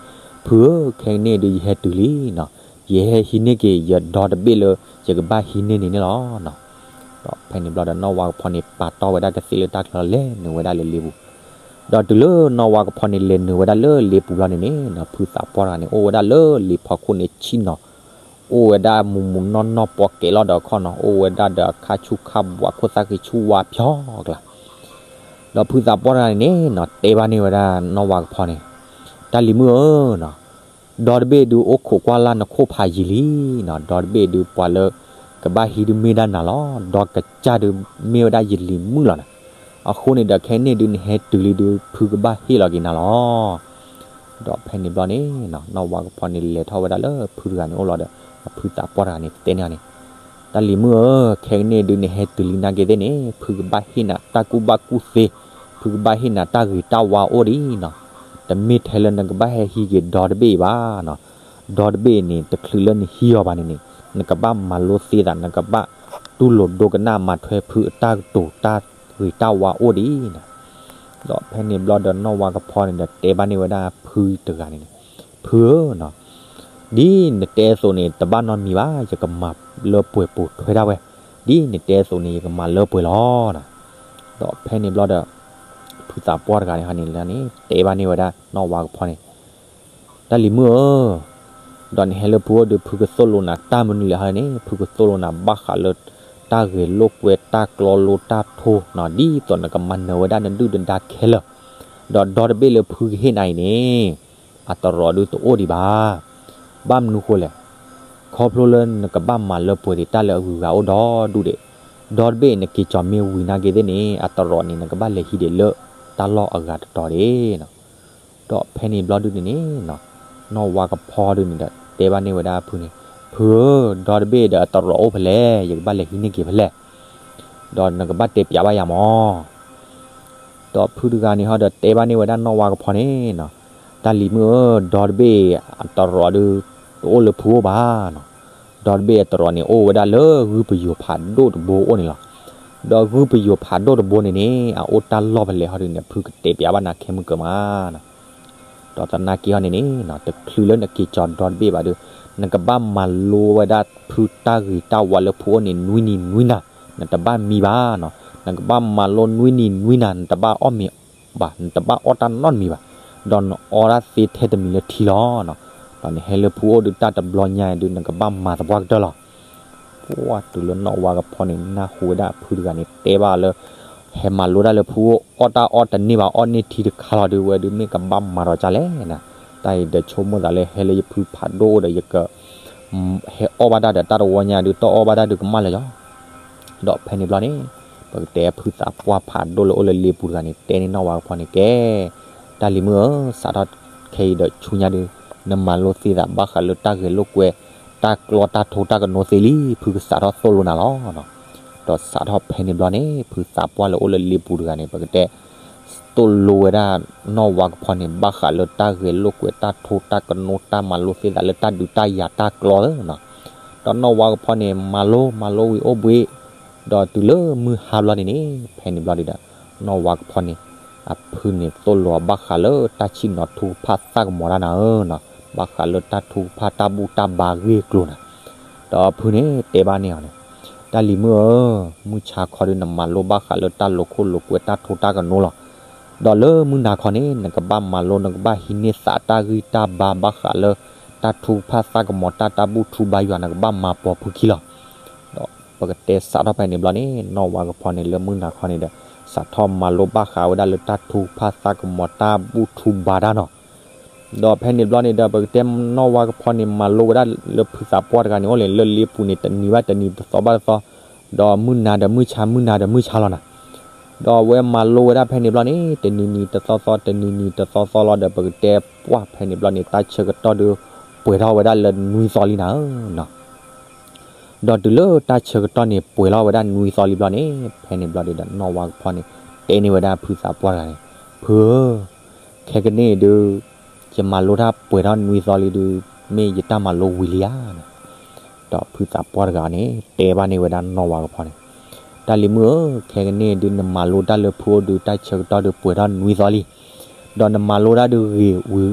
ဖုဧၢ ခဲကနံၣ်ဒုး ယဟဲတုၤလံနီၤ, ယဟဲဟံးန့ၢ်က့ၤ ယဒီတဘ့ၣ်လၢ ယကဘၣ်ဟံးန့ၢ်န့ၣ်န့ၣ်လီၤနီၤ. ဒီးဖဲန့ၣ်ဘျီဒီး နီၢ်ဝါကဖီန့ၣ် ပာ်တီၢ်ဝဲဒၣ်ကသ့ၣ်လၢတၢ်ချၢ လဲၤနုာ်ဝဲဒၣ်လၢလ့ပူၤ, ဒီးတုၤလၢနီၢ်ဝါကဖီန့ၣ် လဲၤနုာ်ဝဲဒၣ်လၢလ့ပူၤဘျီန့ၣ်န့ၣ်နီၤ ဖုသးပှၢ်တဂၤန့ၣ် အိၣ်ဝဲဒၣ်လၢလ့ဖီခိၣ်န့ၣ်ဆံၣ်နီၤ, အိၣ်ဝဲဒၣ်မူးမူးနီၢ်နီၢ် ပှီၢ်ကဲးလီၤဒီးခီၣ်နီၤ, အိၣ်ဝဲဒၣ်ဒီးအခါဆူၣ်ခါဘှး ခိၣ်သၣ်ဃံဆူၣ်ဝါဖျီကျါ ဒီးဖုသးပှၢ်တဂၤန့ၣ်န့ၣ်နီၤ တဲဘၣ်န့ၢ်ဝဲဒၣ်နီၢ်ဝါကဖီန့ၣ်, တၢ်လံၤမုၣ်ဧၢနီၤ, ဒီတဘ့ၣ်ဒုးအိၣ်ခိးကွၢ်လၢ်နခိၣ်ဖးယံာ်လံနီၤ, ဒီတဘ့ၣ်ဒုးပှၤလၢ ကဘၣ်ဟံးဒုးမ့ၢ်ဒၣ်နၤလီၤ, ဒီကစၢ်ဒုးမ့ၢ်ဝဲဒၣ်ယလံၤမုၣ်လီၤနီၤ, အဃိန့ၣ်ဒီးခဲကနံၣ်ဒုးနဟဲတုၤလံဒုး ဖုကဘၣ်ဟ့ၣ်လီၤက့ၤနၤလီၤ. ဒီးဖဲန့ၣ်ဘျီန့ၣ်နီၤ နီၢ်ဝါကဖီန့ၣ် လဲၤထီၣ်ဝဲဒၣ်လၢဖုတဂၤန့ၣ်အိၣ်လီၤဒီး အဖုသးပှၢ်တဂၤန့ၣ် တဲန့ၢ်အီၤန့ၣ်, တၢ်လံၤမုၣ်ဧၢ, ခဲကနံၣ်ဒုးနဟဲတုၤလံနာ်က့သ့ၣ်န့ၣ် ဖုကဘၣ်ဟ့ၣ်နၤတၢ်ကူၣ်ဘၣ်ကူၣ်သ့, ဖုကဘၣ်ဟ့ၣ်နၤတၢ်ဂ့ၤတၢ်ဝါအိၣ်ဒံးနီၤ, တမ့ၢ်ထဲလၢနကဘၣ်ဟဲဟံးက့ၤဒီတဘ့ၣ်အံၤဘၣ်နီၤ, ဒီတဘ့ၣ်န့ၣ် တချုးလၢနဟံးအီၤဘၣ်န့ၣ်န့ၣ် နကဘၣ်မၤလိသ့သး နကဘၣ်တူၢ်လိာ်ဒိကနၣ်မၤထွဲဖုအတၢ်ကတိၤတၢ်ဂ့ၤတၢ်ဝါအိၣ်ဒံးနီၤ. ဒီးဖဲန့ၣ်ဘျီဒီးနီၢ်ဝါကဖီန့ၣ်ဒီးတဲဘၣ်န့ၢ်ဝဲဒၣ်ဖုတဂၤန့ၣ်န့ၣ်, ဖုဧၢနီၤ, ဒ်နတဲအသိးန့ၣ် တဘၣ်နီတမံၤဘၣ်, ယကမၤလၢပှဲၤပိာ်ထွဲဒၣ်ဝဲ, ဒ်နတဲအသိးန့ၣ် ယကမၤလၢပှဲၤလီၤနီၤ. ဒီးဖဲန့ၣ်ဘျီဒီး ဖုသးပှၢ်တဂၤန့ၣ်န့ၣ် တဲဘၣ်န့ၢ်ဝဲဒၣ်နီၢ်ဝါကဖီန့ၣ် တၢ်လံၤမုၣ်ဧၢ, ဒီးနဟဲလၢဖုအိၣ်ဒီး ဖုကသိၣ်လိနၤတၢ်မနုၤလဲၣ်ဟီန့ၣ် ဖုကသိၣ်လိနၤဘၣ်ဃးလၢ တၢ်ဂဲၤလိာ်ကွဲတၢ်ကျီလိာ်တၢ်ထိနီၤ, ဒ်သိးနကမၤနၢၤဝဲဒၣ်နဒုၣ်နဒါခဲလၢာ်, ဒီးဒီတဘ့ၣ်လၢဖုကဟ့ၣ်နၤအံၤန့ၣ် အတရီးဒုးတအိၣ်ဒံးဘၣ်. ဘၣ်မနုၤဃိလဲၣ်, ခီဖျိလၢနကဘၣ်မၤလၢပှဲၤဒံးတၢ်လၢအဂုၤအဂၤအိၣ်ဒီဒူၣ်ဒံး, ဒီတဘ့ၣ်နက့ၤကီၤမ့ၢ်ဝံၤနာ်က့သ့ၣ်န့ၣ် အတရီးန့ၣ် နကဘၣ်လဲၤဟံးဒံးလၢတၢ်လီၢ်အဂၤတတီၤဒံးနီၤ. ဒီးဖဲန့ၣ်ဘျီဒုန့ၣ်န့ၣ်နီၤ, နီၢ်ဝါကဖီဒုန့ၣ်ဒီး တဲဘၣ်န့ၢ်ဝဲဒၣ်ဖုန့ၣ်, ဖုဧၢ, ဒီတဘ့ၣ်ဒီးအတရီးအိၣ်ဖဲလဲၣ်, ယကဘၣ်လဲၤဟံးန့ၢ်က့ၤဖဲလဲၣ်, ဒီးနကဘၣ်တဲပျးဘၣ်ယၤမၢ်. ဒီးဖုတဂၤန့ၣ်ဟီဒီးတဲဘၣ်န့ၢ်ဝဲဒၣ်နီၢ်ဝါကဖီန့ၣ်နီၤ, တၢ်လံၤမုၣ်ဧၢ, ဒီတဘ့ၣ်အတရီးဒုး တအိၣ်လၢဖုအိၣ်ဘၣ်နီၤ. ဒီတဘ့ၣ်အတြီၤန့ၣ် အိၣ်ဝဲဒၣ်လၢဂုၢ်ပယိၤဖးဒိၣ်တဘိအိၣ်န့ၣ်လီၤ. ဒီးဂုၢ်ပယိၤဖးဒိၣ်တဘိန့ၣ်န့ၣ် အအိၣ်တၢ်လီၢ်ဖဲလဲၣ်ဟီဒုန့ၣ် ဖုကတဲပၠးဘၣ်နၤခဲမုၢ်ကၢၤမးနီၤ. ဒီးသနာ်က့ဟီန့ၣ်န့ၣ် တချုးလၢနက့ၤကၠီၤဒီတဘ့ၣ်ဘၣ်ဒီး နကဘၣ်မၤလိဝဲဒၣ်ဖုတၢ်ဂ့ၤတၢ်ဝါလၢဖုအိၣ်န့ၣ် နွံနံၤနွံနၤ, နတဘၣ်မံဘၣ်နီၤ. နကဘၣ်မၤလိနွံနံၤနွံနၤ, နတဘၣ်အီၣ်မ့ၤဘၣ်, နတဘၣ်အီၣ်တၢ်နီတမံၤဘၣ်, ဒီးနအီတၢ်သ့ထဲတမံၤလၢထံလီၤနီၤ. ဒီးနဟဲလၢဖုအိၣ်ဒုးတၢ်တဘျီညါဒုး နကဘၣ်မၤသပှၢ်ကတၢၢ်လီၤ. ပှၢ်တုၤလၢနီၢ်ဝါကဖီန့ၣ် နၢ်ဟူဝဲဒၣ်ဖုတဂၤန့ၣ် တဲဘၣ်လၢ ဟဲမၤလိတၢ်လၢဖုအိၣ် အီၣ်တၢ်အီၣ်တန့ၢ်ဘၣ် အီၣ်န့ၢ်ထံတခါလီၤဒုး ဝဲဒုးမ့ၢ်ကဘၣ်မၤဒီးကၢ်လဲၣ်နၤ. တၢ်အံၤဒီးဆိကမိၣ်သးလၢဟဲလၢယဖုဖးဒိၣ်အိၣ်ဒီး ယက ဟဲအီၣ်ဘၣ်တၢ်ဒီးတၢ်တဝီညါဒုး တအီၣ်ဘၣ်တၢ်ဒုးကမၣ်လၢၤယီၤ. ဒီးဖဲန့ၣ်ဘျီန့ၣ် ပကတဲဖုသးပှၢ်ဖးဒိၣ်လၢအိၣ်လၢလ့ပူၤတဂၤန့ၣ် တဲန့ၢ်နီၢ်ဝါကဖီန့ၣ် ကဲ တၢ်လံၤမုၣ်ဧၢ, စးထီၣ်ခဲအံၤဒီးဆူညါဒုး နမၤလိသ့သးဘၣ်ဃးလၢတၢ်ဂဲၤလိာ်ကွဲ တၢ်ကျီတၢ်ထိတၢ်ကနိသ့လံ, ဖုကစးထီၣ်သိၣ်လိနၤလီၤ. ဒီးစးထီၣ်ဖဲန့ၣ်ဘျီန့ၣ် ဖုသးပှၢ်လၢအိၣ်လၢလ့ပူၤတဂၤန့ၣ် ပကတဲ သိၣ်လိဝဲဒၣ်နီၢ်ဝါကဖီန့ၣ် ဘၣ်ဃးလၢတၢ်ဂဲၤလိာ်ကွဲတၢ်ထိတၢ်ကနိ တၢ်မၤလိသ့သးလၢတၢ်ဒုးတၢ်ယၤတၢ်ကျီဧၢနီၤ. ဒီးနီၢ်ဝါကဖီန့ၣ် မၤလိ မၤလိဝံၤအိၣ်ဘှံး, ဒီးတုၤလၢမုၢ်ဟါဘျီန့ၣ်န့ၣ် ဖဲန့ၣ်ဘျီဒုးဒီး နီၢ်ဝါကဖီန့ၣ် အဖုန့ၣ်သိၣ်လိအီၤဘၣ်ဃးလၢတၢ်ဆ့ၣ်နီၤထူကဖၣ်သၣ်ကမီၤတၢ်နၤဧၢနီၤ, ဘၣ်ဃးလၢတၢ်ထူကဖၣ်တၢ်ဘူၣ်တၢ်ဘါဂ့ၢ်ကျိၤနၤ. ဒီးအဖုန့ၣ်တဲဘၣ်န့ၢ်အီၤန့ၣ်, တၢ်လံၤမုၣ်ဧၢ, မုၢ်ဆါခီဒုးနမၤလိဘၣ်ဃးလၢတၢ်လိၤခိၣ်လိၤကွဲတၢ်ထိတၢ်ကနိလီၤ. ဒီးလၢမုၢ်နၤခီန့ၣ် နကဘၣ်မၤလိ နကဘၣ်ဟံးန့ၢ်သးတၢ်ဂံၢ်တၢ်ဘါဘၣ်ဃးလၢ တၢ်ထူကဖၣ်သၣ်ကမီၤတၢ်တၢ်ဘူၣ်ထူဘါယွၤ နကဘၣ်မၤပိာ်ဖုခံလီၤ. ဒီးပကတဲစးထီၣ်ဖဲန့ၣ်ဘျီန့ၣ် နီၢ်ဝါကဖီန့ၣ် လၢမုၢ်နၤခီန့ၣ်ဒီး စးထီၣ်မၤလိဘၣ်ဃးဝဲဒၣ်လၢတၢ်ထူကဖၣ်သၣ်ကမီၤတၢ်ဘူၣ်ထူဘါတၢ်နီၤ. ဒီးဖဲန့ၣ်ဘျီန့ၣ်ဒီး ပကတဲနီၢ်ဝါကဖီန့ၣ် မၤလိဝဲဒၣ်လၢဖုသးပှၢ်တဂၤန့ၣ် အိၣ်လၢလ့ပူၤန့ၣ် တနံၤဘၣ်တနံၤ တသီဘၣ်တသီ, ဒီးမုၢ်နၤဒီးမုၢ်ဆါ မုၢ်နၤဒီးမုၢ်ဆါလီၤနၤ. ဒီးအဝဲမၤလိဝဲဒၣ်ဖဲန့ၣ်ဘျီန့ၣ် တနံၤနံၤတသီသီ တနံၤနံၤတသီသီလီၤဒီး ပကတဲပှၢ်ဖဲန့ၣ်ဘျီန့ၣ် တၢ်ဆၢကတီၢ်ဒီး ပှဲၤထီၣ်ဝဲဒၣ်လၢနွံသီလံနၤဧၢနီၤ. ဒီးတုၤလၢတၢ်ဆၢကတီၢ်န့ၣ် ပှဲၤထီၣ်ဝဲဒၣ်နွံသီလံဘျီန့ၣ် ဖဲန့ၣ်ဘျီဒုးဒီး နီၢ်ဝါကဖီန့ၣ် တဲန့ၢ်ဝဲဒၣ်ဖုသးပှၢ်တဂၤန့ၣ်, ဖုဧၢ, ခဲကနံၣ်အံၤဒုး ယမၤလိတၢ်ပှဲၤထီၣ်နွံသီလံဒုး မ့ၢ်ယတၢ်မၤလိဝံၤလံဧါနီၤ. ဒီးဖုသးပှၢ်တဂၤန့ၣ် တဲဘၣ်န့ၢ်ဝဲဒၣ်နီၢ်ဝါကဖီန့ၣ်, တၢ်လံၤမုၣ်ဧၢ, ခဲကနံၣ်အံၤဒုး နမၤလိတၢ်လၢဖုအိၣ်ဒုး တၢ်ဆၢကတီၢ်ဒုးပှဲၤထီၣ်နွံသီလံ. ဒီးနမၤလိတၢ်ဒုး ဝံ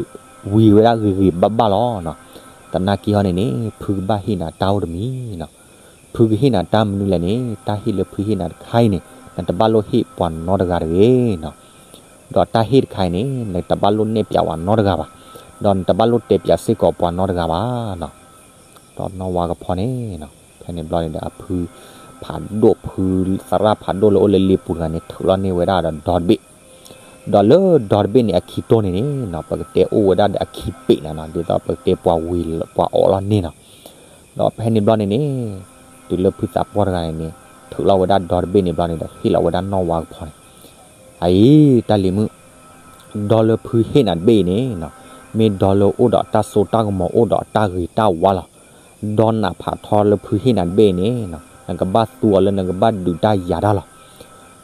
ၤဝဲဒၣ်ဂ့ၤဂ့ၤဘၣ်ဘၣ်လီၤနီၤ. သနာ်က့ဟီန့ၣ်န့ၣ် ဖုကဘၣ်ဟ့ၣ်နၤတၢ်အိၣ်တမံၤနီၤ. ဖုကဟ့ၣ်နၤတၢ်မနုၤလဲၣ်န့ၣ် တၢ်ဟ့ၣ်လၢဖုဟ့ၣ်နၤတခါအံၤန့ၣ် နတဘၣ်လိၣ်ဟ့ၣ်ပှၤနီတဂၤတဂ့ၤနီၤ. ဒီးတၢ်ဟ့ၣ်တခါအံၤန့ၣ် နတဘၣ်လိၣ်နဲၣ်ပၠးပှၤနီတဂၤဘၣ်. ဒီးနတဘၣ်လိၣ်တဲပၠးစ့ၢ်ကီးပှၤနီတဂၤဘၣ်နီၤ. ဒီးနီၢ်ဝါကဖီန့ၣ် ဖဲန့ၣ်ဘျီန့ၣ်ဒီး အဖုဖးဒိၣ် ဖုသရၣ်ဖးဒိၣ်လၢအိၣ်လၢလ့ပူၤတဂၤန့ၣ် ထုးလီၤန့ၢ်ဝဲဒၣ်ဒီးဒီတဘ့ၣ်. ဒီးလၢဒီတဘ့ၣ်န့ၣ် အခံတိၢ်န့ၣ်န့ၣ်နီၤ ပကတဲအိၣ်ဝဲဒၣ်ဒီးအခံပ့းနၤနီၤ, ဒ်သိးပကတဲပှၤဝံၤပှၤအိးလီၤန့ၢ်နီၤ. ဒီးဖဲန့ၣ်ဘျီန့ၣ်န့ၣ် တုၤလၢဖုသးပှၢ်တဂၤန့ၣ်န့ၣ် ထုးလီၤဝဲဒၣ်ဒီတဘ့ၣ်န့ၣ်ဘျီန့ၣ်ဒီး ဟ့ၣ်လီၤဝဲဒၣ်နီၢ်ဝါကဖီန့ၣ်, အအံၤ တၢ်လံၤမုၣ်, ဒီလၢဖုဟ့ၣ်နၤတဘ့ၣ်အံၤန့ၣ်နီၤ မ့ၢ်ဒီလၢအိၣ်ဒီးတၢ်စိတၢ်ကမီၤ အိၣ်ဒီးတၢ်ဂ့ၤတၢ်ဝါလီၤ. ဒီနးဖးထီလၢဖုဟ့ၣ်နၤတဘ့ၣ်အံၤန့ၣ်နီၤ နကဘၣ်သူအီၤလၢနကဘၣ်ဒုးတၢ်ယၤတၢ်လီၤ.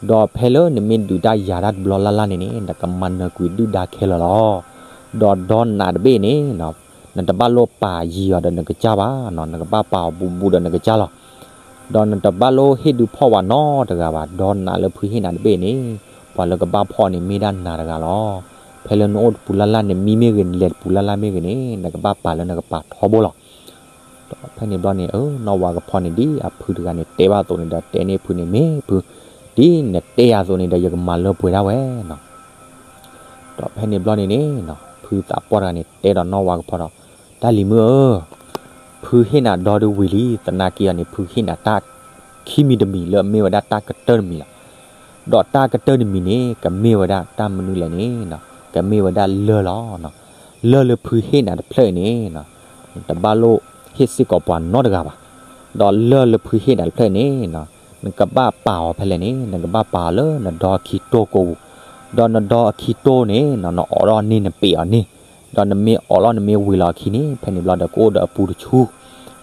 ဒီးဖဲလၢနမ့ၢ်ဒုးတၢ်ယၤတၢ်တဘျီလၢ်လၢ်န့ၣ်န့ၣ် နကမၤနၢၤကွံာ်ဒုၣ်ဒါခဲလၢာ်လီၤ. ဒီးဒီနးတဘ့ၣ်န့ၣ်နီၤ နတဘၣ်လိၣ်ပာ်ယံၤအီၤဒီးနကစၢ်ဘၣ်နီၤ, နကဘၣ်ပာ်အီၤဘူးဘူးဒီးနကစၢ်လီၤ. ဒီးနတဘၣ်လိၣ်ဟ့ၣ်ဒုးဖီၣ်ဝဲနီတဂၤဘၣ်, ဒီနးလၢဖုဟ့ၣ်နၤတဘ့ၣ်န့ၣ် ပှၤလၢကဘၣ်ဖီၣ်န့ၣ်မ့ၢ်ဒၣ်နၤတဂၤလီၤ. ဖဲလၢနအိၣ်တပူၤလၢ်လၢ် နမံမ့ၢ်ဂ့ၤ နလဲၤတပူၤလၢ်လၢ်မ့ၢ်ဂ့ၤန့ၣ် နကဘၣ်ပာ်လၢနကပာ်ထီဘိလီၤ. ဒီးဖဲန့ၣ်ဘျီန့ၣ် အၢ နီၢ်ဝါကဖီန့ၣ် ဒ်အဖုတဂၤန့ၣ်တဲဘၣ်အသိးန့ၣ်ဒီး တဲန့ၢ်ဖုန့ၣ် မ့ၢ်ဖု ဒ်နတဲယၤအသိးန့ၣ်ဒီး ယကမၤလၢပှဲၤဒၣ်ဝဲနီၤ. ဒီးဖဲန့ၣ်ဘျီန့ၣ်န့ၣ် ဖုသးပှၢ်တဂၤန့ၣ် တဲဒီးနီၢ်ဝါကဖီဒီး တၢ်လံၤမုၣ်ဧၢ, ဖုဟ့ၣ်နၤဒီဒုးဝံၤလံ, သနာ်က့အီၤန့ၣ် ဖုဟ့ၣ်နၤတၢ်ခံမံၤတမံၤလၢအမ့ၢ်ဝဲဒၣ်တၢ်ကတၢၢ်တမံၤလီၤ. ဒီးတၢ်ကတၢၢ်တမံၤန့ၣ် ကမ့ၢ်ဝဲဒၣ်တၢ်မနုၤလဲၣ်န့ၣ် ကမ့ၢ်ဝဲဒၣ်လၢၢ်လီၤ. လၢၢ်လၢဖုဟ့ၣ်နၤတဖျၢၣ်အံၤန့ၣ် နတဘၣ်လိၣ်ဟ့ၣ်စ့ၢ်ကီးပှၤနီတဂၤဘၣ်. ဒီးလၢၢ်လၢဖုဟ့ၣ်နၤတဖျၢၣ်အံၤန့ၣ် နကဘၣ်ပာ်အီၤဖဲလဲၣ်န့ၣ် နကဘၣ်ပာ်အီၤလၢနဒီအခံတိၢ်ကိးပူၤ, ဒီးနဒီအခံတိၢ်န့ၣ် နအီၣ်ထီၣ်န့ၢ် နပ့းအီၤန့ၢ်, ဒီးနမ့ၢ်အီၣ်လီၤနမ့ၢ်ဝံၤလီၤအခံန့ၣ် ဖဲန့ၣ်ဘျီဒီးကအိၣ်ဒီးအပူၤတဆူ,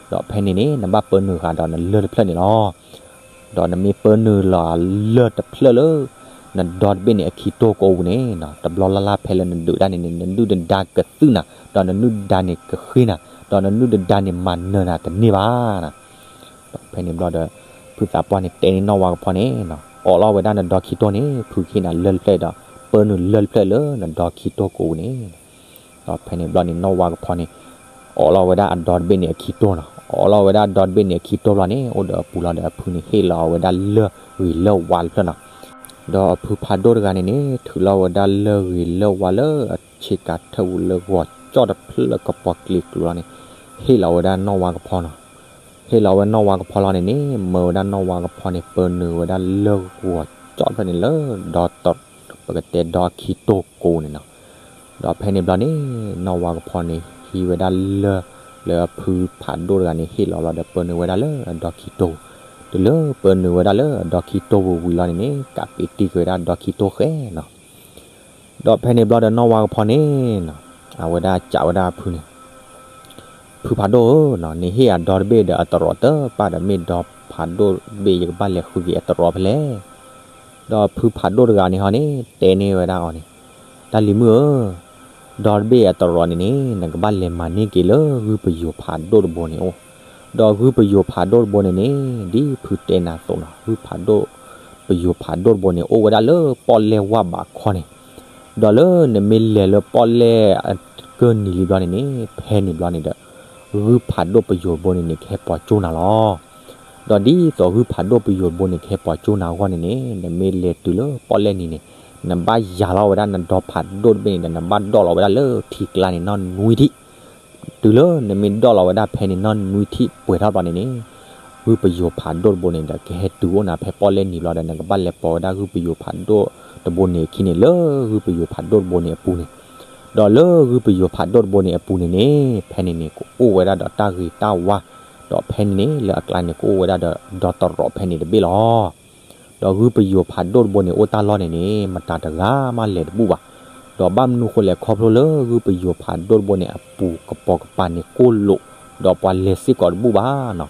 ဒီးဖဲန့ၣ်န့ၣ် နဘၣ်ပၢနုာ်ဃာ်ဒီးနလၢၢ်တဖျၢၣ်န့ၣ်လီၤ. ဒီးနမ့ၢ်ပၢနုာ်လီၤအလၢၢ်တဖျၢၣ်လၢ နဒီတဘ့ၣ်န့ၣ်အခံတိၢ်ကိးပူၤန့ၣ် တဘျီလၢ်လၢ်ဖဲလၢနဒုးဒၣ်န့ၣ်န့ၣ် နဒုၣ်နဒါကသုၣ်နၤ, ဒီးနဒုၣ်ဒါန့ၣ်ကဃ့နၤ, ဒီးနနုၢ်တဒါန့ၣ်မၤနၢၤနၤတန့ၢ်ဘၣ်နီၤ. ဒီးဖဲန့ၣ်ဘျီဒီး ဖုသးပှၢ်န့ၣ်တဲန့ၢ်နီၢ်ဝါကဖီန့ၣ်နီၤ, အိးလီၤဝဲဒၣ်နဒီခံတိၢ်န့ၣ် ဖုကဟ့ၣ်နၤလၢၢ်တဖျၢၣ်ဒီး ပၢနုာ်လၢၢ်တဖျၢၣ်လၢနဒီခံတိၢ်ကိးန့ၣ်. ဒီးဖဲန့ၣ်ဘျီန့ၣ် နီၢ်ဝါကဖီန့ၣ် အိးလီၤဝဲဒၣ်အဒီတဘ့ၣ်န့ၣ်အခံတိၢ်နီၤ, အိးလီၤဝဲဒၣ်အဒီတဘ့ၣ်န့ၣ်အခံတိၢ်ဘျီန့ၣ် အိၣ်ဒီးအပူၤလီၤဒီးအဖုန့ၣ်ဟ့ၣ်လီၤဝဲဒၣ်လၢၢ်ဂ့ၤလၢၢ်ဝါတဖျၢၣ်နီၤ. ဒီးအဖုဖးဒိၣ်တဂၤန့ၣ်န့ၣ် ထုးလီၤဝဲဒၣ်လၢၢ်ဂ့ၤလၢၢ်ဝါလၢအဆ့ကၤထၢၣ်ပူၤလၢဂီၤကၠီၣ်တဖျၢၣ်ကပီၤကျ့ၤကျိၤလီၤန့ၣ် ဟ့ၣ်လီၤဝဲဒၣ်နီၢ်ဝါကဖီနီၤ. ဟ့ၣ်လီၤဝဲနီၢ်ဝါကဖီလီၤန့ၣ်န့ၣ် မၢဝဲဒၣ်နီၢ်ဝါကဖီန့ၣ် ပၢနုာ်ဝဲဒၣ်လၢၢ်ဂီၤကၠီၣ်တဖျၢၣ်န့ၣ်လၢ ဒီ ပကတဲဒီခံတိၢ်ကိးန့ၣ်နီၤ. ဒီးဖဲန့ၣ်ဘျီန့ၣ် နီၢ်ဝါကဖီန့ၣ် ဟံးဝဲဒၣ်လၢၢ်လၢအဖုဖးဒိၣ်တဂၤန့ၣ် ဟ့ၣ်လီၤဘျီဒီး ပၢနုာ်ဝဲဒၣ်လၢအဒီခံတိၢ်, တုၤလၢပၢနုာ်ဝဲဒၣ်လၢအဒီခံတိၢ်ဝံၤဝံၤလီၤန့ၣ်န့ၣ် ကးပ့းတံၢ်က့ၤဝဲဒၣ်ဒီခံတိၢ်ဃဲနီၤ. ဒီးဖဲန့ၣ်ဘျီဒီးနီၢ်ဝါကဖီန့ၣ်နီၤ အဝဲဒၣ်စံးဝဲဒၣ်အဖုန့ၣ် ဖုဖးဒိၣ်ဧၢနီၤ, နဟ့ၣ်အဒီတဘ့ၣ်ဒီးအတရီးတပၣ်ဒီး မ့ၢ်ဒီဖးဒိၣ်တဘ့ၣ် ယကဘၣ်လဲၤဃုက့ၤအတရီးဖဲလဲၣ်. ဒီးဖုဖးဒိၣ်တဂၤန့ၣ်ဟီန့ၣ် တဲန့ၢ်ဝဲဒၣ်အီၤန့ၣ်, တၢ်လံၤမုၣ်ဧၢ, ဒီတဘ့ၣ်အတရီးန့ၣ်န့ၣ် နကဘၣ်လဲၤမၤန့ၢ်က့ၤလၢဂုၢ်ပယိၤဖးဒိၣ်တဘိန့ၣ်အိၣ်. ဒီးဂုၢ်ပယိၤဖးဒိၣ်တဘိန့ၣ်န့ၣ် ဒ်ဖုတဲနၤအသိးနီၤ, ဂုၢ်ဖးဒိၣ် ပယိၤဖးဒိၣ်တဘိန့ၣ် အိၣ်ဝဲဒၣ်လၢပီၣ်လဲၣ်ဝၢ်ဘးခီန့ၣ်, ဒီးလၢနမ့ၢ်လဲၤလၢပီၣ်လဲၣ်အကၢၢ်နံၤလံဘျီန့ၣ်န့ၣ် ဖဲန့ၣ်ဘျီန့ၣ်ဒီး ဂုၢ်ဖးဒိၣ်ပယိၤတဘိန့ၣ်န့ၣ် ကဟဲပိာ်ကၠိနၤလီၤ. ဒီးဒ်သိးဂုၢ်ဖးဒိၣ်ပယိၤတဘိန့ၣ် ကဟဲပိာ်ကၠိနၤအဂီၢ်န့ၣ်န့ၣ် နမ့ၢ်လဲၤတုၤလၢပီၣ်လဲၣ်နံၤန့ၣ် နဘၣ်ယၤလီၤဝဲဒၣ်နဒီဖးဒိၣ်တဘ့ၣ်န့ၣ်ဒီး နဘၣ်ဒိးလီၤဝဲဒၣ်လၢထံကျါန့ၣ်နီၢ်နွံထံၣ် တုၤလၢနမ့ၢ်ဒိးလီၤဝဲဒၣ်ဖဲန့ၣ်နီၢ်နွံထံၣ်ပှဲၤထီၣ်ဘျီန့ၣ်န့ၣ် ဂုၢ်ပယိၤဖးဒိၣ်တဘိန့ၣ်ဒီး ကဟဲတုၤအိၣ်နၤဖဲပီၣ်လဲၣ်နံၤဘျီဒီး နကဘၣ်လဲၤပိာ်ဝဲဒၣ်ဂုၢ်ပယိၤဖးဒိၣ်တဘိန့ၣ်အခံန့ၣ် လၢဂုၢ်ပယိၤဖးဒိၣ်တဘိန့ၣ်အပူၤန့ၣ်, ဒီးလၢဂုၢ်ပယိၤဖးဒိၣ်တဘိန့ၣ်အပူၤန့ၣ်န့ၣ် ဖဲန့ၣ်န့ၣ် ကအိၣ်ဝဲဒၣ်ဒီးတၢ်ဂ့ၤတၢ်ဝါ, ဒီးဖဲန့ၣ်န့ၣ် လၢအကျါန့ၣ် ကအိၣ်ဝဲဒၣ်ဒီးဒီတရီးဖဲန့ၣ်တဘ့ၣ်လီၤ. ဒီးဂုၢ်ပယိၤဖးဒိၣ်တဘိန့ၣ် အိၣ်တၢ်လီၢ်န့ၣ်န့ၣ် မတၤတဂၤမးလဲၤတဘူၣ်ဘၣ်. ဒီးဘၣ်မနုၤဃိလဲၣ် ခီဖျိလၢဂုၢ်ပယိၤဖးဒိၣ်တဘိန့ၣ် အပူၤကပီၤကပၤန့ၣ်ကိၢ်လိာ်, ဒီးပှၤလဲၤစ့ၢ်ကီးတဘူၣ်ဘၣ်နီၤ.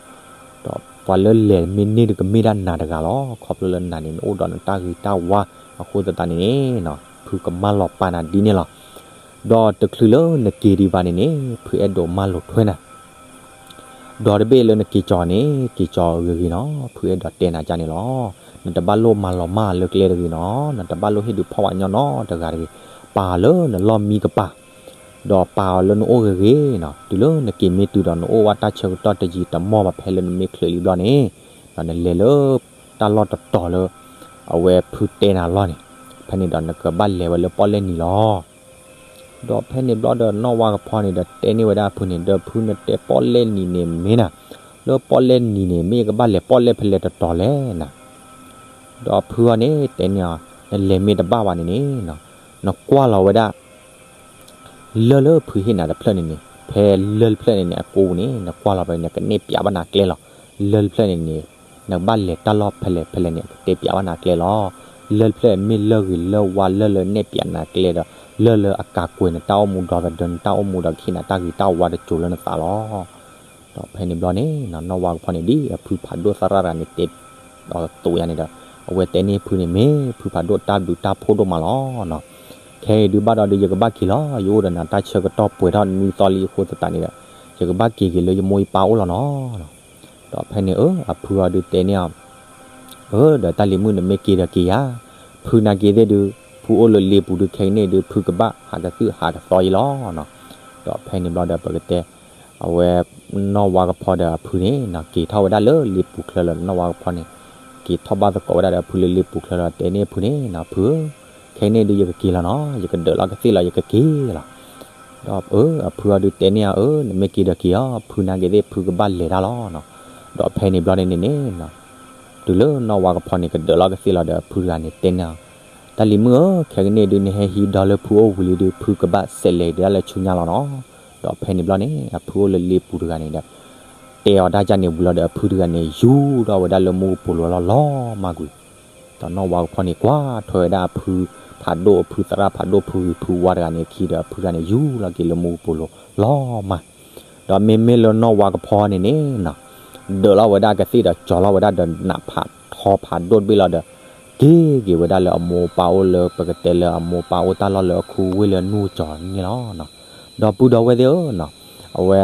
ဒီးပှၤလၢလဲၤမ့ၢ်န့ၢ်တကမ့ၢ်ဒၣ်နၤတဂၤလီၤ. ခီဖျိလၢနၤန့ၣ် နအိၣ်ဒီးနတၢ်ဂ့ၤတၢ်ဝါအဃိသတးန့ၣ်န့ၣ် ဖုကမၢလီၤပာ်နၤဒ်န့ၣ်လီၤ. ဒီးတချုးလၢနက့ၤဒံးဘၣ်န့ၣ်န့ၣ် ဖုအဲၣ်ဒိးမၢလိာ်ထွဲနၤ ဒီတဘ့ၣ်လၢနက့ၤကၠီၤန့ၣ် က့ၤကၠီၤဂ့ၤဂ့ၤနီၤ, ဖုအဲၣ်ဒိးတဲနၤဒ်န့ၣ်လီၤ. နတဘၣ်လိၣ်မၤလီၤမၢ်လၢကျဲတဂ့ၤနီၤ, နတဘၣ်လိၣ်ဟ့ၣ်ဒုးဖီၣ်ဝဲညီနီတဂၤတဂ့ၤ, ပာ်အီၤလၢနလီၢ်မံကပၤ, ဒီးပာ်အီၤလၢနအိၣ်ဂ့ၤဂ့ၤနီၤ, တုၤလၢနက့ၤမ့ၢ်တုၤဒီးနအိၣ်ဝဲတၢ်ဆၢကတီၢ်တယံာ်တမီၢ်ဘၣ်ဖဲလၢနမ့ၢ်ချုးလံဘျီန့ၣ်, ဒီးနလဲၤလၢတၢ်လီၢ်တတီၤလၢ အဝဲဖုတဲနၤလီၢ်န့ၣ်, ဖဲန့ၣ်ဒီးနကဘၣ်လဲၤဝဲလၢပီၣ်လဲၣ်နံၤလီၤ. ဒီးဖဲန့ၣ်ဘျီဒီးနီၢ်ဝါကဖီန့ၣ်ဒီးတဲန့ၢ်ဝဲဒၣ်အဖုန့ၣ်, ဒီးဖုနတဲပီၣ်လဲၣ်နံၤန့ၣ်မ့ၢ်နၤ, လၢပီၣ်လဲၣ်နံၤန့ၣ် မ့ၢ်ယကဘၣ်လဲၤပီၣ်လဲၣ်ဖဲလဲၣ်တတီၤလဲၣ်နၤ. ဒီးဖုအီၤန့ၣ်တဲန့ၢ်အီၤ, နလဲၤမ့ၢ်တဘၣ်ဘၣ်န့ၣ်န့ၣ်, နကွၢ်လီၤဝဲဒၣ် လၢၢ်လၢဖုဟ့ၣ်နၤတဖျၢၣ်န့ၣ်န့ၣ်, ဖဲလၢၢ်တဖျၢၣ်န့ၣ်န့ၣ် အကိးပူၤန့ၣ် နကွၢ်လီၤဖဲန့ၣ် ကနဲၣ်ပၠးဘၣ်နၤကျဲလီၤ. လၢၢ်တဖျၢၣ်န့ၣ်န့ၣ် နကဘၣ်လဲၤတၢ်လီၢ်ဖဲလဲၣ်ဖဲလဲၣ်န့ၣ် ကတဲပၠးဘၣ်နၤကျဲလီၤ. လၢၢ်တဖျၢၣ်မ့ၢ်လၢၢ်ဂ့ၤလၢၢ်ဝါ လၢၢ်လၢနဲၣ်ပၠးနၤကျဲဒီး လၢၢ်လၢအကၤကွဲၤနတၢ်အိၣ်မူဒီး သဒၢနတၢ်အိၣ်မူဒီး ကဟ့ၣ်နၤတၢ်ဂ့ၤတၢ်ဝါတစိၤလၢနသးလီၤ. ဒီးဖဲန့ၣ်ဘျီန့ၣ် နီၢ်ဝါကဖီန့ၣ် ဒ်အဖုဖးဒိၣ်သရၣ်တဂၤန့ၣ် တဲအီၤအသိးယါန့ၣ်ဒီး အဝဲတဲန့ၢ်ဖုန့ၣ် မ့ၢ်ဖုဖးဒိၣ်တၢ်ဘျုးတၢ်ဖှိၣ်ဒိၣ်မးလီၤ. ခဲအံၤဒုးဘၣ်ဒီးဒုး ယကဘၣ်က့ၤလီၤ. ယအိၣ်ဒီးနၤတၢ်ဆၢကတီၢ်ပှဲၤထီၣ်နွံသီလံအဃိသတးန့ၣ်ဒီး ယကဘၣ်က့ၤက့ၤလၢယမိၢ်ယပၢ်အိၣ်လီၤနီၤ. ဒီးဖဲန့ၣ် အဖုအီၤဒုးတဲန့ၢ်အီၤ, အၢ ဒီးတၢ်လံၤမုၣ် နမ့ၢ်က့ၤဒီးက့ၤယၤ, ဖုနာ်က့ၤသ့ၣ်ဒုး ဖုအိၣ်လၢလ့ပူၤဒုး ခဲကနံၣ်ဒုး ဖုကဘၣ်ဟးကသုၣ်ဟးကသီယံလီၤနီၤ. ဒီးဖဲန့ၣ်ဘျီဒီး ပကတဲ အဝဲ နီၢ်ဝါကဖီဒီးအဖုန့ၣ်နီၤ က့ၤထီၣ်ဝဲဒၣ်လၢလ့ပူၤချၢလီၤ. နီၢ်ဝါကဖီန့ၣ် က့ၤထီၣ်ဘၣ်သကိးဝဲဒၣ်ဒီးအဖုလၢလ့ပူၤချၢလီၤ. တဲန့ၢ်အဖုန့ၣ်နီၤ, ဖုဧၢ, ခဲကနံၣ်ဒုး ယကက့ၤလီၤနီၤ, ယကဒၢးလီၤကသ့ၣ်လီၤ, ယကက့ၤလီၤ. ဒီးအဖုအီၤဒုးတဲန့ၢ်အီၤ, အၢ နမ့ၢ်က့ၤဒီးက့ၤအီၤ, ဖုနာ်က့ၤသ့ၣ် ဖုကဘၣ်လဲၤတၢ်လီၤနီၤ. ဒီးဖဲန့ၣ်ဘျီန့ၣ်န့ၣ် တုၤလၢနီၢ်ဝါကဖီန့ၣ် ကဒၢးလီၤကသ့ၣ်လီၤဒီး အဖုတဂၤန့ၣ်တဲန့ၢ်အီၤ, တၢ်လံၤမုၣ်ဧၢ, ခဲကနံၣ်ဒုး နဟဲဟံးဒီလၢဖုအိၣ်ဝံၤလံဒုး ဖုကဘၣ်စဲးလဲၤဒၣ်လၢဆူညါလီၤနီၤ. ဒီးဖဲန့ၣ်ဘျီန့ၣ် အဖုအိၣ်လၢလ့ပူၤတဂၤန့ၣ်ဒီး တဲအီၤတၢ်ကၢ်န့ၣ်ဝံၤလီၤဒီး အဖုတဂၤန့ၣ် ယူၤဒီးဝဲဒၣ်လၢမူကပိာ်လိၤလီၤ လီၤမၢ်ကွံာ်. ဒီးနီၢ်ဝါကဖီန့ၣ် ကွၢ်ထွဲဝဲဒၣ်အဖုဖးဒိၣ် အဖုသရၣ်ဖးဒိၣ် ဖုဂ့ၤဖုဝါတဂၤန့ၣ်အခံဒီး အဖုတဂၤန့ၣ် ယူၤလီၤက့ၤလၢမူကပိာ်လိၤလီၤမၢ်. ဒီးမ့မ့ၢ်လၢနီၢ်ဝါကဖီန့ၣ်န့ၣ်နီၤ, ဒၢးလီၤဝဲဒၣ်ကသ့ၣ်ဒီး ကၠီၤလီၤဝဲဒၣ်ဒီး နးဖးထီဖးဒိၣ်တဘ့ၣ်လီၤဒီး က့ၤက့ၤဝဲဒၣ်လၢအမိၢ်ပၢ်အိၣ်လၢ ပကတဲလၢအမိၢ်ပၢ်အိၣ်တၢ်လီၢ်လၢအခူဝ့ၢ်လၢနူၢ်ကၠီၤန့ၣ်လီၤ. ဒီပုၢ်ဒီဝဲၢ်သ့ၣ်ဧၢနီၤ, အဝဲ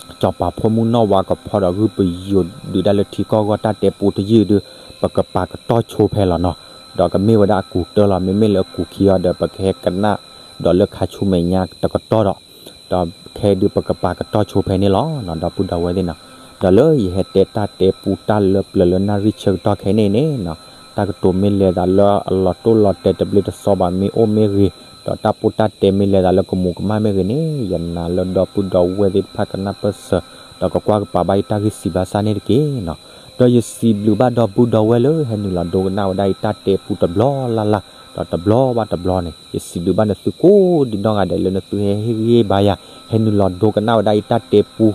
စီၤပၤဖိမုၣ်နီၢ်ဝါကဖီဒီးဂုၢ်ပယိၤဒုးဒၣ်လၢထံကီၢ်ဂီၢ်တၢ်တဲပူတယုၢ်ဒုး ပကပာ်ကတီၢ်ဆိဖဲလီၤနီၤ. ဒီးကမ့ၢ်ဝဲဒၣ်အကူးတၢၢ်လီၤ. မ့မ့ၢ်လၢအကူးခံအီၤဒီး ပကဟဲကနၣ်ဒီးလၢခါဆူမဲာ်ညါတကတီၢ်ဒီး ဒီးခဲအံၤဒုးပကပာ်ကတီၢ်ဆိဖဲန့ၣ်လီၤနီၤ ဒီပုၢ်ဒီဝဲၢ်သ့ၣ်နီၤ. ဒီးလၢယဟဲတဲတၢ်တဲပူတၢ်လၢပျၢၤလၢနၣ်ရံၣ်ဆၢကတီၢ်ခဲအံၤန့ၣ်န့ၣ်နီၤ တၢ်ကတိၤမ့ၢ်လဲၤသးလၢအလီၤတိၢ်လီၤတဲာ်တဘျ့တစီဘၣ်မ့ၢ်အိၣ်မ့ၢ်ဂ့ၤ, ဒီးတၢ်ပိၢ်တၢ်တဲမ့ၢ်လဲၤသးလၢကမူးကမၣ်မ့ၢ်ဂ့ၤန့ၣ် ယနာ်လၢဒီပုၢ်ဒီဝဲၢ်သ့ၣ်တဖၣ်ကနၢ်ပၢၢ်စၢၤ ဒီးကကွၢ်ကပၤဘၣ်ယတၢ်ဂ့ၢ်စံးဘၣ်ဆၣ်န့ၣ်တက့ၢ်နီၤ. ဒီးယစံးဘျုးဘၣ်ဒီပုၢ်ဒီဝဲၢ်လၢဟဲနုာ်လီၤဒိကနၣ်ဝဲဒၣ်ယတၢ်တဲပူတဘျီလၢ်လၢ် ဒီးတဘျီဘၣ်တဘျီန့ၣ် ယစံးဘျုးဘၣ်နသုကိးဒံနီၢ်ဂၤဒဲးလၢနသုဟဲဟ့ၣ်ဂံၢ်ဟ့ၣ်ဘါယၤ ဟဲနုာ်လီၤဒိကနၣ်ဝဲဒၣ်ယတၢ်တဲပူ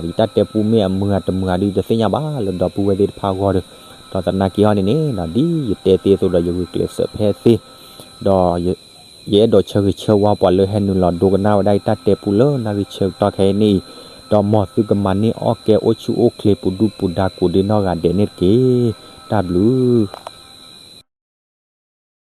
ယတၢ်တဲပူမ့ၢ်အမုာ်ဧါတမုာ်ဧါဒုး ယတသ့ၣ်ညါဘၣ်လၢဒီပုၢ်ဝဲၢ်သ့ၣ်တဖၣ်အဂီၢ်ဒီး ဒီးသနာ်က့အီၤန့ၣ်န့ၣ် ဒ်ယတဲသ့အသိးဒီးယဂုာ်ကျဲးစၢးဖဲသ့ ဒီးယအဲၣ်ဒိးဆၢဂ့ၤဆၢဝါပှၤလၢဟဲနုာ်လီၤဒိကနၣ်ဝဲဒၣ်ယတၢ်တဲပူလၢနၣ်ရံၣ်ဆၢကတီၢ်ခဲအံၤန့ၣ်အံၤ, ဒီးမ်သုကမၤန့ၢ်အီၣ်ကဲအိၣ်ဆူၣ်အိၣ်ချ့ပူၤဒုၣ်ပူၤဒါကိးဒံနီၢ်ဂၤဒဲးန့ၣ်တက့ၢ်. တၢ်ဘျုး